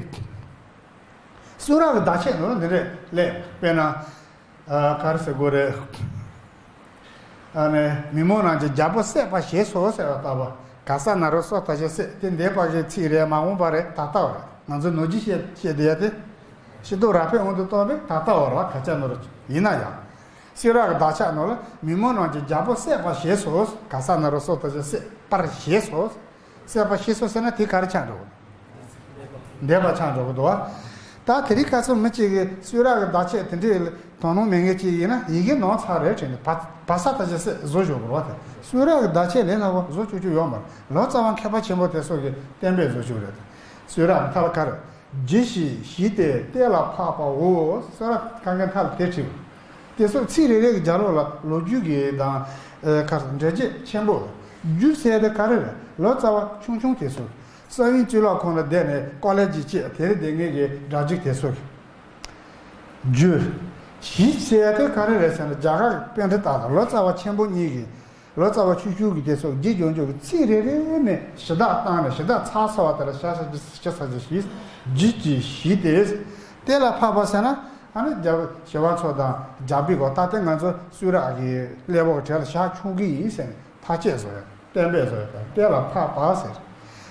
གསུང་རབ་ཀྱི་བརྡ་ཆད་ནང་འདི་འདྲས་སླེབས། དཔེར་ན། ཨ། ག་རེ་ཟེར་དགོས་རེད། ཨ་ནི་མི་མོ་རང་གི་རྒྱལ་པོ་བསད་པ་ཞེས་སོ་ཟེར་བ་ལྟ་བུ། ག་ས་ན་རོ་སོ་ཐ་ཆ་བསད་དེ་འདས་པ་གི་ཚིག་རེད། མ་འོངས་པ་རེད། ད་ལྟ་བ་རེད། ང་ཚོ་ནོར་གྱི་བཤད་བཤད་བསྡད་ཡ་དེ། ཕྱི་ལྡོག་རགས་པའི་དབང་དུ་སྟོན་པའི་ད་ལྟ་བ་རེད་བ། ག་ཅ་ན་རོ་ཡིན་ན་ཡང་། གསུང་རབ་ཀྱི་བརྡ་ཆད་ནང་ལ་མི་མོ་རང་གི་རྒྱལ་པོ་བསད་པ་ཞེས་སོ། ག་ས་ན་རོ་སོ་ཐ་ཆ་བསད་པར་ཞེས་སོ། བསད་པ་ཞེས་སོ་ཟེར་ན་དེ་ག་རེ་ཆགས་འགྲོ་གི་འདུག་འདས་པ་ཆགས་འགྲོ་གི་འདུག་བ། ད་དེ་རིང་ཁ་སང་མི་གཅིག་གིས་གསུང་རབ་ཀྱི་བརྡ་ཆད་དེ་འདྲའི་དོ་སྣང་མེད་མཁན་གཅིག་ཡིན་ན་ཡི་གེ་ནོར་ཚར་རེད་དྲན་ནས་བ་བ་ས་ཐ་ཆ་བསད་བཟོ་ཆོག་གི་རེད་བ། དེ་གསུང་རབ་ཀྱི་བརྡ་ཆད་ལས་སླ་པོ་བཟོ་ཆོག་རྒྱུ་ཡོད་མ་རེད། ལོ་ཙཱ་བ་མཁས་པ་ཆེན་པོ་དེ་ཚོ་གིས་གཏན་འབེབས་བཟོ་ཆོག་རེད། གསུང་རབ་མཐའ་ལ་ག་རེ། རྒྱུ་ཞེས་བྱས་ཏེ་གཏན་ལ་ཕབ་པའོ། གསུང་རབ་ཁ་མཁན་མཐའ་ལ་དེ་བྲིས། དེ་ཚོ་ཚིག་རེ་རེ་གི་རྒྱབ་ལོགས་ལ་ལོ་རྒྱུས་ཀྱི་དང་། ཨ། ག་རེ་འགྲེལ་བྱེད་ཆེན་པོ། རྒྱུ་ཟེར་དེ་ག་རེ་རེད། ལོ་ཙཱ་བ་ཆུང་ཆུང་དེ་ཚོ། ས་བོན་གཙུག་ལག་ཁང་ལ་བསྡད་ནས་ཀོ་ལེ་ཇི་བྱས་དེར་བསྡད་མཁན་གྱི་སྒྲ་འཇུག་དེ་ཚོ། རྒྱུ། ཞེས་ཟེར་དེ་ག་རེ་རེད་ཟེར་ན་རྒྱ་གར་གྱི་པཎྜི་ཏ་དང་ལོ་ཙཱ་བ་ཆེན་པོ་གཉིས་ཀྱིས། ལོ་ཙཱ་བ་ཆུང་ཆུང་གིས་དེ་ཚོ་རྒྱུ་རྒྱུ་འཇུག་གི་ཚིག་རེ་རེ་ནས་གཞི་བདག་བཏང་ནས་གཞི་བདག་ཚར་སོང་བ་དེ་ལ་ཤ་ཤ་ཅི་ཅི་ས་ཅི་ཞིག་རྒྱུ་ཅི་ཞིག་དེ། གཏན་ལ་ཕབ་པ་ཟེར་ན་ཨ་ནི་རྒྱ་ཞི་བ་འཚོ་དང་རྒྱ་བི་གོ་ད་ལྟ་ང་ཚོ་གསུང་རབ་ཀྱི་ཀླད་པོ་གི་གྲས་ལ་བཞག་ཆོག་གི་ཡིན་ཟེར་ནས་ཐག་བཅད་བཟོ་ཡ་གཏན་འབེབས་བཟོ་ཡ་དང་གཏན་ལ་ཕབ་པ་ཟེར།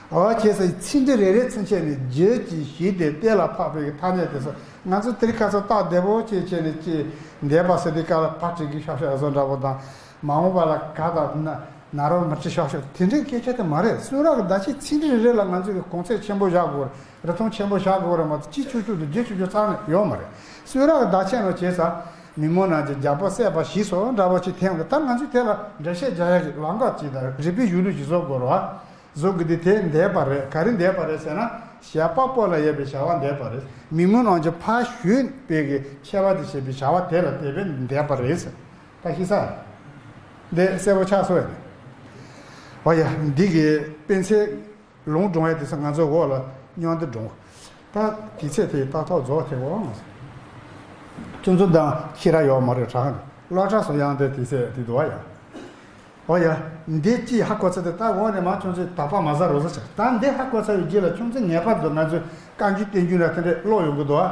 འོ་བྱས་ཙང་ཚིག་འབྲུ་རེ་རེ་ཚུན་ཆད་ནས་རྒྱུ་ཅི་ཞིག་དེ་གཏན་ལ་ཕབ་པའི་ཐ་སྙད་དེ་ཚོ་ང་ཚོ་དེ་རིང་ཁ་སང་སྟབས་བདེ་པོ་བྱས་བྱས་ནས་ཅི་འདས་པ་ཟེར་དུས་སྐབས་ལ་ཕར་བྲིས་ཀྱི་ཤོག་ཤོག་བཟོ་འདྲ་པོ་དང་། མ་འོངས་པ་ལ་ག་དང་ན་ན་རོ་མི་བྲི་ཤོག་ཤོག་དེ་འདྲའི་སྐད་ཆ་དེ་མ་རེད། གསུང་རབ་ཀྱི་བརྡ་ཆད་ཚིག་འབྲུ་རེ་རེ་ལ་ང་ཚོས་ཀྱི་གོང་ཚད་ཆེན་པོ་བཞག་དགོས་རེད། རིན་ཐང་ཆེན་པོ་བཞག་དགོས་རེད་མ་གཏོགས་གཅིག་ཆུང་ཆུང་དུ་བརྗེ་ཆུང་ཆུང་རྩ་ནས་ཡོད་མ་རེད། གསུང་རབ་ཀྱི་བརྡ་ཆད་ནང་བྱས་ཙང་མི་མོ་རང་གི་རྒྱལ་པོ་བསད་པ་ཞེས་སོགས་འདྲ་པོ་ཅིག་འཐེན་འོང་དུས་ད་ང་ཚོས་དེ་ལ་འགྲེལ་བཤད་རྒྱག་ཡ་གི་ལམ་ཁ་ཅིག་དང་རིགས་པའི་གཞུང་ལུགས་ཅིག་བཟོ་དགོས་རེད་བ། བཟོ་དགོས་དུས་དེ་འདས་པ་རེད། ག་རེ་འདས་པ་རེད་ཟེར་ན་བྱེད་པ་པོ་ལ་ཡོད་པའི་བྱ་བ་འདས་པ་རེད། མི་མོ་རང་གི་ཕར་ཞོན་པའི་གི་ཁྱད་པར་དུ་བྱས་པའི་བྱ་བ་དེ་ལ་བརྟེན་པའི་འདས་པ་རེད་ཟེར། ད་ཤེས་ས། འདི་གསལ་པོ་ཆགས་སོང་ཡ། འོ་ཡ། འདི་གི་དཔེ་ཚད་ལུང་སྒྲུང་ཡ་དེ་ཚོ་ང་ཚོ་འོག་ལ་སྙན་དུ་སྒྲུང་། ད་དུས་ཚོད་དེ་ཏག་ཏག་རྫོགས་ཐེབས་འོང་། ཁྱོད་ཚོ་དང་ཁྱི་ར་ཡོག་མ་རེད་དྲག་ནི་སློབ་གྲྭ་སོ་ཡང་དེ་དུས་ཚོད་དེ་འདུག་བ་ཡ། འོ་ཡ། འདི་ཅི་ཧ་གོ་ཚ་དེ་ད་འོག་ནས་མ་ཁྱོད་ཚོས་དག་པ་མ་ཟ་རོ་ཟ་ཆ་ད་འདི་ཧ་གོ་ཚ་བའི་རྗེས་ལ་ཁྱོད་ཚོས་ངེས་པར་དུ་ང་ཚོས་བཀའ་འགྱུར་བསྟན་འགྱུར་ལ་དེ་འདྲས་ཀློག་ཡོང་གི་འདུག་བ།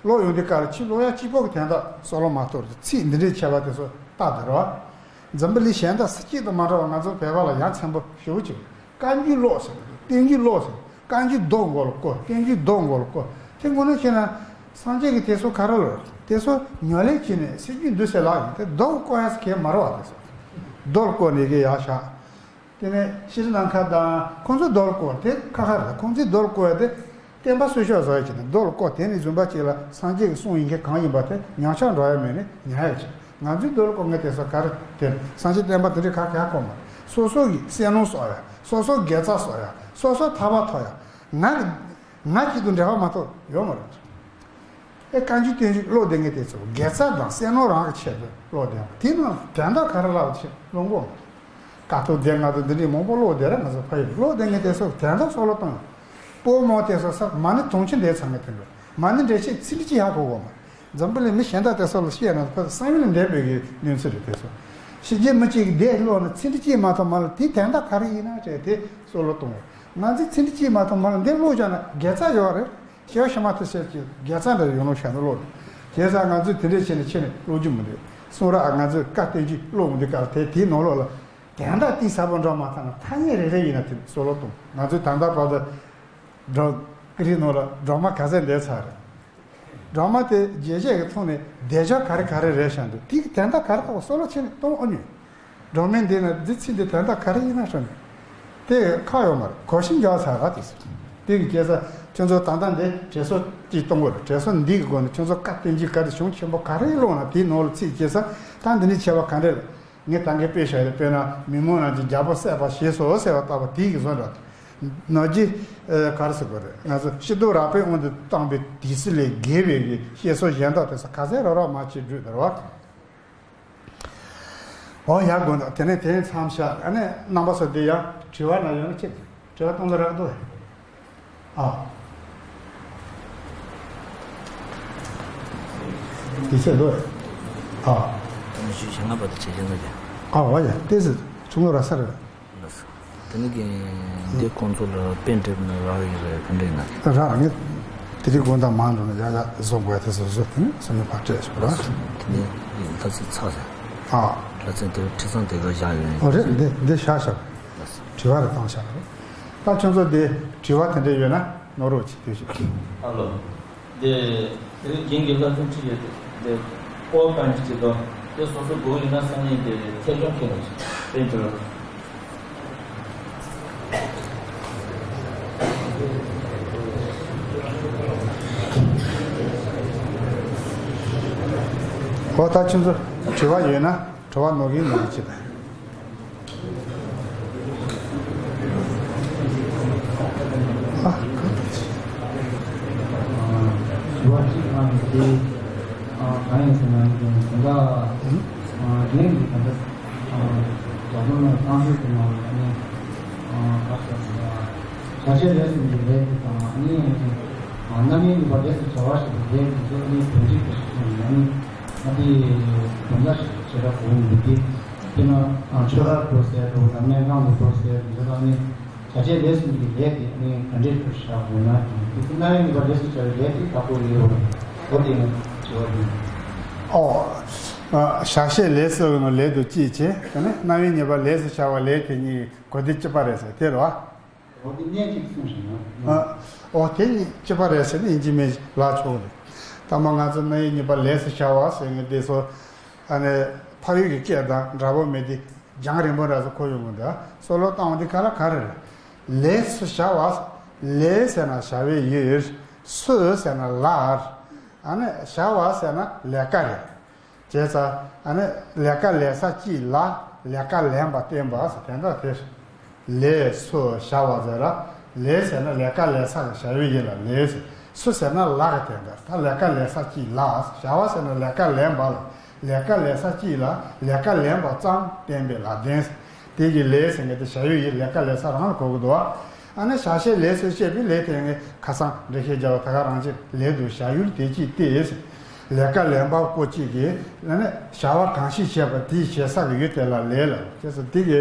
ཀློག་ཡོང་དུས་སྐབས་ལ་ཕྱི་ཀློག་ཡག་གཅིག་པོ་གི་དོན་དག་སོགས་ལ་མ་གཏོགས་ཚིག་འདི་འདྲའི་ཁྱད་པར་དེ་ཚོ་ལྟ་དེ་རོ། འཛམ་བུ་གླིང་གཞན་དག་སུ་གཅིག་དང་མ་འདྲ་བ་ང་ཚོ་བོད་པ་ལ་ཡ་མཚན་པོ་ཞེ་པོ་ཅིག་བཀའ་འགྱུར་ཀློག་ཟེར། བསྟན་འགྱུར་ཀློག་ཟེར། བཀའ་འགྱུར་རྡོ་མགོ་ལ་བརྐོས། བསྟན་འགྱུར་རྡོ་མགོ་ལ་བརྐོས། དེ་དངོས་གནས་བཤད་ན་སངས་རྒྱས་ཀྱི་དེ་ཚོ་ག་རེ་ལ་དེ་ཚོ་ཉམས་ལེན་བྱས་ནས་སྲིད་ཇུས་འདུག་ཟེར་ལག་ཡིན་ཏེ་རྡོ་བརྐོ་ཡག་ཟེར་མཁན་མ་རེད་བ། དེ་ཚོ་རྡོ་ལ་བརྐོས་ནས་གི་ཡག་བཞག་དེ་ནས་ཤྲི་ལང་ཀ་དང་ཁོང་ཚོ་རྡོ་ལ་བརྐོས་དེ་ཁ་ཁ་རེད། ཁོང་ཚོས་རྡོ་ལ་བརྐོས་ཡ་དེ་བསྟན་པ་གསོལ་ཤོག་བཟོ་ཡ་བྱས་ནས་རྡོ་ལ་བརྐོས། དེ་ནས་བཟུང་བ་ཅིག་ལ་སངས་རྒྱས་ཀྱི་གསུང་ཡིན་མཁན་གང་ཡིན་པ་དེ་ཉམས་ཆག་འགྲོ་ཡ་མེད་ནས་ཉར་ཡ་བྱས། ང་ཚོའི་འདོད་བློ་ཁོ་ངའི་དེ་ཚོ་ག་རེ་དེ་སངས་རྒྱས་བསྟན་པ་དེ་འདྲའི་ག་གེ་ཧ་གོ་མ་རེད། སོ་སོ་གི་བསོད་ནམས་གསོག་ཡ། སོ་སོ་དགེ་རྩ་གསོག་ཡ། སོ་སོ་ཐར་པ་ཐོབ་ཡ། ང་གི་ང་གཅིག་ཏུ་འབྲེལ་བ་མ་གཏོགས་ཡོད་མ་རེད། ཨེ་བཀའ་འགྱུར་བསྟན་འགྱུར་ཀློག་བསྡད་མཁན་དེ་ཚོ་དགེ་རྩ་དང་བསོད་ནམས་རང་གི་ཆེད་དུ་ཀློག་བསྡད་པ་དེ་ནང་དོན་དག་ག་རེ་ལབ་ཆེད་ཀློག་མགོ་མ། དཀའ་ཐུབ་སྡེ་ལྔ་དང་འདི་འདྲའི་མང་པོ་ཀློག་བསྡད་ར། ང་ཚོ་ཕ་ཡུལ་ཀློག་བསྡད་མཁན་དེ་ཚོ་དོན་དག་སོགས་ལ་གཏོང་། སྤོ་མོ་དེ་ཚོ་ས་མ་ཎི་དུང་ཕྱུར་འདས་ཚང་གི་དེ་འདྲ་མ་ཎི་འགྲེལ་བཤད་ཚིག་འདི་གཅིག་ཧ་གོ་གོ་མ། འཛམ་བུ་གླིང་མི་གཞན་དག་དེ་ཚོ་ལ་བཤད་ན་ཕ་བསམ་ཡུལ་འདས་པའི་གི་གནས་ཚུལ་རེད་དེ་ཚོ། ཕྱི་རྒྱལ་མི་གཅིག་གིས་འདི་ཀློག་ན་ཚིག་འདི་གཅིག་མ་གཏོགས་མ་ལ་དེའི་དོན་དག་ག་རེ་ཡིན་ན་བྱས་དེ་སོགས་ལ་གཏོང་། ང་ཚོས་ཚིག་འདི་གཅིག་མ་གཏོགས་མ་ལ་འདི་ཀློག་བྱས་ན་དགེ་རྩ་ཡོད་རེད། ཤེས་བྱ་ཤེས་མ་ཐུབ་ཟེར་གྱི་དགེ་རྩ་འདྲ་ཡོང་ལོ་བྱས་ན་ཀློག་རེད། བྱས་ཙང་ང་ཚོས་དེ་འདྲའི་ཆེད་ནས་ཆེད་ནས་ཀློག་རྒྱུ་མི་འདུག་གསུང་ར་ང་ཚོས་བཀའ་བསྟན་འགྱུར་ཀློག་འོང་དུས་སྐབས་དེ་དེའི་ནང་ལོགས་ལ་དོན་དག་གཏིང་ཟབ་པོ་འགྲོ་མ་ཐག་ན་ཐ་སྙད་རེ་རེ་ཡིན་ན་དེ་སོགས་ལ་གཏོང་། ང་ཚོས་ད་ལྟ་བར་དུ་སྒྲོམ་ཀི་རིའི་ནང་ལ་སྒྲོན་མ་ག་ཚད་འདས་ཚར་རེད། སྒྲོན་མ་དེ་རྒྱས་བཤད་ཀྱི་ཐོག་ནས་བསྡད་བྱ་ག་རེ་ག་རེ་རེད་བཤད་འདུག་དེ་གི་དོན་དག་ག་རེ་ཐོག་སོགས་ལ་ཆེད་ནས་གཏོང་ཨ་ཉོས། སྒྲོན་མེ་འདི་ན་འདི་ཚིག་འདི་དོན་དག་ག་རེ་ཡིན་ན་ཧྲ་ནས། དེ་ཁག་ཡོད་མ་རེད། གོ་ཤེས་འཇོག་ཚར་ར་དེ་ཟེར། དེ་གི་སྐད་ཆ་ཁྱོད་ཚོ་ད་ལྟ་འདི་དྲན་གསོ་ཅིག་གཏོང་དགོས་རེད། དྲན་གསོ་འདི་གི་སྒོ་ནས་ཁྱོད་ཚོ་བཀའ་བསྟན་འགྱུར་ག་རེ་བྱུང་ཆེན་པོ་ག་རེ་ཀློག་ན་དེའི་ནང་ལ་ཚིག་སྐད་ཆ་ད་འདི་ནས་ཆེ་བ་ག་འདྲ་རེད། ངས་ད་གིན་དཔེ་བཞག་ཡོད། དཔེར་ན་མི་མང་རྣམས་ཀྱིས་རྒྱལ་པོ་བསད་པར་བྱས་སོ་ཟེར་བ་ལྟ་བུ་དེའི་གི་བཟོ་འདྲ། ནག་རྗེས་ག་རེ་ཟེར་དགོས་རེད། ང་ཚོ་སྤྱི་ལྡོག་རགས་པའི་དབང་དུ་བཏང་བའི་དུས་སུ་ལས་བརྒལ་བའི་གི་བཤད་སྲོལ་གཞན་དག་དེ་ཚོ་ག་ཚད་རོབ་རོབ་མ་བྱེད་འགྲོས་དེ་རེད་བ། འོ་ཡག་དགོས་འདུག་དེ་ནས་དེ་མཚམས་བཞག་ཨ་ནི་རྣམ་པ་ཚོ་འདི་ཡང་དྲི་བ་ན་ཡོད་ན་ཅིག་དྲི་བ་གཏོང་ལ་རག་འདུག་ཨ། དེ་ཚད་འདུག་ཨ། ཞུ་ཞེ་ང་བར་དུ་བྱེད་ཀྱི་འདུག་ཨ་འོ་ཡ་ཏེ་ཟི་ཆུང་ངུ་ར་ས་རེད། དེ་ནི་གི་འདི་ཁོང་ཚོ་ལ་དཔེ་འགྲེབ་ན་རག་ཡིན་རེད་ག་འདྲ་ཡིན་ན། རག་ངས་དེ་རིང་དགོང་དག་མང་འགྲོ་ན་ཡག་ཡག་བཟོ་དགོས་དེ་བཟོ་བཟོ་དེ་ནི་སང་ཉིན་ཕར་སྤྲད་ཞོག་ར། དེ་ནི་ལྷ་རྩེ་ཚ་ཟེར། ཨ། ལྷ་རྩེ་དེ་ཁྲི་ཚང་དེ་ག་བཞག་ཡོད་ཡིན། ཨོ་རེད་འདི་འདི་བཞག་བཞག་དྲི་བ་རེ་བཏང་བཞག་རེད། ད་ཁྱོད་ཚོ་དེ་དྲི་བ་དེ་འདྲ་ཡོད་ན་ནོར་རོགས་བྱེད་དུས་ཞིག་ཨ་ལོ། དེ་དེ་རིང་རྒན་གྱི་བསླབ་ཚན་ཁྲིད་ཡོད་དེ་དེ་ཨོ་གང་གི་ཅི་དོ་དེ་སོ་སོ་དགོས་ཡིན་ན་སང་ཉིན་དེ་ཐད་སྦྱོང་ཁྱེད་ལ་ཅིག་དཔེ་འབྱོར། ཨོ་ད་ཁྱོད་ཚོ་དྲི་བ་ཡོད་ན། གྲོ་བ་ནོར་གིན་ནོར་གིན་བྱེད་དང་། ཨ། དྲི་བ་གཅིག་ཨ་ནི་དེ་ཨ་གང་ཡིན་ཟེར་ན་དེ་ད་ལྟ་ཨ་རྒན་གྱིས་ད་ལྟ་ཨ་རྒྱ་གར་ནང་བཏང་ཤོག་གི་ནང་ལ་ཨ་ནི་ཨ་ག་ཟེར་ན་བྱ་བྱེད་ལས་གསུམ་གྱི་ལས་དེ་དང་ཨ་ནི་ཨ་རྣམ་དབྱེ་གཉིས་པ་ལས་སུ་བྱ་བ་ཞེས་པའི་ལས་དེ་ཚོ་ཨ་ནི་དོན་གཅིག་ཏུ་གསུངས་ནས་ཨ་ནི། ཨ་དེ་དོན་དག་ཞིག་བྱེ་བྲག་གོ་མི་འདུག་དེ་ན་ཆོས་རར་བོར་ཟེར་འགྲོ་བ་དང་སྨན་ཁང་དུ་བོར་ཟེར་འདི་ཚོ་ལ་ནི་བྱ་བྱེད་ལས་གསུམ་གྱི་ལས་དེ་ནི་ག་འདྲས་བྱ་དགོས་ན་དེ་རྣམ་དབྱེ་གཉིས་པ་ལས་སུ་བྱ་བའི་ལས་དེ་དག་པོ་ཡོད་རེད། འོ་དེ་ནི་བྱ་བ་ཡིན། ཨོ། བྱ་བྱེད་ལས་སུ་ལས་དུ་གཅིག་བྱེད་དེ་ནི་རྣམ་དབྱེ་གཉིས་པ་ལས་སུ་བྱ་བ་ལས་དེ་གཉིས་གོ་དེ་གཅིག་པ་རེད་ཟེར་དེ་རེད་བ། འོ་དེ་གནད་གཅིག་གསུངས་ཤིང་ཡང་། ཨ། འོ་དེ་གཉིས་གཅིག་པ་རེད་ཟེར་ནས་ཡིན་གཅིག་མིན་གཅིག་ལབ་ཆོག་གི་རེད། ད་མ་ང་ཚོ་རྣམ་དབྱེ་གཉིས་པ་ལས་སུ་བྱ་བ་ཟེར་མཁན་དེ་ཚོ་ཨ་ནི་ཕ་ཡུལ་གྱི་སྐད་དང་འདྲ་པོ་མེད་དེ་རྒྱང་རིང་པོ་འདྲ་ཚོ་གོ་ཡོང་གི་འདུག་སོ་ལོ་བཏང་བ་འདི་ག་ལ་ག་རེ་རེད། ལས་སུ་བྱ་བ། ལས་ཟེར་ན་བྱ་བའི་ཡུལ། སུ་ཟེར་ན་ལ། ཨ་ནི་བྱ་བ་ཟེར་ན་ལས་ཀ་རེད། བྱས་ཙང་ཨ་ནི་ལས་ཀ་ལས་ས་གཅིག་ལ་ལས་ཀ་ལེན་པ་བསྟན་པ་ཟེར་དོན་དག་དེ་རེད། ལས་སུ་བྱ་བ་ཟེར་ར། ལས་ཟེར་ན་ལས་ཀ་ལས་ས་གི་བྱ་བའི་ཡུལ་ལ་ལས་ཟེར། སུ་ཟེར་ན་ལ་གི་དོན་དག་ད་ལས་ཀ་ལས་ས་གཅིག་ལ། བྱ་བ་ཟེར་ན་ལས་ཀ་ལེན་པ་ལ། ལས་ཀ་ལས་ས་གཅིག་ལ་ལས་ཀ་ལེན་པ་ཙམ་བསྟན་པའི་ལ་ལྡན་ཟེར། དེ་གི་ལས་ཟེར་མཁན་དེ་བྱ་བའི་ཡུལ་ལས་ཀ་ལས་ས་རང་ལ་གོ་གི་འདུག་བ། ཨ་ནི་བྱ་བྱེད་ལས་སུ་བཤད་པའི་ལས་དེ་ངས་ཁ་སང་འགྲེལ་བཤད་རྒྱབ་པ་ད་ག་རང་ཅིག་ལས་དུ་བྱ་ཡུལ་དེ་གཅིག་སྟེ། ལས་ཀ་ལེན་པ་པོ་གཅིག་གིས་ཨ་ནི་བྱ་བ་གང་ཞིག་བྱེད་པ་དེའི་བྱེད་ས་གི་ཡུལ་དེ་ལ་ལས་ལ་ཅེས་སོ། དེ་གི་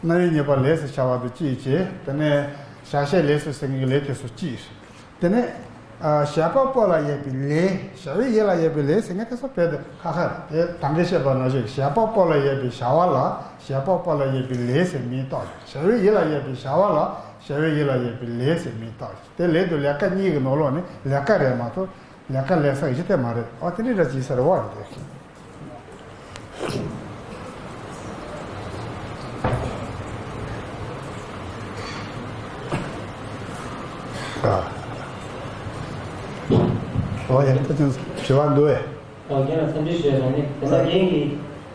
རྣམ་དབྱེ་གཉིས་པ་ལས་སུ་བྱ་བ་དུ་གཅིག་བྱེད། དེ་ནས་བྱ་བྱེད་ལས་སུ་ཟེར་མཁན་གྱི་ལས་དེ་སུ་གཅིག་དེ་ནས་ཨ་བྱེད་པ་པོ་ལ་ཡོད་པའི་ལས། བྱ་བའི་ཡུལ་ལ་ཡོད་པའི་ལས་ཟེར་མཁན་དེ་ཚོ་བོད་དུ་ཁ་ཁ་རེད། དེ་ད་གིན་བཤད་པ་ནང་བཞིན་བྱེད་པ་པོ་ལ་ཡོད་པའི་བྱ་བ་ལ་བྱེད་པ་པོ་ལ་ཡོད་པའི་ལས་ཟེར་མིང་བཏགས་ཡོད། བྱ་བའི་ཡུལ་ལ་ཡོད་པའི་བྱ་བ་ལ་བྱ་བའི་ཡུལ་ལ་ཡོད་པའི་ལས་ཟེར་མིང་བཏགས་ཡོད། དེ་ལས་དུ་ལས་ཀ་གཉིས་ཀྱི་ནང་ལོགས་ནས་ལས་ཀ་རེད་མ་གཏོགས་ལས་ཀ་ལས་ས་གཞི་དེ་མ་རེད། ཨ་དེ་འདྲའི་འདྲ་ཅིག་ཟེར་བ་རེད་དེ། ཨོ་ཡ། ད་ཅུང་དྲི་བ་འདུག་ཨེ། ཨོ། རྒན་ལ་འཚམས་འདྲི་ཞུ་ཡ་རང་ནི་དེ་ལ་རྒན་གྱིས་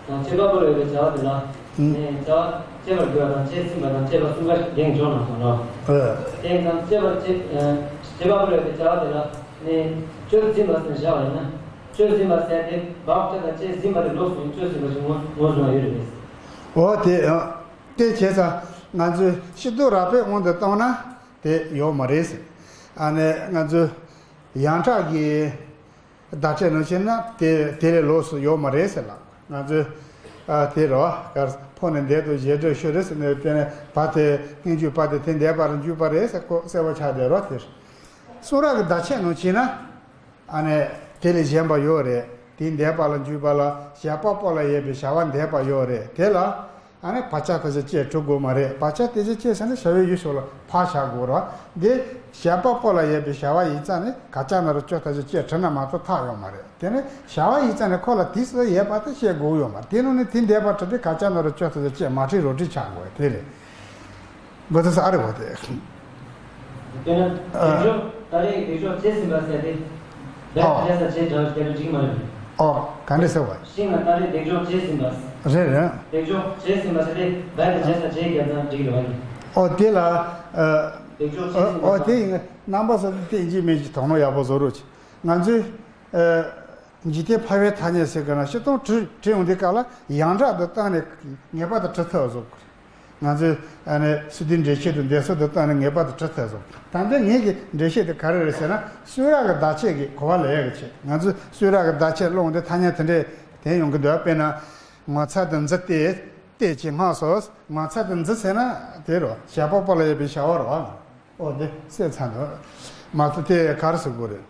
ཨ་བཅས་པ་པོ་ལ་ཡོད་པའི་བྱ་བ་དེ་ལ་ཨུ་ནས་བྱ་བ་བཅས་པར་འགྱུར་བ་དང་བཅས་ཟིན་པ་དང་བཅས་པ་གསུམ་ཀ་རྒན་གྱིས་སྦྱོང་གནང་སོང་ལོ། ཨོ། དེ་ཡིན་ཙང་བཅས་པར་བཅས་ཨ་བཅས་པ་པོ་ལ་ཡོད་པའི་བྱ་བ་དེ་ལ་ནི་བཅས་ཟིན་པ་ཟེར་བཞག་པ་ཡིན་ན། བཅས་ཟིན་པ་ཟེར་དེ་བག་ཆགས་དང་བཅས་ཟིན་པ་དེ་ལོགས་སུ་ཡིན་བཅས་ཟིན་པ་ཞིག་ངོས་ངོས་བཟུང་བ་ཡོད་རེད་པས། ཨོ་དེ་ཨ་དེ་བྱས་ཙང་ང་ཚོས་སྤྱི་ལྡོག་རགས་པའི་དབང་དུ་བཏང་ན་དེ་ཡོད་མ་རེད་ཟེར། ཨ་ནི་ང་ཚོས་ཡང་དག་གི་བརྡ་ཆད་ནང་བྱས་ན་དེ་དེ་ལས་ལོགས་སུ་ཡོད་མ་རེད་ཟེར་ལ། ང་ཚོས་ཨ་དེ་རོ་གར་ཕོ་ནས་འདས་དུ་ཞེ་འགྲོས་ཤོད་རེད་ཟེར་ནས། དེ་ནས་བ་དེ་སྙན་བརྒྱུད་པ་དེ་དེ་འདས་པ་ལ་འཇུག་པ་རེད་ཟེར་ཁོ་གསལ་པོ་ཆགས་བསྡད་རོ། དེ་གསུང་རབ་ཀྱི་བརྡ་ཆད་ནང་བྱས་ན། ཨ་ནི་དེ་ལས་གཞན་པ་ཡོད་རེད། དེ་འདས་པ་ལ་འཇུག་པ་ལ་བྱས་པ་པོ་ལ་ཡོད་པའི་བྱ་བ་འདས་པ་ཡོད་རེད། དེ་ལ་ཨ་ནི་བག་ཆགས་ད་ཆ་བཅས་གྲུབ་དགོས་མ་རེད། བག་ཆགས་དེ་ཆ་བཅས་ཟེར་ན་བྱ་བའི་ཡུལ་ཤོག་ལ་ཕར་བཞག་དགོས་རེད། འདི་བྱས་པ་པོ་ལ་ཡོད་པའི་བྱ་བ་ཡིན་ཙང་ནི་བག་ཆགས་ན་རོ་ཅོ་ད་ཆ་བཅས་གྲུབ་ན་མ་གཏོགས་ཐག་ཡོད་མ་རེད། དེ་ནི་བྱ་བ་ཡིན་ཙང་ནི་ཁོ་ལ་དེ་སུ་ཡོད་པ་དེ་བཤད་དགོས་ཡོད་མ་རེད། དེ་ནང་ནས་དེ་འདས་པ་གྲུབ་དུས་བག་ཆགས་ན་རོ་ཅོ་ད་ཆ་བཅས་མ་བྲིས་རོ་བྲིས་ཆགས་དགོས་དེ་རེད། མགོ་ཚོས་ཨ་རེ་བོ་དེ། དེ་ནི་ཨ། འདེགས་འཇོག་ད་རེས་འདེགས་འཇོག་བྱས་ཟིན་པ་ཟེར་ཏེ། ཨོ། བས་བྱས་ས་བྱས་དྲག་སྐད་དུ་འགྲིག་མ་རེད། ཨོ། ག་འདྲ་ཟེར་བ། ཤིང་ལ་ད་རེས་འདེགས་འཇོག་བྱས་ཟིན་པ། རེད་རེད། འདེགས་འཇོག་བྱས་ཟིན་པ་ཟེར་ཏེ་བས་བྱས་ས་བྱས་རྒྱབ་ཙང་འགྲིག་རེད་བ་ནི། ཨོ་དེ་ལ་ཨ། འདེགས་འཇོག་བྱས་ཨོ་ཟིན་པ་ཨོ་ཟེར་དེ་ཡིན། རྣམ་པ་སོ་སོ་དེ་ཡིན་གཅིག་མིན་གཅིག་དོགས་སྣང་ཡག་པོ་བཟོ་རོགས་གྱིས། ང་ཚོས་ཨ། འཇིག་རྟེན་ཕལ་བའི་ཐ་སྙད་ཟེར་གི་ན་སྤྱིར་བཏང་བྲི་བྲི་ཡོང་དུས་སྐབས་ལ་ཡང་དག་ཏུ་བཏང་ནས་ངེས་པར་དུ་བྲི་ཐུབ་བཟོ་དགོས། ང་ཚོས་ཨ་ནི་སི་ཏུ་འགྲེལ་བཤད་དུ་འདས་སོ་དུ་བཏང་ནས་ངེས་པར་དུ་བྲི་ཐུབ་བཟོ། ད་ལྟ་ངེད་ཀྱི་འགྲེལ་བཤད་དེ་ག་རེ་རེད་ཟེར་ན། གསུང་རབ་ཀྱི་བརྡ་ཆད་ཀྱི་གོ་བ་ལེན་ཡག་གི་ཆེད། ང་ཚོས་གསུང་རབ་ཀྱི་བརྡ་ཆད་སློང་དུས་ཐ་སྙད་དེ་འདྲས་དེ་ཡོང་གི་འདུག་དཔེར་ན། ངོ་ཚ་དང་འཛི་སྟེ་སྟེ་ཅེས་སྔགས་སོ། ངོ་ཚ་དང་འཛི་ཟེར་ན་དེ་རོ་བྱས་པ་པོ་ལ་ཡོད་པའི་བྱ་བ་རོ། ཨོ་དེ་སེ་ཚ་འདུག་མ་གཏོགས་དེ་ག་རེ་ཟེར་དགོས་རེད།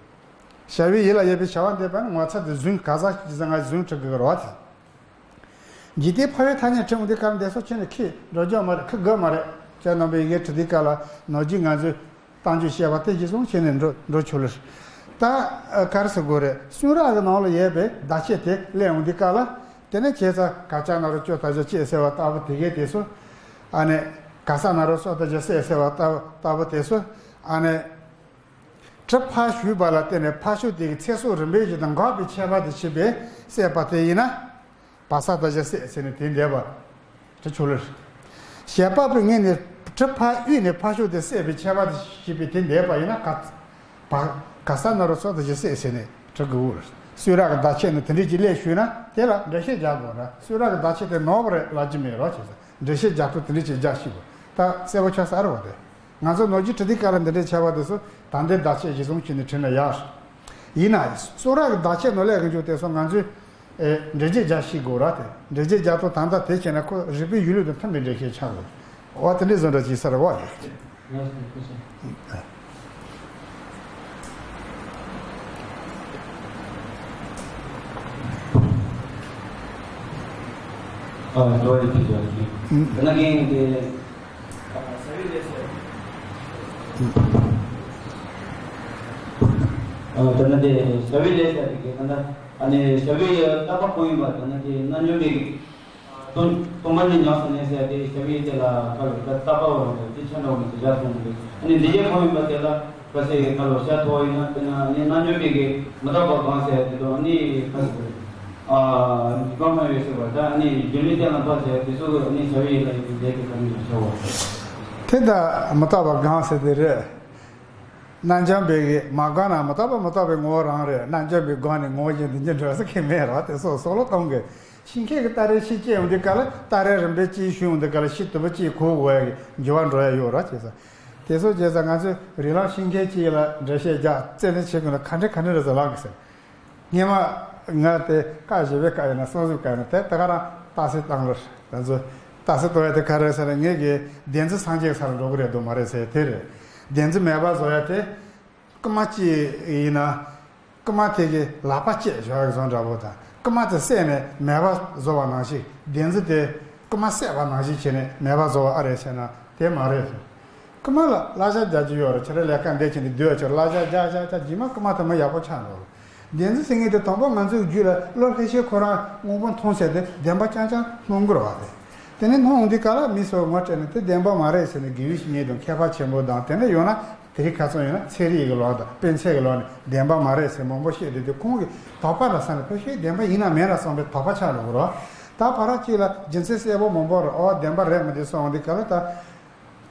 བྱ་བའི་ཡུལ་ལ་ཡོད་པའི་བྱ་བ་འདས་པ་ནི་ངོ་ཚ་དེ་ཟུན་ག་ཟག་ཅིག་ཟ་ང་ཟུན་ཁྲི་གི་རོ་དེ། འཇིག་རྟེན་ཕལ་བའི་ཐ་སྙད་བྲི་འོང་དུས་སྐབས་འདས་སོ་ཁྱེད་ནི་ཁྱི་འགྲོ་རྒྱུ་མ་རེད། ཁི་དགོས་མ་རེད། ཅག་རྣམ་པའི་ཡི་གེ་བྲི་དུས་སྐབས་ལ་ནོར་གྱིས་ང་ཚོས་བཏང་རྒྱུ་བཤད་པ་དེ་གཞི་བཟུང་བྱས་ནས་འགྲོ་འགྲོ་ཆོག་ལེ། ད་ག་རེ་ཟེར་དགོས་རེད། གསུང་རབ་ཀྱི་ནང་ལ་ཡོད་པའི་བརྡ་ཆད་དེ་གླེང་འོང་དུས་སྐབས་ལ། དེ་ནས་བྱས་ཙང་བག་ཆགས་ན་རོ་ཅོ་ད་ཆ་བཅས་ཟེར་བ་ལྟ་བུ་དེ་གའི་དེ་ཚོ། ཨ་ནི་ག་ས་ན་རོ་སོ་ད་ཆ་སེ་ཟེར་བ་ལྟ་བུ་ལྟ་བུ་དེ་ཚོ། ཨ་ནི། གྲུབ་པ་ཞུས་པ་ལ་བརྟེན་ནས་ཕར་ཕྱོགས་དེ་གི་ཚེ་སྲོག་རིམ་པས་བཞིན་དུ་འགག་པའི་ཁྱད་པར་དུ་བྱེད་པའི་སྲེད་པ་དེ་ཡིན་ན། བ་ས་ད་ཆ་སྲེད་ཟེར་ནས་དེ་འདས་པ་དེ་ཆོག་ལེ། བྱས་པ་པོའི་ངོས་ནས་གྲུབ་པ་དབུས་ནས་ཕར་ཕྱོགས་དེ་སྲེད་པའི་ཁྱད་པར་དུ་བྱེད་པའི་དེ་འདས་པ་ཡིན་ན་ག་བ་ག་ས་ན་རོ་སོ་ད་ཆ་སྲེད་ཟེར་ནས་བྲི་དགོས་ལེ། གསུང་རབ་ཀྱི་བརྡ་ཆད་ནི་དེ་འདྲས་ཀྱི་ལས་ཞུས་ན་དེ་ལ་འགྲེལ་བཤད་རྒྱག་དགོས་ན། གསུང་རབ་ཀྱི་བརྡ་ཆད་དེ་ནོར་བ་རེད་ལབ་ཀྱི་མེད་རོགས་བྱས་ཙང་འགྲེལ་བཤད་རྒྱག་ཐུབ་དེ་འདྲས་ཀྱི་རྒྱག་ཤེས་དགོས། ད་གསལ་པོ་ཆགས་ས་རེད་བ་དེ། ང་ཚོ་ནོར་གྱིས་བྲི་དུས་སྐབས་ལ་འདི་འདྲའི་ཆེ་བ་དེ་ཚོ་ད་ལྟའི་བརྡ་ཆད་གཞི་བཟུང་བྱས་ནས་བྲིས་ན་ཡག་རེད། ཡིན་ན་གསུང་རབ་ཀྱི་བརྡ་ཆད་ནང་ལས་ཀྱི་འཇུག་དེ་ཚོ་ང་ཚོས་ཨེ་འགྲེལ་བརྗོད་རྒྱག་ཤེས་དགོས་ར། དེ་འགྲེལ་བརྗོད་རྒྱག་ཐུབ་ད་ལྟ་དེ་བྱས་ན་ཁོ་རིག་པའི་གཞུང་ལུགས་དང་མཐུན་པའི་འགྲེལ་བཤད་ཆགས་དགོས། འོ་དེ་འདྲའི་བཟོ་འདྲ་ཅིག་ས་རེད་བ། ཨ། འགྲོ་བའི་དུས་སུ་ཡིན། དེ་ན་རྐྱེན་དེ། ཨ། དེ་ན་དེ་བྱ་བའི་ལས་བྱ་དེ་གའི་ད་ལྟ་ཨ་ནི་བྱ་བའི་རྟག་པ་གང་ཡིན་པ་དེ་ན་དེ་རྣལ་འབྱོར་པའི་སྟོང་སྟོང་པ་ཉིད་ཉམས་སུ་ལེན་ཟེར་ཏེ་བྱ་བའི་དེ་ལ་ཁ་ལ་ད་རྟག་པ་འོང་དུས་དེ་ཆ་འདྲ་བ་མི་དེ་འཇའ་སོང་དུས་ཨ་ནི་འདི་ཡས་གང་ཡིན་པ་དེ་ལ། ཁ་ཟས་ཀྱི་ཁ་ལོ་ཤ་ཐོག་ཡིན་ན་དེ་ན་ནི་རྣལ་འབྱོར་པའི་གི་མི་རྟག་པ་གང་ཟེར་དེ་དང་ནི་ཁ་ཟས་ཨ་འཇིགས་པ་སྨྲ་བའི་ཟེར་བ་ད་ནི་རྒྱུ་ནི་གཏན་ལ་ཕབ་ཟེར་དེ་ཚོ་གི་ནི་བྱ་བའི་ཡིད་ལ་ཡིན་ལས་ཀྱི་ཁ་ནི་བྱ་བ། དེ་ད་མི་རྟག་པ་གང་ཟེར་དེ་རེད། རྣལ་འབྱོར་པའི་གི་མ་གང་ན་མི་རྟག་པ་མི་རྟག་པའི་ངོ་བོ་རང་རེད། རྣལ་འབྱོར་པའི་གང་ནི་ངོ་བོ་གཞན་དུ་འགྱུར་འགྲོ་ས་གི་མེད་ར། དེ་སོགས་སོགས་ལ་གཏོང་གི། ཤིང་ཁའི་གི་སྟ་རེ་ཕྱིས་སྐྱེ་ཡོང་དུས་སྐབས་ལ་སྟ་རེ་རིམ་པས་ཅིག་ཞུ་ཡོང་དུས་སྐབས་ལ་ཤི་དུ་བ་ཅིག་གོ་དགོས་ཡ་གི་འགྱུར་བ་འགྲོ་ཡ་ཡོད་ར་བྱས་ཙང་། དེ་ཚོ་བྱས་ཙང་ང་ཚོས་རི་ལམ་ཤིང་ཁའི་ཅིག་ལ་འགྲེལ་བཤད་རྒྱག་རྩད་ནས་བྱེད་དགོས་ན་ག་འདྲ་ག་འདྲ་རེད་ཟེར་ལབ་གི་ཟེར། སྔས་མ་ང་དེ་བཀའ་བཞི་པའི་བཀའ་ཡིན་ན་གསང་གསུམ་བཀའ་ཡིན་ན་དེ་ད་ག་རང་རྟགས་གསལ་བཏང་ལ་ད་ཚོ་རྟགས་གསལ་གཏོང་ཡ་དེ་ག་རེ་ཟེར་ན་ངེད་ཀྱི་བདེན་རྫུན་སངས་རྒྱས་ས་ལ་འགྲོ་གི་རེད་འདུག་མ་རེད་ཟེར་དེ་རེད། བདེན་རྫུན་མེད་པ་བཟོ་ཡ་དེ། རྐུ་མ་གཅིག་ཡིན་ན། རྐུ་མ་དེ་གི་ལག་པ་བཅད་བཞག་གི་བཟོ་འདྲ་པོ་དང་རྐུ་མ་དེ་བསད་ནས་མེད་པ་བཟོ་བ་ནང་བཞིན་བདེན་རྫུན་དེ་རྐུ་མ་བསད་པ་ནང་བཞིན་བྱས་ནས་མེད་པ་བཟོ་བ་ཨ་རེད་ཟེར་ན་དེ་མ་རེད། རྐུ་མ་ལ་གླ་ཆ་རྒྱག་རྒྱུ་ཡོད་རེད། ཁྱེད་རང་ལས་ཀ་འདི་བྱས་ནས་སྡོད་ཆོག་གླ་ཆ་རྒྱག་རྒྱག་རྒྱག་རྗེས་མ་རྐུ་མ་དེ་མ་ཡག་པོ་ཆགས་འགྲོ་རེད། བདེན་རྫུན་ཟེར་མཁན་དེ་དང་པོ་ང་ཚོའི་རྒྱུད་ལ་བློ་ལྷད་ཤེས་ཁོ་རང་དངོས་པོ་མཐོང་ཟེར་ཏེ་བདེན་པ་རྐྱང་རྐྱང་སྣང་གི་རེད་བ་དེ། དེ་ནས་སྣང་འོང་དུས་ག་ལ་མི་སོགས་ངོ་སྤྲད་ནས་དེ་བདེན་པ་མ་རེད་ཟེར་ནས་དགེ་བའི་བཤེས་གཉེན་དང་མཁས་པ་ཆེན་པོ་དང་དེ་འདྲ་ཡོད་ན། དེ་རིང་ཁ་སང་ཡིན་ན་ཚན་རིག་གི་ལོགས་དང་དཔེ་ཆའི་གི་ལོགས་ནས་བདེན་པ་མ་རེད་ཟེར་མང་པོ་བཤད་བསྡད་དུས། ཁོང་གིས་དོགས་པ་ལ་བསམ་ནས་ཕལ་ཆེར་བདེན་པ་ཡིན་ན་མིན་ན་བསམ་པའི་དོགས་པ་ཆགས་འགྲོ་གི་རེད། ད་བར་ཅིག་ལ་རྒྱུ་མཚན་གསལ་པོ་མང་པོ་རེད། ཨོ་བདེན་པ་རེད་མི་འདུག་བསམ་དུས་སྐབས་ལ། ད་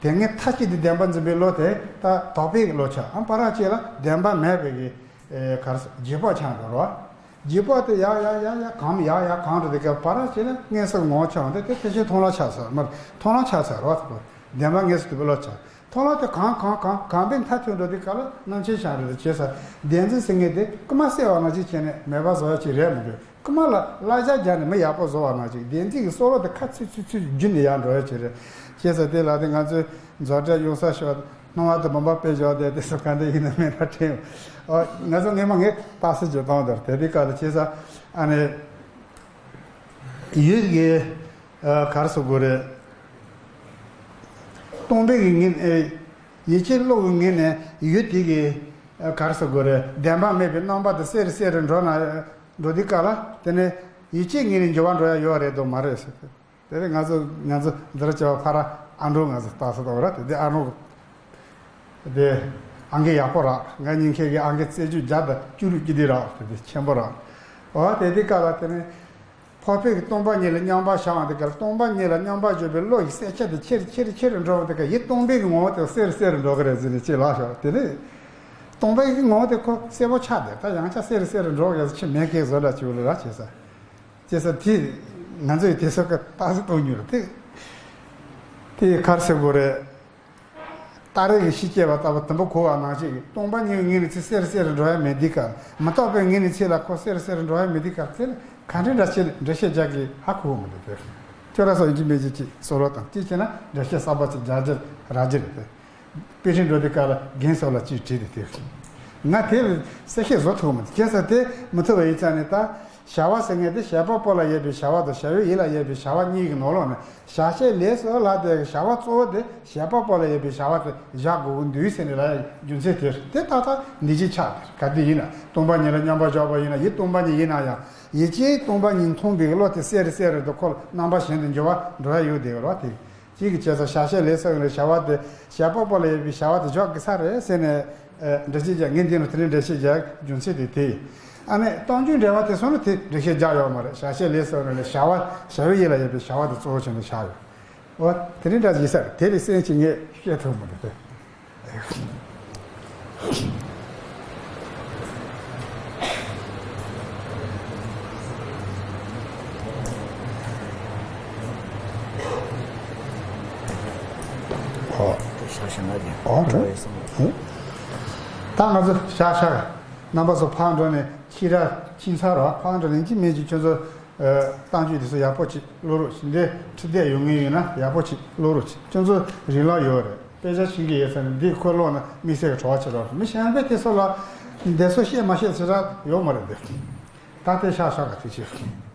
དེ་སྔའི་མཐའ་གཅིག་ཏུ་བདེན་པ་འཛིན་པའི་བློ་དེ་ད་དོགས་པའི་བློ་ཆགས། ཨ་བར་ཅིག་ལ་བདེན་པ་མེད་པའི་གི་ཨེ་ག་རེ་ཟེར། རྗེས་དཔག་ཆགས་འགྲོ་རོགས། རྗེས་དཔག་དེ་ཡར་ཡར་ཡར་ཡར་གོམས། ཡར་ཡར་གོམས་འགྲོ་དུས་སྐབས་བར་ཅིག་ལ་དངོས་སུ་ངོ་བོ་ཆགས་འོང་དུས། དེ་ཕལ་ཆེར་མཐོང་ལམ་ཆགས་ཚར། མར་མཐོང་ལམ་ཆགས་ཚར་རོགས། བདེན་པ་དངོས་སུ་ཐོབ་པའི་བློ་ཆགས། མཐོང་ལམ་དེ་གོམས་གོམས་གོམས་གོམས་པའི་མཐར་ཐུག་འགྲོ་དུས་སྐབས་ལ་རྣམ་མཁྱེན་ཆགས་འགྲོ་དུས། བྱས་ཙང་བདེན་འཛིན་ཟེར་མཁན་དེ་རྐུ་མ་བསད་པ་ནང་བཞིན་བྱས་ནས་མེད་པ་བཟོ་ཡ་ཅིག་རེད་མི་འདུག་རྐུ་མ་ལ་གླ་ཆ་བརྒྱབ་ནས་མི་ཡག་པོ་བཟོ་བ་ནང་བཞིན། བདེན་འཛིན་གྱི་སྲོག་བླུ་དེ་ཁ་ཚིག་ཚིག་ཚིག་བརྒྱུད་ནས་ཡར་འགྲོ་ཡ་ཅིག་རེད། བྱས་ཙང་དེ་ལ་དེ་ང་ཚོས་མཛོད་བྲེ་གཡུག་ས་ཤོག་སྣང་བ་དང་བུམ་པ་དཔེ་འཇོག་དེ་དེ་ཚོ་ག་འདྲ་ཡིན་ན་མིན་ན་དྲན། ཨོ་ང་ཚོ་སྔས་མ་ངས་རྟགས་གསལ་ཅིག་བཏང་དེར། དེ་དུས་སྐབས་ལ་བྱས་ཙང་ཨ་ནི་ཡུལ་གྱི་ཨ་ག་རེ་ཟེར་དགོས་རེད། སྟོང་པའི་གི་ངོས་ནས། ཡིད་ཆེས་བློ་གི་ངོས་ནས་ཡུལ་དེ་གི་ཨ་ག་རེ་ཟེར་དགོས་རེད། བདེན་པ་མེད་པའི་རྣམ་པ་དེ་གསལ་རུ་གསལ་རུ་འགྲོ་ན། འགྲོ་དུས་སྐབས་ལ་དེ་ནས་ཡིད་ཆེས་ངོས་ནས་འགྱུར་བ་འགྲོ་ཡ་ཡོད་རེད་དོ་མ་རེད་ཟེར། དེ་ནས་ང་ཚོ་ང་ཚོ་འདིར་བྱ་བ་ཕ་ར་ཨ་འབྲུག་ང་ཚོ་ལྟ་ས་དང་ར། དེ་དེ་ཨ་འབྲུག་དེ་ཨང་ཀི་ཡག་པོ་རག་ང་ཉིན་ཁའི་གི་ཨང་ཀི་རྩེ་ཆུ་བརྒྱ་དང་བཅུ་དྲུག་ཅིག་དེ་རག་དེ་དེ་ཆེན་པོ་རག་འོ་དེ་དེ་སྐབས་ལ་དེ་ནས་འཕགས་པའི་གི་སྟོང་པ་ཉིད་ལ་མཉམ་པར་བཞག་འོང་དུས་སྐབས་ལ། སྟོང་པ་ཉིད་ལ་མཉམ་པར་བཞག་པའི་བློ་ཡི་གསལ་ཆ་དེ་ཆེ་རུ་ཆེ་རུ་ཆེ་རུ་འགྲོ་འོང་དུས་སྐབས་ལ། ཡིད་སྟོང་པའི་གི་ངོ་བོ་དེ་གསལ་རུ་གསལ་རུ་འགྲོ་གི་རེད་ཟེར་ནས་ཅིག་ལབ་ཤོག་དེ་ནས་སྟོང་པའི་གི་ངོ་བོ་དེ་ཁོ་གསལ་པོ་ཆགས་བསྡད། ད་ཡང་བསྐྱར་གསལ་རུ་གསལ་རུ་འགྲོ་གི་ཡོད་ས་ཆེ་མེད་མཁན་བཟོ་འདྲ་ཅིག་ལ་རག་བྱས་ས། བྱས་ཙང་དེ་ང་ཚོས་དེ་ཚོ་གི་རྟགས་གསལ་གཏོང་མྱོང་རེད་དེ། དེ་ག་རེ་ཟེར་དགོས་རེད། སྟ་རེ་གི་ཤི་སྐྱེས་པ་ལྟ་བུ་དུམ་བུ་འཁོར་བ་ནང་བཞིན་གྱི། སྟོང་པ་ཉིད་ངོས་ནས་ཚེ་གསལ་རུ་གསལ་རུ་འགྲོ་ཡ་མེད་དུས་སྐབས། མི་རྟག་པའི་ངོས་ནས་ཚེ་ལ་ཁོ་གསལ་རུ་གསལ་རུ་འགྲོ་ཡ་མེད་དུས་སྐབས། ཚེ་ལ་ག་འདྲའི་འདྲ་བཤད་འགྲེལ་བཤད་རྒྱག་གི་ཧ་གོ་གི་མི་འདུག་དེ་ཁྱོད་རང་ཚོ་ཡིན་གཅིག་མིན་གཅིག་ཅིག་བཟོ་རོགས་དང་། གཅིག་བྱས་ན་འགྲེལ་བཤད་གསར་པ་ཅིག་རྒྱག་རྒྱུ་རག་རྒྱུ་རེད་དེ། དཔེ་ཁྲིད་འགྲོ་དུས་སྐབས་ལ་རྒན་ཚོ་ལ་ཅིག་དྲིས་ཏེ་དེ། ང་དེ་གསལ་བཤད་བཟོ་ཐུབ་མི་འདུག་བྱས་ཙང་དེ་མི་ཐུབ་པ་ཡིན་ཙང་ནས། ད་བྱ་བ་ཟེར་མཁན་དེ་བྱེད་པ་པོ་ལ་ཡོད་པའི་བྱ་བ་དང་བྱ་བའི་ཡུལ་ལ་ཡོད་པའི་བྱ་བ་གཉིས་ཀྱི་ནང་ལོགས་ནས། བྱ་བྱེད་ལས་སོགས་ལ་དེ་བྱ་བ་གཙོ་བོ་དེ་བྱེད་པ་པོ་ལ་ཡོད་པའི་བྱ་བ་དེ་བཞག་དགོས་ཀྱི་འདུག་ཟེར་ནས་ལབ་ཡ་རྒྱུ་མཚན་དེ་རེད། དེ་ཏག་ཏག་འདི་ཅིག་ཆགས་དེ་རེད། ག་དུས་ཡིན་ན་སྟོང་པ་ཉིད་ལ་མཉམ་པར་བཞག་པ་ཡིན་ན། ཡིད་སྟོང་པ་ཉིད་ཡིན་ན་ཡང་། ཡིད་ཆེས་སྟོང་པ་ཉིད་མཐོང་བའི་བློ་དེ་གསལ་རུ་གསལ་རུ་དུ་ཁོ་ལ་རྣམ་པ་གཞན་དུ་འགྱུར་བ་འགྲོ་ཡ་ཡོད་དེ་རེད་བ་དེ། གཅིག་གིས་བྱས་ཙང་བྱ་བྱེད་ལས་སོགས་ཀྱི་བྱ་བ་དེ་བྱེད་པ་པོ་ལ་ཡོད་པའི་བྱ་བ་དེ་འཇོག་དགོས་ས་རེད་ཟེར་ནས། ཨ་འགྲེལ་བཤད་རྒྱག་ངས་འདི་ནས་དེ་རིང་འགྲེལ་བཤད་རྒྱག་རྒྱུ་མཚན་དེ་དེ་ཡིན། ཨ་ནི་སྟོང་རྒྱུའི་འགྲེལ་པ་དེ་སོང་ན་དེ་འགྲེལ་བཤད་རྒྱག་ཡོད་མ་རེད། བྱ་བྱེད་ལས་སོགས་ནས་བྱ་བ་བྱ་བའི་ཡུལ་ལ་ཡོད་པའི་བྱ་བ་དེ་གཙོ་བོ་བྱས་ནས་བཞག་ཡོད། འོ་དེ་རིང་འདྲ་ཡིན་ས་རེད། དེ་ལས་གསན་ཅིག་ངས་བཤད་ཐུབ་མ་རེད་དེ། ཨོ། ཤ་ཤ་ན་གི་ཨོ་ཁྲོ་བའི་སོང་། ཨོ། ད་ང་ཚོ་ཤ་ཤ་རྣམ་པ་ཚོ་ཕར་འགྲོ་ནས་ཕྱི་ར་ཕྱིན་ཚར་རོགས། ཕར་འགྲོ་ནས་ཅི་མེད་ཅི་ཁྱོད་ཚོ་ཨ་གཏམ་རྒྱུད་དེ་ཚོ་ཡག་པོ་ཅིག་ཀློག་རོགས་ཞེས། འདི་ཁྲིད་བསྡད་ཡོང་མཁན་ཡོད་ན་ཡག་པོ་ཅིག་ཀློག་རོགས་ཅིག་ཁྱོད་ཚོ་རིན་ལམ་ཡོད་རེད། དཔེ་ཆ་ཤེས་ཀྱི་ཡོད་ཚེ་ནི་འདི་ཁོ་ཀློག་ན་དམིགས་བསལ་གྱི་བྲོ་བ་ཆེ་རོགས། མི་གཞན་པས་དེ་ཚོ་ལ་འདི་ཚོ་བཤད་མ་བཤད་ཟེར་ར་ཡོད་མ་རེད་འདི། ད་ལྟའི་ཤ་ཤ་ག་དུས་ཆེ།